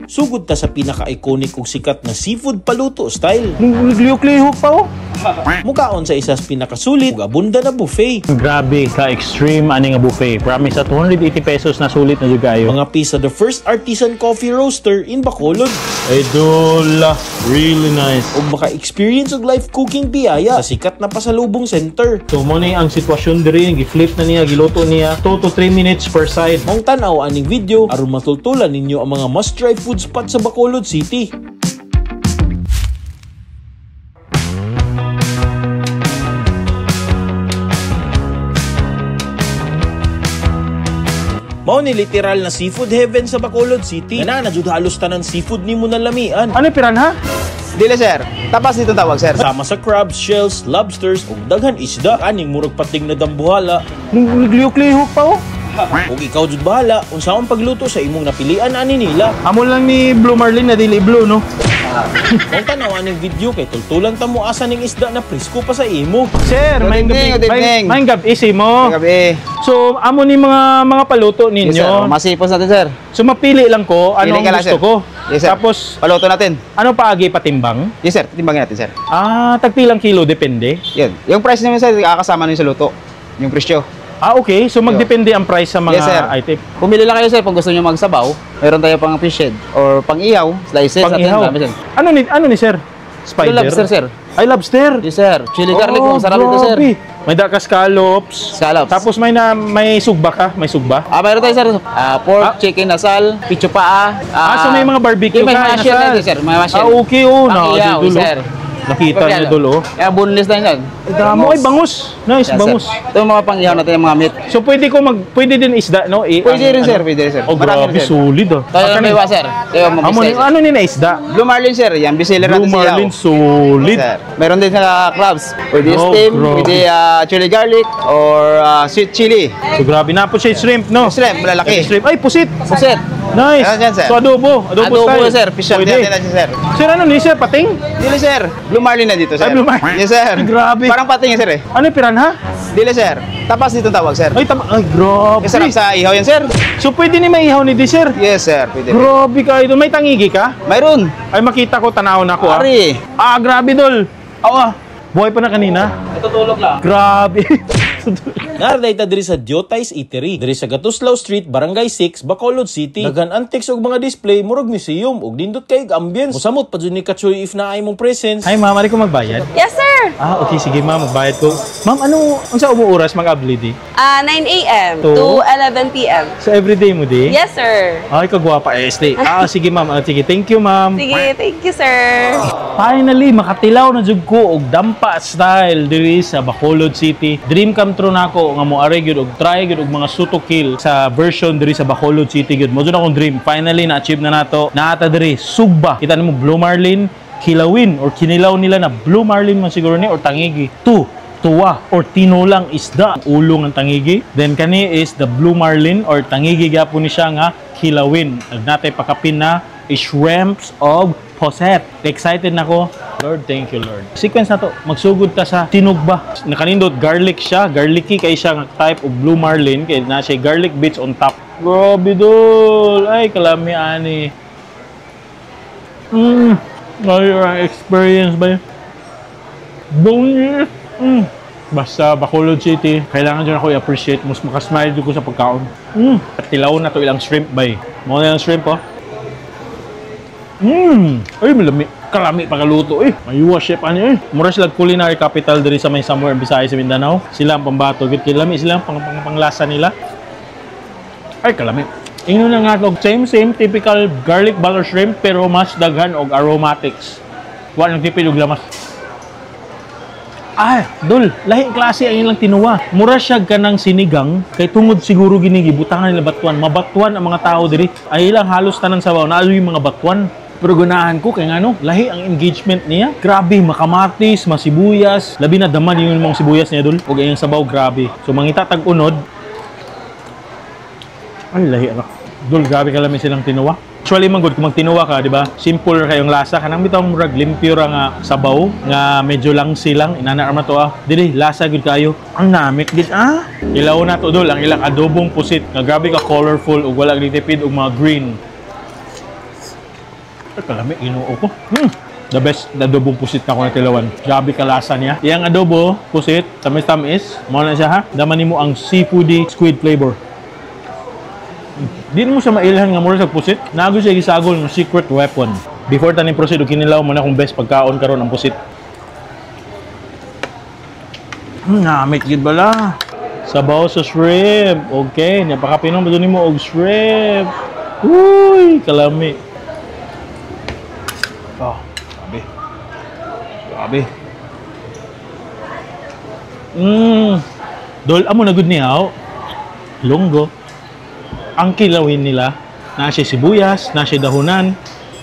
Sugod ta sa pinaka-iconic ug sikat na seafood paluto style. Nagliyok-lihok pa oh. Mukaon sa isas pinakasulit ug abunda na buffet. Grabe ka-extreme ani nga buffet. Promise sa 280 pesos na sulit na jud kayo. Mga pisa the first artisan coffee roaster in Bacolod. Idol, really nice. Ug maka-experience og live cooking biyaya sa sikat na pasalubong center. So mo ni ang sitwasyon diri, gi-flip na niya, giluto niya 2 to 3 minutes per side. Maong tan-aw aning video aron matultulan ninyo ang mga must-try food spot sa Bacolod City. Mao ni literal na seafood heaven sa Bacolod City. Nga na jud halos tanan seafood nimo na lamian. Ano piranha? Dili sir, tapas dito tawag sir. Sama sa crabs, shells, lobsters ug daghan isda aning murag pating na dambuhala. Nagliyok-lihok pa oh. Ug ikaw jud bahala unsaon pagluto sa imong napilian ani nila. Amo lang ni Blue Marlin na dili blue no. Kung tanaw aning video kay tultulan ta mo asa ning isda na presko pa sa imo. Sir, Good evening, good evening. Maayong gabi mo. Gabi. So amo ni mga paluto ninyo. Yes, sir. Masipos natin sir. So mapili lang ko ano Pili ang ka lang, gusto sir. ko. Yes, sir. Tapos paluto natin. Ano paagi patimbang? Yes sir, timbangin natin sir. Ah, tagpilang kilo depende. Yan. Yung price naman sir, kakasama na yung sa luto. Yung presyo. Ah, okay. So magdepende ang price sa mga Yes, sir. item. Pumili lang kayo sir kung gusto niyo magsabaw. Meron tayo pang fish head or pang-ihaw, slices Pang-ihaw. natin. Dami, sir. Ano ni sir? Spider? Lobster sir. Ay, lobster. Yes sir. Chili garlic mo, sarap ito sir. grabe. May daka scallops. Scallops. Tapos may sugba ka? May sugba? Ah, mayroon tayo sir. Pork, chicken asal, picho paa. So may mga barbecue may ka, mga shell inasal. natin sir. May mga shell. Ah, okay oh. Pang-ihaw, Dulo. sir. Nakita niyo dulo. Oh. Kaya boneless lang yan. Damo ay bangus. Nice, Yan, sir. bangus. Ito yung mga pang-ihaw natin, yung mga meat. So pwede din isda no? Pwede rin sir, pwede rin sir. Oh, Marami grabe rin, sir. solid ah. Ito yung may sir. Ito yung mga best Ano ni na isda? Blue Marlin sir, yan bestseller Blue natin sa ihaw. Marlin solid. Sir. Meron din sa crabs. Pwede Oh, steam, grabe. pwede chili garlic, or sweet chili. So grabe na po siya shrimp no? Shrimp, malalaki. Shrimp. Ay, pusit. Pusit. Nice. Ayan dyan, sir. So adobo, adobo, Adobo style. sir, fish Pwede. natin sir. Sir, ano ni sir? Pating? Dili sir, Blue Marlin na dito sir. Ay, Blue Marlin. Yes sir. Ay, grabe. Parang pating yan sir eh. Ano yung piranha? Dili sir, tapas dito tawag sir. Ay, tama. Ay, grabe. Yes, sarap sa ihaw yan sir. So pwede ni maihaw ni di sir? Yes sir, pwede. Grabe ka idol. May tangigi ka? Mayroon. Ay, makita ko, tanaw na ako ah. Ari. Ah, grabe dol. Oo ah. Buhay pa na kanina. Natutulog lang. Grabe. Naraday ta diri sa Diotay's Eatery, diri sa Gatuslaw Street, Barangay 6, Bacolod City. Daghan antiques ug mga display murag museum ug nindot kay ambience. Mosamot pa jud ni Kachoy if naay mong presence. Ay, ma'am, ari ko magbayad. Yes, sir. Ah, okay, sige ma'am, magbayad ko. Ma'am, ano unsa mo oras mag-abli di? 9 a.m. To? to 11 p.m. So everyday mo di? Yes, sir. Ay, kagwapa eh, stay. Ah, sige ma'am. Ah, sige, thank you ma'am. Sige, thank you, sir. Finally, makatilaw na jud ko og dampa style diri sa Bacolod City. Dream come true nako nga moari gyud og try gyud og mga sutokil sa version diri sa Bacolod City gyud. Mo jud akong dream. Finally na-achieve na nato. Naata diri sugba. Kita nimo Blue Marlin, kilawin or kinilaw nila na Blue Marlin man siguro ni or tangigi. Two, tuwa or tinulang isda, ulo ng tangigi. Then kani is the Blue Marlin or tangigi gyapon ni siya nga kilawin. Ag natay pakapin na shrimps of poset. Excited na ko. Lord, thank you, Lord. Sequence na to. Magsugod ta sa tinugba. Nakanindot garlic siya. Garlicky kay siya nga type of Blue Marlin. Kay na siya garlic bits on top. Grabe dol. Ay, kalami ani. Ay, experience ba yun? Bone. Basta Bacolod City, kailangan dyan ako i-appreciate. Mas makasmile dyan ko sa pagkaon. At tilaw na to ilang shrimp bay. Mga na ilang shrimp, oh. Ay, malami. Karami pagkaluto eh. Mayuwa chef ani eh. Mura sila culinary capital diri sa may somewhere in Visayas sa Mindanao. Sila ang pambato. Git kilami sila ang panglasa nila. Ay, kalami. Ingno na nga og same typical garlic butter shrimp pero mas daghan og aromatics. Wa nang tipid og lamas. Ay, dol, lahi klase ang ilang tinuwa. Mura siya kanang sinigang kay tungod siguro gini gibutangan nila batuan. Mabatuan ang mga tao diri. Ay ilang halos tanan sabaw naa yung mga batuan. Pero ganahan ko kay ngano, lahi ang engagement niya. Grabe, makamatis, masibuyas. Labi na daman yung mga sibuyas niya dul. Ug iyang sabaw grabe. So mangita tag unod. Ay lahi ra. Dul, grabe kalami silang tinuwa. Actually, man good, kung magtinuwa ka, di ba? Simple ra kayong lasa. Kanang bitaw murag limpyo ra nga sabaw, nga medyo lang silang. Inana ra to ah. Dili, lasa gud kayo. Ang namit gid ah. Ilaw na to dol ang ilang adobong pusit. Nga grabe ka colorful ug wala gitipid og mga green. Ay, kalami Ginoo ko. The best na adobong pusit na ko natilawan. Grabe ka lasa niya. Iyang adobo pusit, tamis-tamis. Mao na siya ha. Daman nimo ang seafoody squid flavor. Di mo siya mailhan nga mura sa pusit. Nago siya gisagol ng secret weapon. Before tanin proceed og kinilaw mo na akong best pagkaon karon ang pusit. Namit gid bala. Sabaw sa shrimp. Okay, napakapinom ba nimo og shrimp? Uy, kalami. Oh, grabe. Grabe. Dol amo na gud niya. Lunggo. Ang kilawin nila, na siya sibuyas, na siya dahunan,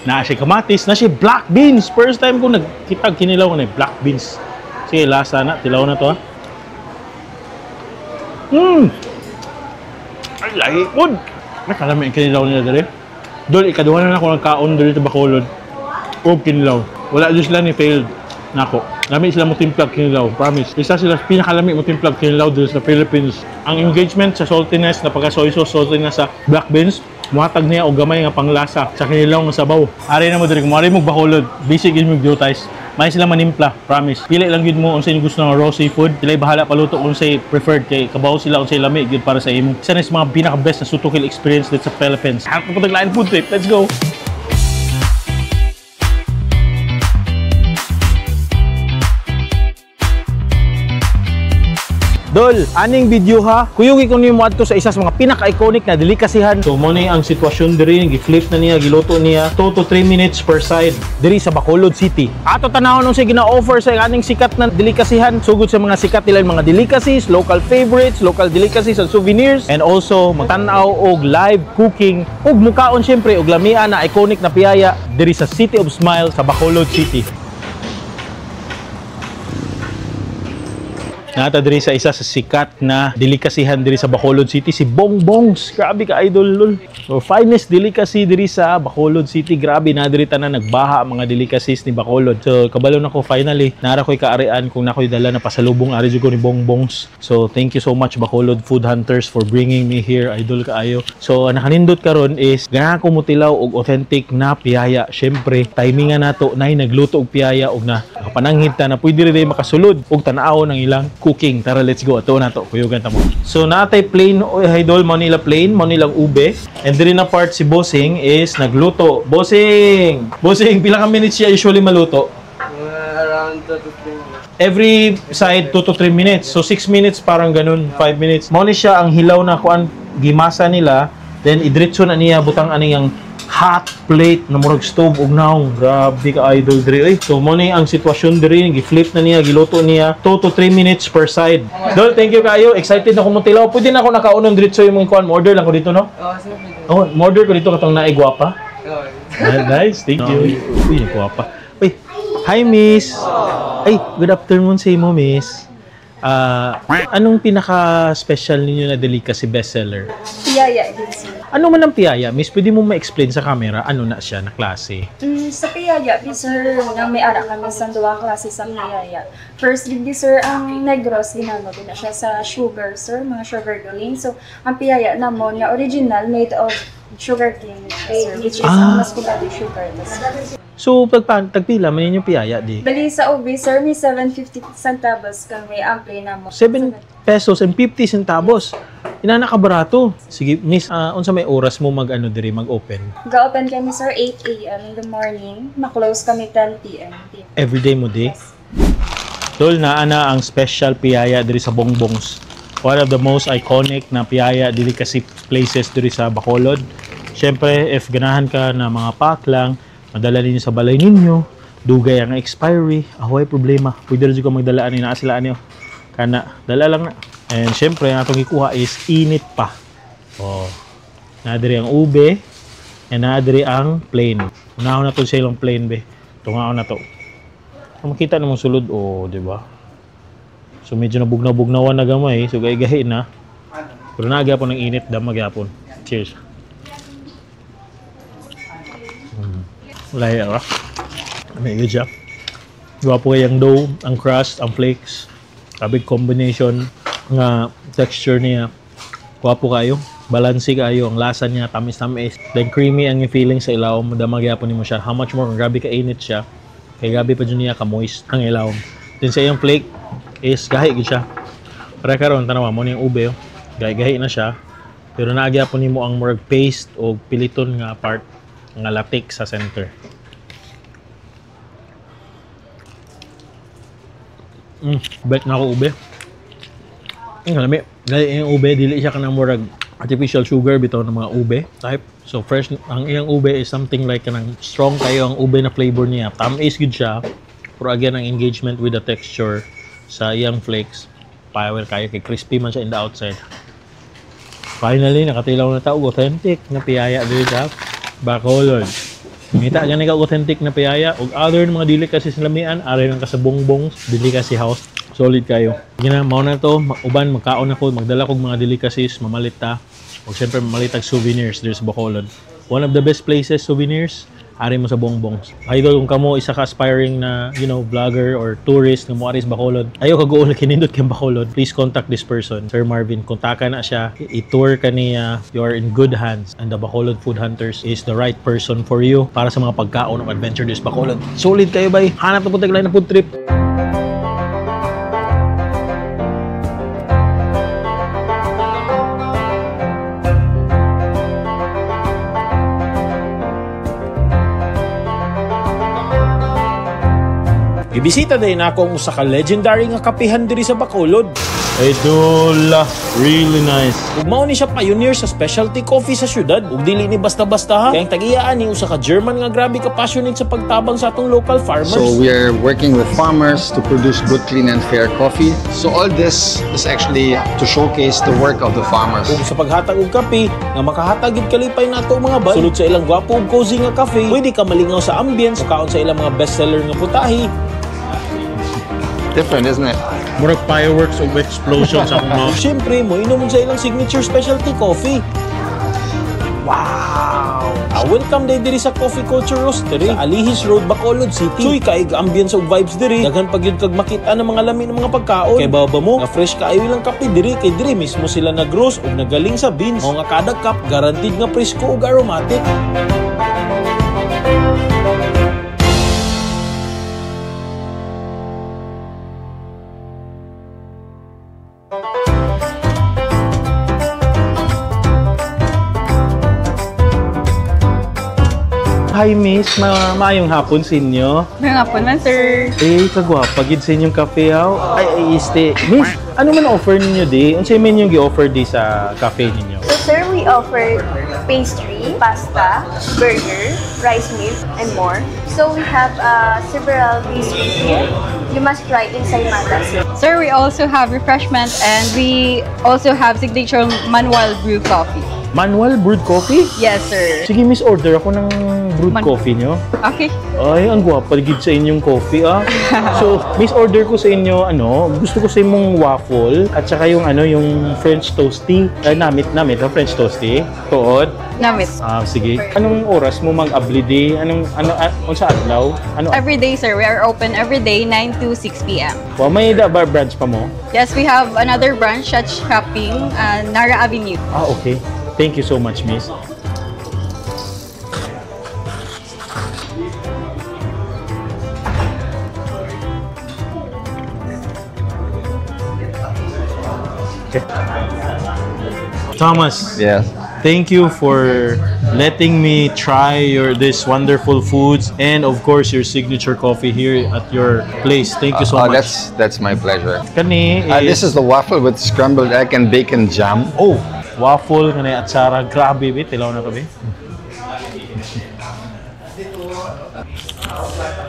na siya kamatis, na siya black beans. First time ko nagkitag kinilaw ko na black beans. Sige, lasa na. Tilaw na to ha. Ay, lahi po. Ay, kalami ang kinilaw nila dali. Dol, ikaduha na ako ng kaon dali sa Bacolod. O kinilaw. Wala dyan sila ni failed. Nako. Lami sila mo timplag kinilaw. Promise. Isa sila pinakalami mo timplag kinilaw dito sa Philippines. Ang engagement sa saltiness na pagka soy sauce, saltiness sa black beans, muhatag niya og gamay nga panglasa sa kinilaw nga sabaw. Ari na mo diri, kung ari mo Bacolod, basic gyud mo gyutay. May sila manimpla, promise. Pili lang gyud mo unsay gusto nga raw seafood. Sila'y bahala paluto unsay preferred kay kabaw sila unsay lami gyud para sa imo. Isa na sa mga pinaka best na sutukil experience dito sa Philippines. Ang paglain food trip. Let's go. Dol, aning video ha, kuyugi ko niyo moadto sa isa sa mga pinaka-iconic na delikasihan. So mo ni ang sitwasyon diri, gi-flip na niya, giluto niya 2 to 3 minutes per side diri sa Bacolod City. Ato tanawon unsay gina-offer sa aning sikat na delikasihan, sugod sa mga sikat nila mga delicacies, local favorites, local delicacies and souvenirs, and also magtan-aw og live cooking ug mukaon syempre og lamian na iconic na piyaya diri sa City of Smiles sa Bacolod City. Nata diri sa isa sa sikat na delikasihan diri sa Bacolod City, si Bongbongs. Grabe ka idol lol. So, finest delicacy diri sa Bacolod City. Grabe na diri tanan nagbaha ang mga delicacies ni Bacolod. So kabalo nako finally, nara ko'y kaarian kung nakoy dala na pasalubong ari jud ko ni Bongbongs. So thank you so much Bacolod Food Hunters for bringing me here, idol kaayo. So ang nakanindot karon is ganahan ko motilaw og authentic na piyaya. Syempre, timingan nato nay nagluto og piyaya og na pananghid ta na pwede rin makasulod og tan-awon ang ilang cooking. Tara, let's go. Ato na to. Kuyugan ta mo. So, natay plain, idol, mo nila plain, mo nilang ube. And diri na part si Bossing is nagluto. Bossing! Bossing, pila ka minutes siya usually maluto? Around 2 to 3 minutes. Every side, 2 to 3 minutes. So, 6 minutes, parang ganun, 5 minutes. Mo ni siya ang hilaw na kuan gimasa nila. Then, idritso na niya, butang ani ang hot plate na murag stove og naong. Grabe ka idol diri oy. So mo ni ang sitwasyon diri, gi-flip na niya, giluto niya 2 to 3 minutes per side. Dol, thank you kayo. Excited na ko motilaw. Pwede na ako nakaunong diretso yung mga kuan. Order lang ko dito, no? Oo, sir. Pwede. Oh, order ko dito katong naay gwapa. Oo. Nice, thank you. Uy, gwapa. Uy, hi miss. Ay, good afternoon sa imo, miss. Anong pinaka-special ninyo na delicacy bestseller? Piyaya din, sir. Ano man ang piyaya? Miss, pwede mo ma-explain sa camera ano na siya na klase? Sa piyaya, sir, nga may ara kami sa duwa klase sa piyaya. First, din sir, ang negros, ginano din na siya sa sugar, sir, mga sugar cane. So, ang piyaya namon nga original made of sugar cane, sir, which is ang mas kubado sugar. Sir. So, tagpila man yung piyaya, di? Bali sa OB, sir, may 7.50 centavos kami ang play namo. 7 pesos and 50 centavos. Inana ka barato. Sige, miss, unsa may oras mo mag-ano diri, mag-open? Ga-open kami, sir, 8 a.m. in the morning. Ma-close kami 10 p.m. Everyday mo, di? Yes. Tol, naa na ang special piyaya diri sa Bongbongs. One of the most iconic na piyaya delicacy places diri sa Bacolod. Siyempre, if ganahan ka na mga pack lang, madala ninyo sa balay ninyo, dugay ang expiry, ahoy problema. Pwede rin ko magdala ani naa sila ani. Kana, dala lang na. And syempre, ang atong gikuha is init pa. Oh. Naa diri ang ube and naa diri ang plain. Unahon na to sa ilang plain be. Tungaon na to. Kung makita namang sulod, oh, di ba? So medyo nabugnaw-bugnawan na gamay, so gahi-gahi na. Pero nagyapon ng init, dama gyapon. Cheers. Lahi ra. May good siya. Gwapo kay ang dough, ang crust, ang flakes. A big combination nga texture niya. Gwapo kayo. Balanse kayo ang lasa niya, tamis-tamis. Then creamy ang feeling sa ilawom, dama gyapon nimo siya. How much more kung grabe ka init siya. Kay grabe pa jud niya ka moist ang ilawom. Then sa iyang flake is gahi gid siya. Para karon tanawa mo ning ube, oh. Gahi-gahi na siya. Pero naagyapon nimo ang murag paste o piliton nga part nga latik sa center. Bet na ako ube. Ang lami. Dahil yung ube, dili siya kanang murag artificial sugar bitaw ng mga ube type. So fresh ang iyang ube is something like kanang strong kayo ang ube na flavor niya. Tamis gud siya. Pero again ang engagement with the texture sa iyang flakes, power kayo kay crispy man siya in the outside. Finally, nakatilaw na ta og authentic na piyaya diri sa Bacolod. Ngita gani ka og authentic na piyaya og other mga delicacies sa lamian, ari lang ka sa Bongbong's Delicacy House. Solid kayo. Sige na, mao na to, uban magkaon ako, magdala kog mga delicacies, mamalit ta. Og syempre mamalit tag souvenirs diri sa Bacolod. One of the best places souvenirs, ari mo sa Bongbong's. Idol, kung kamo isa ka aspiring na, you know, vlogger or tourist nga moari sa Bacolod, ayaw ka gool kinindot kay Bacolod, please contact this person, Sir Marvin. Kontaka na siya, i-tour ka niya, you are in good hands and the Bacolod Food Hunters is the right person for you para sa mga pagkaon ng adventure this Bacolod. Solid kayo bay. Hanap na po taglain na food trip. Gibisita din ako ang usa ka legendary nga kapihan diri sa Bacolod. Idol, really nice. Ug mao ni siya pioneer sa specialty coffee sa syudad. Ug dili ni basta-basta ha. Kay ang tag-iyaan ni usa ka German nga grabe ka passionate sa pagtabang sa atong local farmers. So we are working with farmers to produce good, clean, and fair coffee. So all this is actually to showcase the work of the farmers. Ug sa paghatag og kape nga makahatag gid kalipay nato mga bay. Sulod sa ilang gwapo ug cozy nga cafe, pwede ka malingaw sa ambience, kaon sa ilang mga bestseller nga putahe. Different, isn't it? Murag fireworks of explosions akong mouth. Ug syempre, moinom sa ilang signature specialty coffee. Wow! Welcome day diri sa Coffee Culture Roastery sa Alihis Road, Bacolod City. Suy kaig ambience ug vibes diri. Daghan pa gyud kag makita ng mga lami ng mga pagkaon. Kay baba mo, nga fresh kaayo ilang kape diri kay diri mismo sila nag-roast ug nagaling sa beans. Mao nga kada cup guaranteed nga presko ug aromatic. Hi miss, maayong hapon sa inyo. May hapon man, sir. Eh, kagwapa gid sa inyong cafe haw. Ay, ay, este. Miss, ano man offer ninyo di? Unsay menu gi-offer di sa cafe ninyo? So sir, we offer pastry, pasta, burger, rice meal, and more. So we have several pastries here. You must try ensaymada, sir. Sir, we also have refreshment and we also have signature manual brew coffee. Manual brewed coffee? Yes, sir. Sige, miss, order ako ng brewed coffee nyo. Okay. Ay, ang gwapa gid sa inyong coffee, ah. So, miss, order ko sa inyo, ano, gusto ko sa imong waffle at saka yung, ano, yung French toasty. Ay, namit, ang French toasty. Tuod. Namit. Ah, sige. Anong oras mo mag-abli di? Anong, ano, sa adlaw? Ano? Every day, sir. We are open every day, 9 to 6 p.m. Well, may da bar branch pa mo? Yes, we have another branch at Shopping, Nara Avenue. Ah, okay. Thank you so much, miss. Okay. Thomas. Yes. Thank you for letting me try your this wonderful foods and of course your signature coffee here at your place. Thank you so much. That's my pleasure. Kani This is the waffle with scrambled egg and bacon jam. Oh, waffle kani atsara. Grabe bi, tilaw na to bi.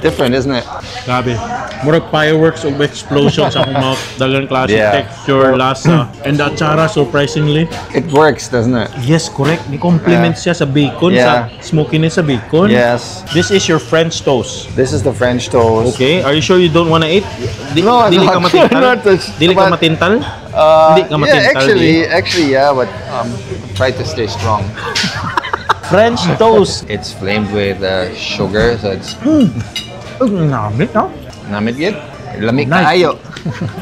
Different, isn't it? Grabe. Murag fireworks of explosion sa akong mouth. Daghang klase, Yeah. texture, lasa. And the atsara, surprisingly. It works, doesn't it? Yes, correct. Ni-complement siya sa bacon, Yeah. sa smokiness sa bacon. Yes. This is your French toast. This is the French toast. Okay. Are you sure you don't wanna eat? No, I'm Dili ka not. matintal? Not Dili ka but- matintal? Hindi ka yeah, matintal, actually, yeah, but try to stay strong. French toast. It's flamed with sugar, so it's Namit, no? Namit gid. Lami Nice. kaayo.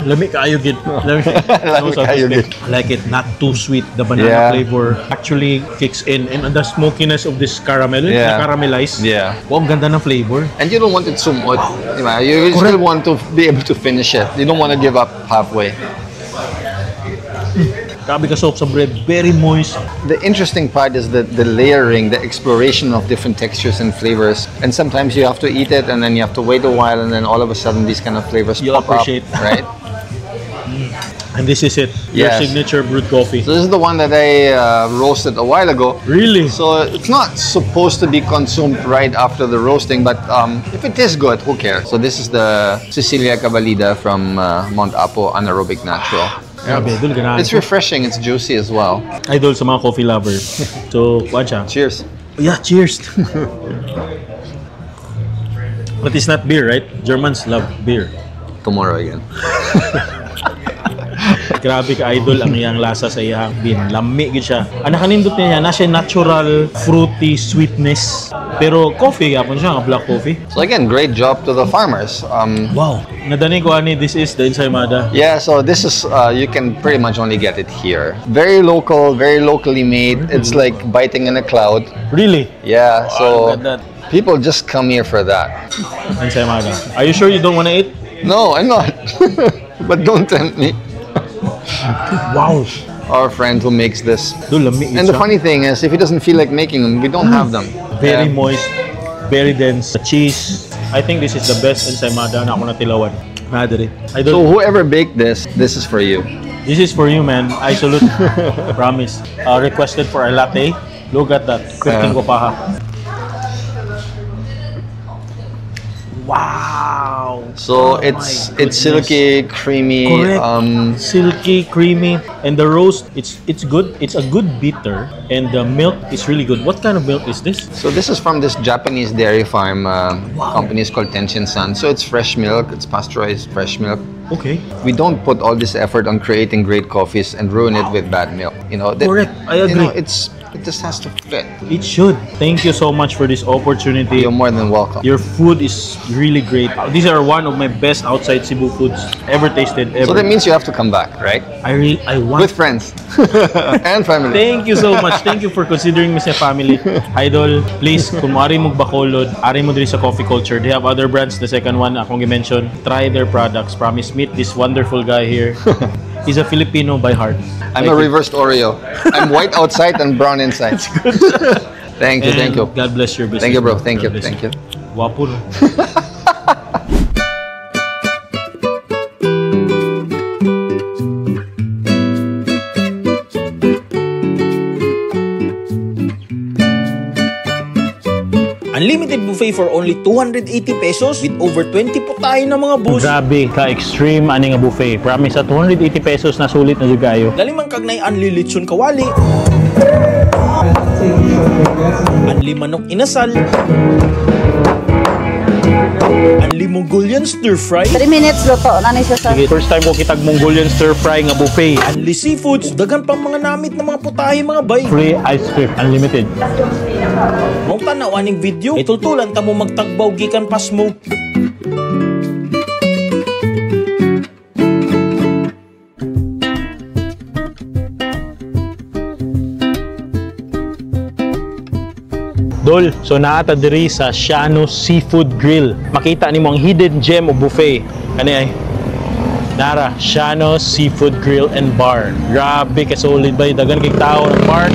Lami kaayo gid. Lami, Lami so to kaayo speak. gid. I like it, not too sweet. The banana Yeah. flavor actually kicks in, and the smokiness of this caramel, Yeah. na caramelized. Yeah. Wow, ang ganda ng flavor. And you don't want it sumot, di ba? You still want to be able to finish it. You don't want to give up halfway. Grabe ka soft sa bread, very moist. The interesting part is the layering, the exploration of different textures and flavors. And sometimes you have to eat it and then you have to wait a while and then all of a sudden these kind of flavors You'll pop appreciate. up, right? And this is it, your Yes. signature brewed coffee. So this is the one that I roasted a while ago. Really? So it's not supposed to be consumed right after the roasting, but if it tastes good, who cares? So this is the Cecilia Cavalida from Mount Apo Anaerobic Natural. Grabe, idol, ganahan It's ko. refreshing, it's juicy as well. Idol sa mga coffee lover. So, kuha siya. Cheers. Yeah, cheers. But it's not beer, right? Germans love beer. Tomorrow again. Grabe ka idol ang iyang lasa sa iyang bean. Lami gid siya. Ang nakanindot niya na siya natural fruity sweetness. Pero coffee gyapon siya, nga black coffee. So again, great job to the farmers. Wow. Nadani ko ani, this is the ensaymada. Yeah, so this is, you can pretty much only get it here. Very local, very locally made. It's like biting in a cloud. Really? Yeah, so look at that. people just come here for that. Ensaymada. Are you sure you don't wanna eat? No, I'm not. But don't tempt me. Wow. Our friend who makes this. Dude, lami And the siya. funny thing is, if he doesn't feel like making them, we don't have them. Very Yeah. moist, very dense. The cheese. I think this is the best ensaymada na ako natilawan. Madre. I So don't, whoever baked this, this is for you. This is for you, man. I salute. Promise. Requested for a latte. Look at that. 15 ko pa ha. Wow. So Oh it's my it's goodness. silky, creamy. Correct. Silky, creamy, and the roast. It's good. It's a good bitter, and the milk is really good. What kind of milk is this? So this is from this Japanese dairy farm company. It's called Tenshin San. So it's fresh milk. It's pasteurized fresh milk. Okay. We don't put all this effort on creating great coffees and ruin it with bad milk. You know. Correct. I You know, agree. it just has to fit. It should. Thank you so much for this opportunity. You're more than welcome. Your food is really great. These are one of my best outside Cebu foods ever tasted. Ever. So that means you have to come back, right? I want with friends and family. Thank you so much. Thank you for considering me sa family. Idol, please, kung maari mo Bacolod, ari mo diri sa Coffee Culture. They have other brands. The second one, akong i-mention. Try their products. Promise, meet this wonderful guy here. He's a Filipino by heart. I'm a reversed Oreo. I'm white outside and brown inside. Thank you, thank And you. God bless your business. Thank you, bro. bro. Thank God you, bless thank you. Wapo, no? Unlimited buffet for only 280 pesos with over 20 putahe na mga boss. Grabe ka-extreme ani nga buffet. Promise, sa 280 pesos na sulit na jud kayo. Dali man kag nay unli litson kawali. Unli manok inasal. Unli Mongolian stir fry. 3 minutes luto na ni siya sa Sige, first time ko kitag Mongolian stir fry nga buffet. Unli seafoods, dagan pang mga namit na mga putahe mga bay. Free ice cream, unlimited. Mao tan-aw aning video, itultulan ta mo magtagbaw gikan pasmo. Dol, so naata diri sa Siano Seafood Grill. Makita nimo ang hidden gem o buffet. Kani ay Nara, Siano Seafood Grill and Bar. Grabe ka solid bay, daghan kay tao ng park.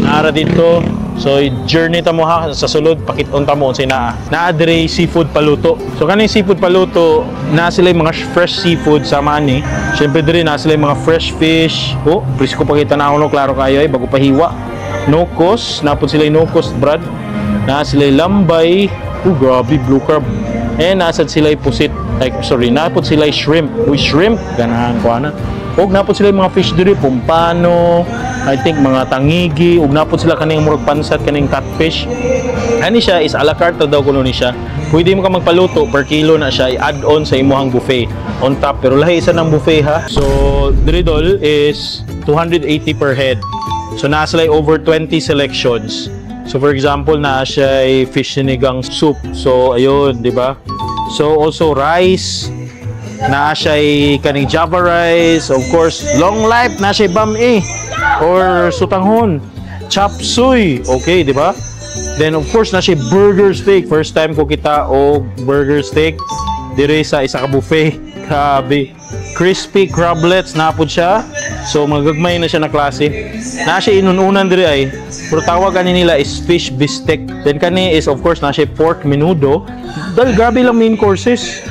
Nara dito. So journey ta mo ha sa sulod, pakit-on ta mo unsay naa. Naa diri seafood paluto. So kaning seafood paluto, naa sila yung mga fresh seafood sa mani. Syempre diri naa sila yung mga fresh fish. Oh, presko pa kita na no, klaro kayo ay bago pa hiwa. No cost, napod sila yung no cost brad. Na sila yung lambay. Oh, grabe, blue crab. Eh nasad sila pusit, like sorry, napod sila shrimp. Uy, shrimp ganahan ko ana. Og napod sila mga fish diri, pumpano, I think mga tangigi, ug napod sila kaning murag pansat kaning catfish. Ani siya is a la carte daw kuno ni siya. Pwede mo ka magpaluto per kilo na siya, i-add on sa imuhang buffet on top, pero lahi isa ng buffet ha. So diri dol is 280 per head. So naa sila over 20 selections. So for example, naa siya fish sinigang soup. So ayun, di ba? So also rice, naa siya kaning Java rice, of course, long life na siya bam-i or sutanghon, chop suey, okay, di ba? Then of course na siya burger steak. First time ko kita og burger steak dire sa isa ka buffet. Grabe. Crispy crablets na pod siya. So magagmay na siya na klase. Na siya inununan dire ay. Pero tawag ani nila is fish bistek. Then kani is of course na siya pork menudo. Dahil grabe lang main courses.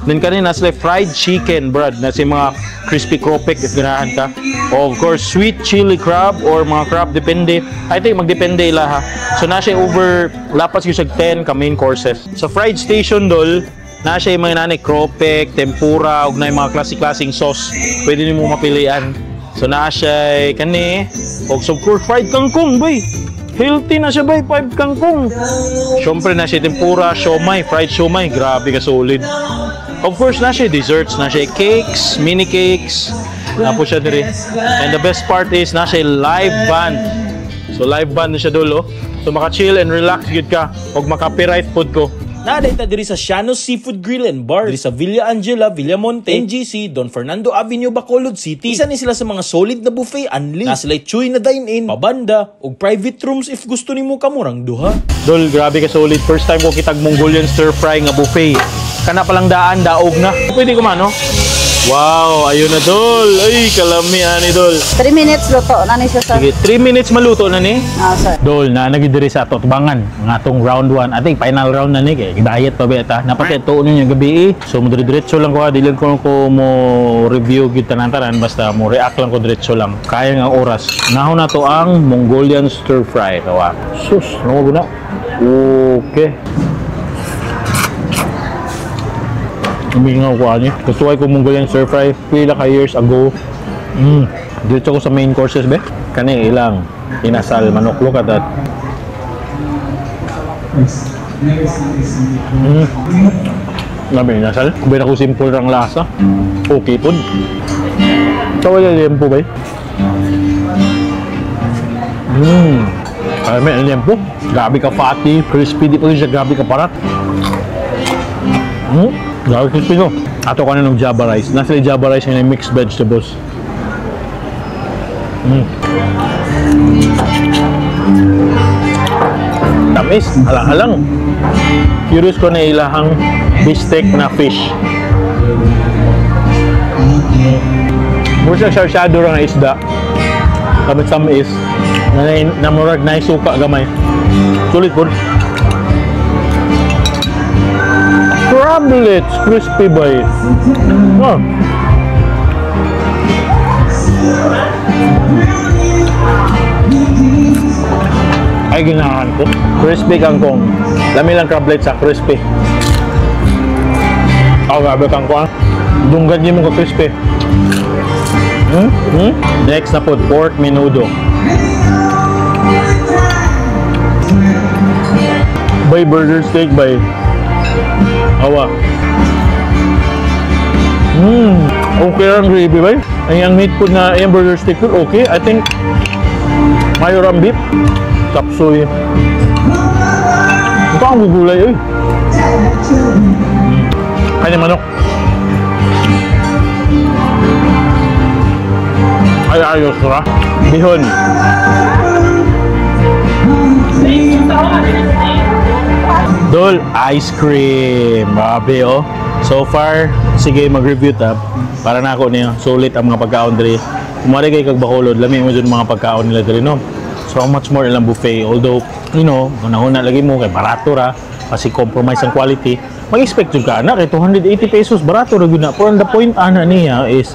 Then kani na sila fried chicken, brad. Na si mga crispy cropek if ganahan ka. Of course, sweet chili crab or mga crab, depende. I think magdepende ila ha. So na siya over, lapas yung 10 ka main courses. Sa fried station dol, na siya yung mga nanay cropek, tempura, ug na yung mga klase-klaseng sauce. Pwede nimo mapilian. So na siya kani, og so of course, fried kangkong, bay. Healthy na siya bay, 5 kangkong. Siyempre na siya tempura, siomai, fried siomai. Grabe ka solid. Of course, na siya desserts, na siya cakes, mini cakes. Na po siya diri. And the best part is, na siya live band. So live band na siya dulo. So maka-chill and relax gyud ka. Og maka-copyright pod ko. Naday ta diri sa Shano's Seafood Grill and Bar diri sa Villa Angela, Villamonte, NGC, Don Fernando Avenue, Bacolod City. Isa ni sila sa mga solid na buffet unli. Na sila chuy na dine-in, pabanda, ug private rooms if gusto nimo kamurang duha. Dol, grabe ka solid. First time ko kitag Mongolian stir fry nga buffet. Kana palang daan, daog na. Pwede ko man, no? Wow, ayun na dol. Ay, kalami ani dol. 3 minutes luto na ni siya sir. Sige, 3 minutes maluto na ni. Ah, sir. Dol, na nagi diri sa Totbangan, ang atong round 1. I think final round na ni kay diet pa ba ta. Napatay tuon niyo gabi eh. So mo diretso lang ko ha, dili ko mo review gyud tanan-tanan, basta mo react lang ko diretso lang. Kaya nga oras. Nahon na to ang Mongolian stir fry tawa. Sus, ano guna? Okay. Umingaw ko ani. Gusto ko Mongolian stir fry pila ka years ago. Dito ko sa main courses be. Kani ilang inasal manok, look at that. Labi inasal. Kubay ako simple rang lasa. Okay pod. Tawag na liempo ba? Ay may liempo. Grabe ka fatty, crispy di pa siya, grabe ka parat. Grabe crispy no. Ato ka na ng Java rice. Nasa yung Java rice yung mixed vegetables. Tamis, alang-alang. Curious ko na ilahang bistek na fish. Mura siya sarsado ra nga isda. Tamis-tamis. Na murag na suka gamay. Sulit po. Crablets, crispy bay. Oh. Ay ginahan ko. Crispy kangkong. Lami lang crablets sa crispy. Oh, grabe kangkong. Dunggan niyo mo ka crispy. Next na po, pork menudo. Bay burger steak bay. Awa. Okay ang gravy bay. Ang meat food na yung burger steak food, okay. I think mayor ang beef. Chop suey. Ito ang gugulay eh. Kanya manok. Ay ayos ra. Bihon. Dol, ice cream. Grabe oh. So far, sige mag-review ta. Para na ako niyo, sulit ang mga pagkaon diri. Kumari kay kag Bacolod, lami mo jud mga pagkaon nila diri no. So much more ilang buffet. Although, you know, una-una lagi mo kay barato ra kasi compromise ang quality. Mag-expect jud ka ana kay 280 pesos barato ra gyud na. Pero the point ana niya is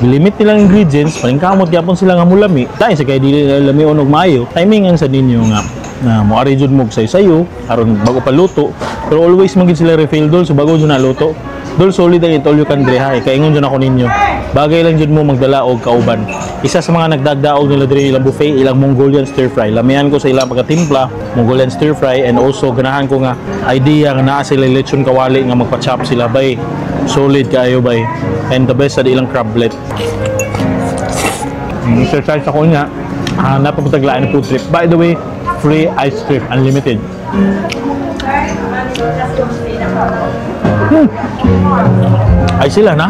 limit nilang ingredients, paningkamot gyapon sila nga mulami. Dahil sa kay dili nila lamion og maayo, timingan sa ninyo nga na moari jud mo sayo-sayo aron bago pa luto. Pero always man gid sila refill, dol, so bago jud na luto. Dol, solid ang eat all you can diri ha. Kaingon jud ako ninyo. Bagay lang jud mo magdala og kauban. Isa sa mga nagdagdaog nila diri, ilang buffet, ilang Mongolian stir fry. Lamian ko sa ilang pagkatimpla, Mongolian stir fry, and also ganahan ko nga idea nga naa sila lechon kawali nga magpa-chop sila, bay. Solid kaayo, bay. And the best sa ilang crablet. Exercise ako niya. Ah, napapataglaan ng food trip. By the way, free ice cream, unlimited. Ay sila na.